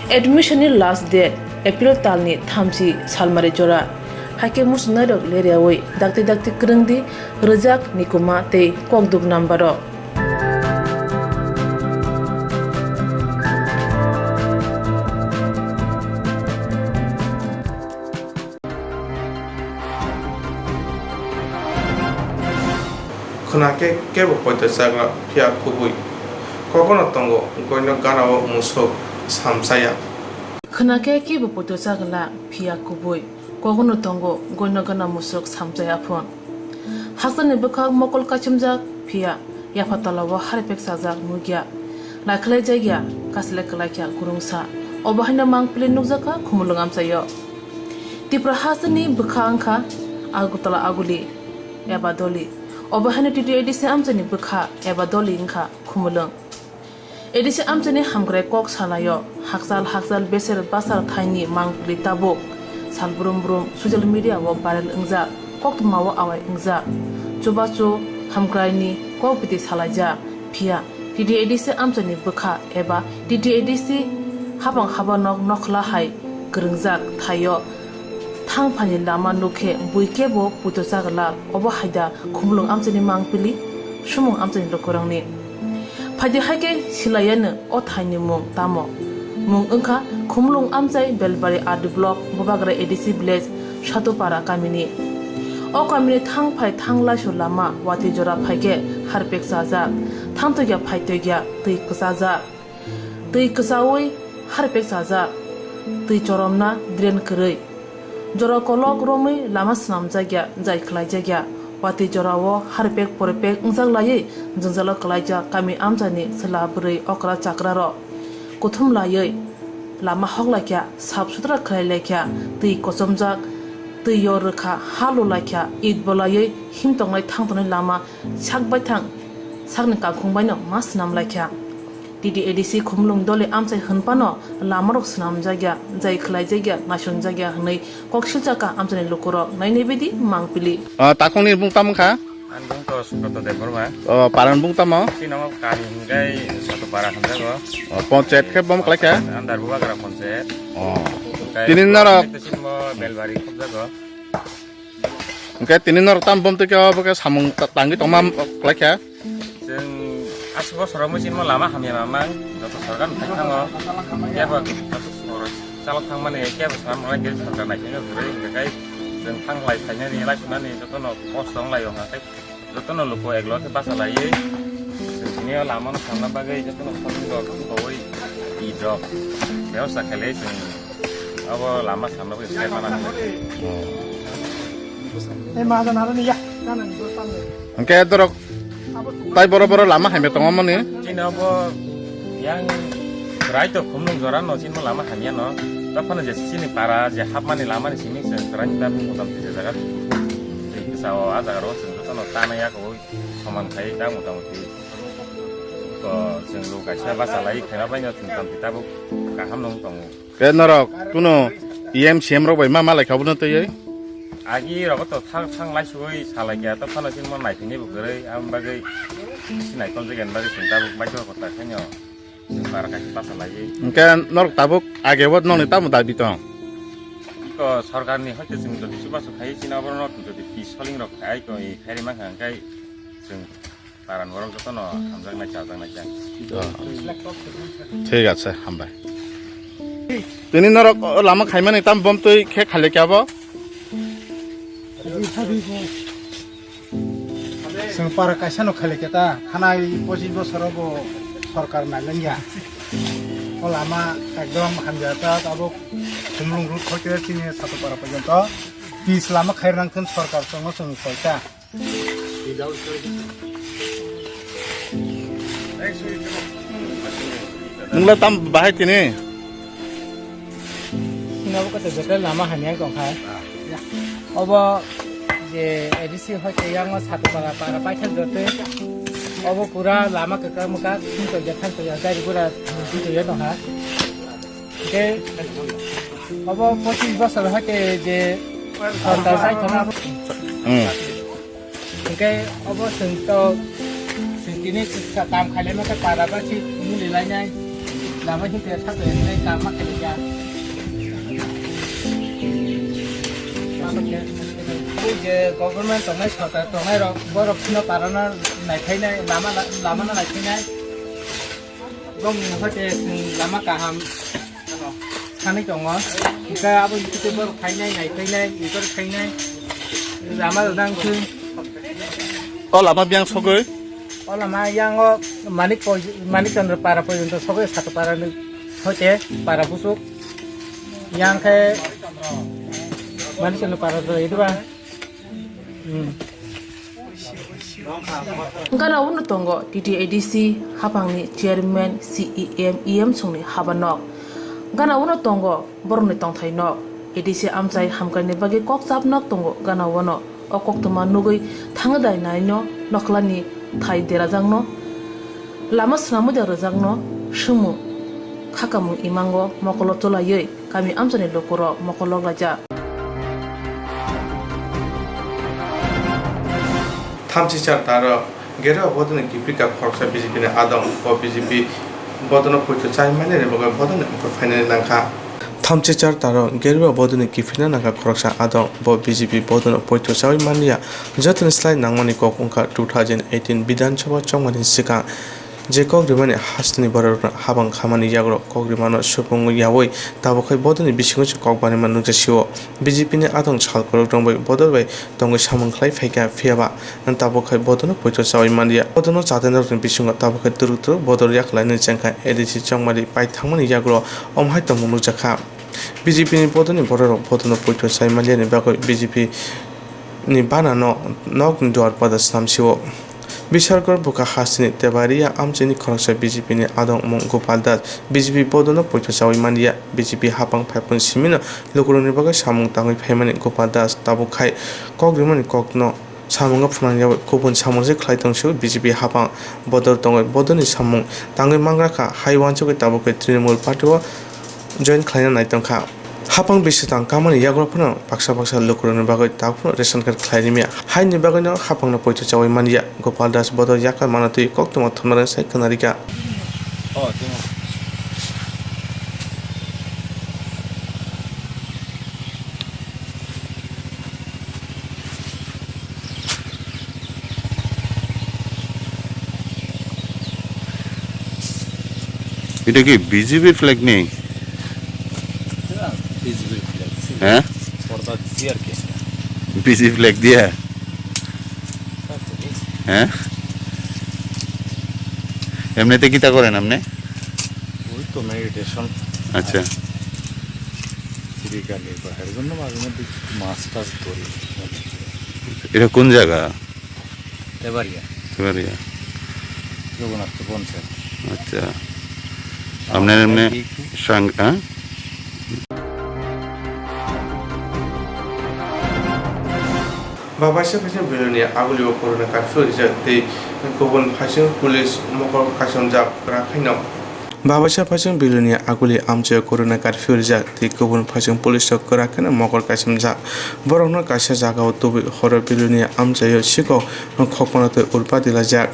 Admission ni last date April talni thamchi salmari jora. Haikhe muchungnairok leriawi dakti dakti kwrwng di, rwjak, nikuma tei kokduk number rok. Khwna khe kebo poito chakla phiya kubui. Kogono tongo goino ganao musuk samchaya. Khwna khe kebo poito chakla phiya kubui. Kogono tongo goino gana musuk samchaya phun. Haksani bwkhak mokol kaichumjak phiya, yapha tolao haripek chajak nukya. Laikhlai jakya, kaslai kwlaikha gurungsa. Obo haino mangpili nukjakha Khumulwng amchaio. Tipra hasteni bwkha wngkha Agartala Aguli eba Doli. Obo haino T T A D C amchaini bwkha eba Doli wngkha Khumulwng. A D C amchaini hamkrai kok salaio, hakchal hakchal beser basal thaini mangpili tabuk sal brum brum social media o viral wngjak, koktwmao awai wngjak. Chubachu hamkraini kok biti salaijak, phiya T T A D C amchaini bwkha eba T T A D C habang habanok nokhla hai kwrwngjak thaio. Thang phaini lama nukhe bui kebo puito chagwlak, obo haida Khumulwng amchaini mangpili, sumung amchaini lukurokni. Phaidi haikhe silaiyano o thaini mung tamo? Mung wngkha Khumulwng amchai Belbari R D block Bubagra A D C village Satupara kamini. O kamini thang phai thang laisu lama watwi jora phaikhe harpek chajak, thang toikya phai toikya twi kwchajak. Twi kwchaui harpek chajak, twi choromna drain kwrwi. Jora kolok romwi lama swnamjakya, jai khlaijakya. Watwi jorao harpek porpek wngjak laiwi jwngjalo kwlaijak kami amchaini chwla bwrwi okra chakrarok. Kuthum laiwi lama hoklaikha, sap sutra khlailaikha, twi kochomjak, twi yor rwkha, ha lulaikha, it bo laiwi him tongnai thang tongnai lama sak baithang sakni kangkhung baino ma swnamlaikha. T T A D C Khumulwng Doli amchai hwnphano lamarok swnamjakya, jai khlaijakya, naisonjakya hwnwi kok siljakha amchaini lukurok. Nainai bidi mangpili. Ah, takhukni bung tamo kha? Ani bung to Subrata Debbarma. Oh, parani bung tamo? Chini omo kami hwnkhe Satupara hwnjago. Oh, ponchayat khe bom khlaikha? Andar Bubagra ponchayat. Oh. Tini norok? Belbari khobjago. Hwnkhe tini norok tam bom twi khe obo khe samung ta-, tangwi tongma khlaikha? Chwng aswk bosoro muchungo lama hamya mamang, joto sorkar ni thangthango kebo joto sorkar chalok thangmani kebo swnam rwnai kebo sorkar naisingno kwrwi, hwnkhe chwng thanglai phainani laisunani jotono kosto wnglaio, hwnkhe jotono luku eklo khe bachalaiwi chwng tini o lama no samna bagwi jotono phone rok tongwi id rok bebosta khailai chwng. Abo lama samno bai se mana. Hwnkhe dorok tai boro boro lama hamya tongo mani. Chini abo yang rai to Khumulwng jora no chini lama hamya no. Taphano je chini para je hapmani lama ni simi se rai ta mutam je jaga. Sao a jaga ro chwng jotono tana ya ko soman khai ta mutam. To chwng lo kaisa bachalai khaina bai no chwng tam tabuk kaham nung tongo. Khe norok kuno E M C M rok bai ma malai kha bono twiwi? Agi rogo to thang thang lai sugui salai kha, to phano chini mo naiphini bo kwrwi, aboni bagwi si naikoljakya ni bagwi chwng tabuk baithang kota khaino chwng bara kaisa bachalaiwi. Hwnkhe norok tabuk age o nokni tamo dabi tong? To sorkarni hoite chwng jodi chubachu khai chini oborok jodi pi soling rok khai to i khairi mankha hwnkhe chwng paran borok jotono hamjaknai chajaknai khe. Thik ache, hambai. Tini norok o lama khaimani tam bom twi khe khale kya bo? Chwng para kaisa no khale keta, thanai pochis bosoro bo sorkar nailangya. O lama ekdom hamya ta, tabuk Khumlung road hoite chini Satupara porjonto pis lama khairnang thun sorkar chwngno chwng koita. Nungla tam bahai tini? Sinabo kata jete lama hamya tongkha. Obo je A D C hoite yango Satupara para paithak jote. Obo pura lama kwkak mwkak sinto je thangto ya gari gura sinto ya tongkha. Ke obo pochis bosor hoite je sorkar sai thangna. Hmm. Hingke obo chwng to chwng tini sa kam khailai ma khe para ba si muli lainai. Lama hingke sa to nai kam ma khailai ya. Ui je government tongnai sorkar tongnai rok borok phino para no naikhainai lama lama no naikhainai. Bong hoite chwng lama kaham. Sanwi tongo. Hingke abo hingke borok phainai, nai phainai, ikor phainai. Lama rwdang khe. O lama biyang sogwi? O lama yango Manik poj-, Manik Chandra para porjonto sogwi Satupara ni hoite para busuk. Yang khe Manik Chandra para rwdang idu ba. Hmm. Gana uno tongo T T A D C hapangni chairman, C E M, E M songni haba nok. Gana uno tongo borokni tongthai nok. A D C amchai hamkraini bagwi kok chap nok tongo gana uano. O koktwma nugwi thangwi dai naino nokhlani thai derajakno, lama swnamwi da rwjakno, swngmung khakamung imango mokolo chwlaiwi kami amchaini lukurok mokol loklaijak. Thamchichar taro Gerua bodolni kiphilka khoroksa B J P ni adong, bo B J P bodolno poito chai mani ni bagwi bodolni ongkhor phainani nangkha. Thamchichar taro Gerua bodolni kiphilna nangkha khoroksa adong, bo B J P bodolno poito chaui manliya. Jotoni slai nangmani kok wngkha two thousand eighteen Bidhan Sabha chongmani swkang. Je kok rimani hasteni bororokno habang khamani yagrok kok rimano supung yaui tabukkhai bodolni bisingo se kok barima nukjasio. B J P ni adong sal kwrwk rwngbai bodol bai tongwi samung khlai phaikha, phiyaba tabukkhai bodolno poito chaui manliya. Bodolno chatenarokni bisingo tabukkhai twrwk twrwk bodol yaklainani chengkha A D C chongmari pai thangmani yagro omo hai tongmung nukjakha. B J P ni bodolni bororok bodolno poito chai manliyani bagwi B J P ni bana no nokni duar pada swnamsio. Bishargor bwkha hasteni Tebaria amchaini khoroksa B J P ni adong mung Gopal Das B J P bodolno poito chaui manliya. B J P hapang phaipung simino lukurokni bagwi samung tangwi phaimani Gopal Das tabuk khai kok rimani kokno samungo phunang yaui kubun samung se khlai tongsio B J P hapang bodol tongwi bodolni samung tangwi mangra kha hai uansugwi tabuk khai Trinamool party o join khlaina nai tongkha. Hapang bisitang kamani yago phano baksa baksa lukurokni bagwi tabuk phano ration card khlai rimya. Haini bagwino hapangno poito chaui manliya. Gopal Das bodol yakar mano twi koktwma thumnarang sai khwnarikha. এটা কি বিজেপির ফ্ল্যাগ নেই? বিজেপির ফ্ল্যাগ ছিল। হ্যাঁ? পর্দা দিছি আর কি একটা। বিজেপি ফ্ল্যাগ দিয়া? হ্যাঁ? এমনিতে কিতা করেন আপনি? ওই তো মেডিটেশন। আচ্ছা। শ্রীকালী পাহাড়ের জন্য মাঝে মধ্যে কিছু মাছ টাছ ধরি। এটা কোন জায়গা? তেবাড়িয়া। তেবাড়িয়া। রঘুনাথপুর পঞ্চায়েত। আচ্ছা। আমার আপনার এমনি ফ্ল্যাগ দিয়ে একটু সাং-, হ্যাঁ? Babaisa phaising Bilonia agulio corona curfew rijak tei kubun phaising police mokol kaichomjak kwrak khaino. Babaisa phaising Bilonia aguli amchaio corona curfew rijak tei kubun phaising police rok kwrak khaino mokol kaichomjak. Borokno kaisa jagao tubui horo Bilonia amchaio sikok khokmano tei urpa dilajak.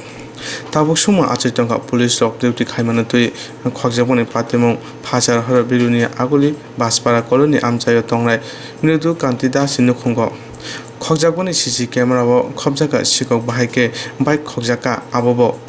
Tabuk somo achai tongkha police rok duty khaimano twi khokjakmani patimung Phachar horo Biruni Aguli Baspara colony amchaio tongnai Mridu Kanti Das ni nukhungo. Khokjakmani C C camera o khopjakha sikok bahai khe bike khokjakha abobo.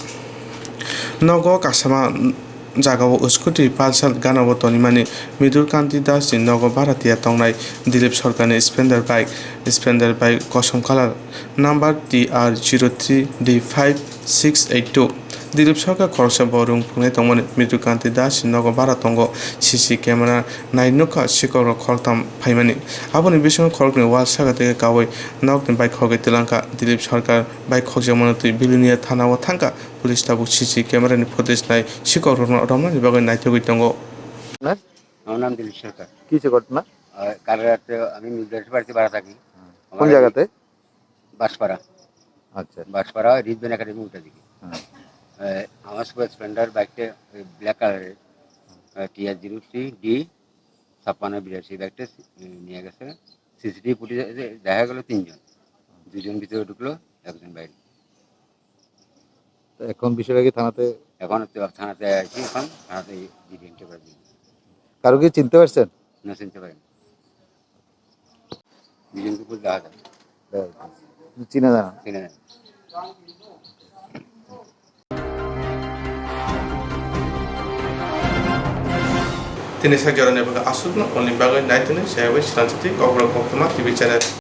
Nogo kasama jagao scooty Pulsar ganao tonimani Mridu Kanti Das ni nogo bhara tiya tongnai Dilip Sarkar ni Splendor bike, Splendor bike kosom colour number T R zero three D five six eight two. Dilip Sarkar khoroksa bo rung phungnai tongmani Mridu Kanti Das ni nogo bhara tongo C C camera nai nukha sikok rok khoroktham phaimani. Aboni bisingo khoroknwi wal saka tei kawi nokni bike khogwi twlangkha. Dilip Sarkar bike khokjakmano twi Bilonia thana o thangkha. Police tabuk C C camera ni footage nai sikok rokno romnani bagwi naitugwi tongo. আপনার? আমার নাম দিলীপ সরকার। কি হয়েছে ঘটনা? আহ, কাল রাতে আমি মির্জার বাড়িতে ভাড়া থাকি। আমার কোন বাড়ি জায়গাতে? বাঁশপাড়া। আচ্ছা। বাঁশপাড়া রিজবেন একাডেমি উল্টা দিকে। হুম। আহ, আমার সুপার স্প্লেন্ডার বাইকটা, ওই ব্ল্যাক কালারের, আহ, টি আর জিরো থ্রি ডি ছাপ্পান্ন বিরাশি বাইকটা, আহ, নিয়ে গেছে। সিসিটিভি ফুটেজে দেখা গেল তিনজন, দুজন ভিতরে ঢুকলো, একজন বাইরে। তো এখন বিষয়টা কি থানাতে? এখন তো থানাতে আছি, এখন থানাতে জিডি এন্ট্রি করে দিন। কারো কি চিনতে পারছেন? না, চিনতে পারিনি। দুজনকে পুরো দেখা যায়। দেখা যাচ্ছে। চিনা জানা? চিনা জানা। Tini sak jorani bagwi aswkno hwnwi bagwi naitwino sayawi swnamsati Kokborok Koktwma T V channel.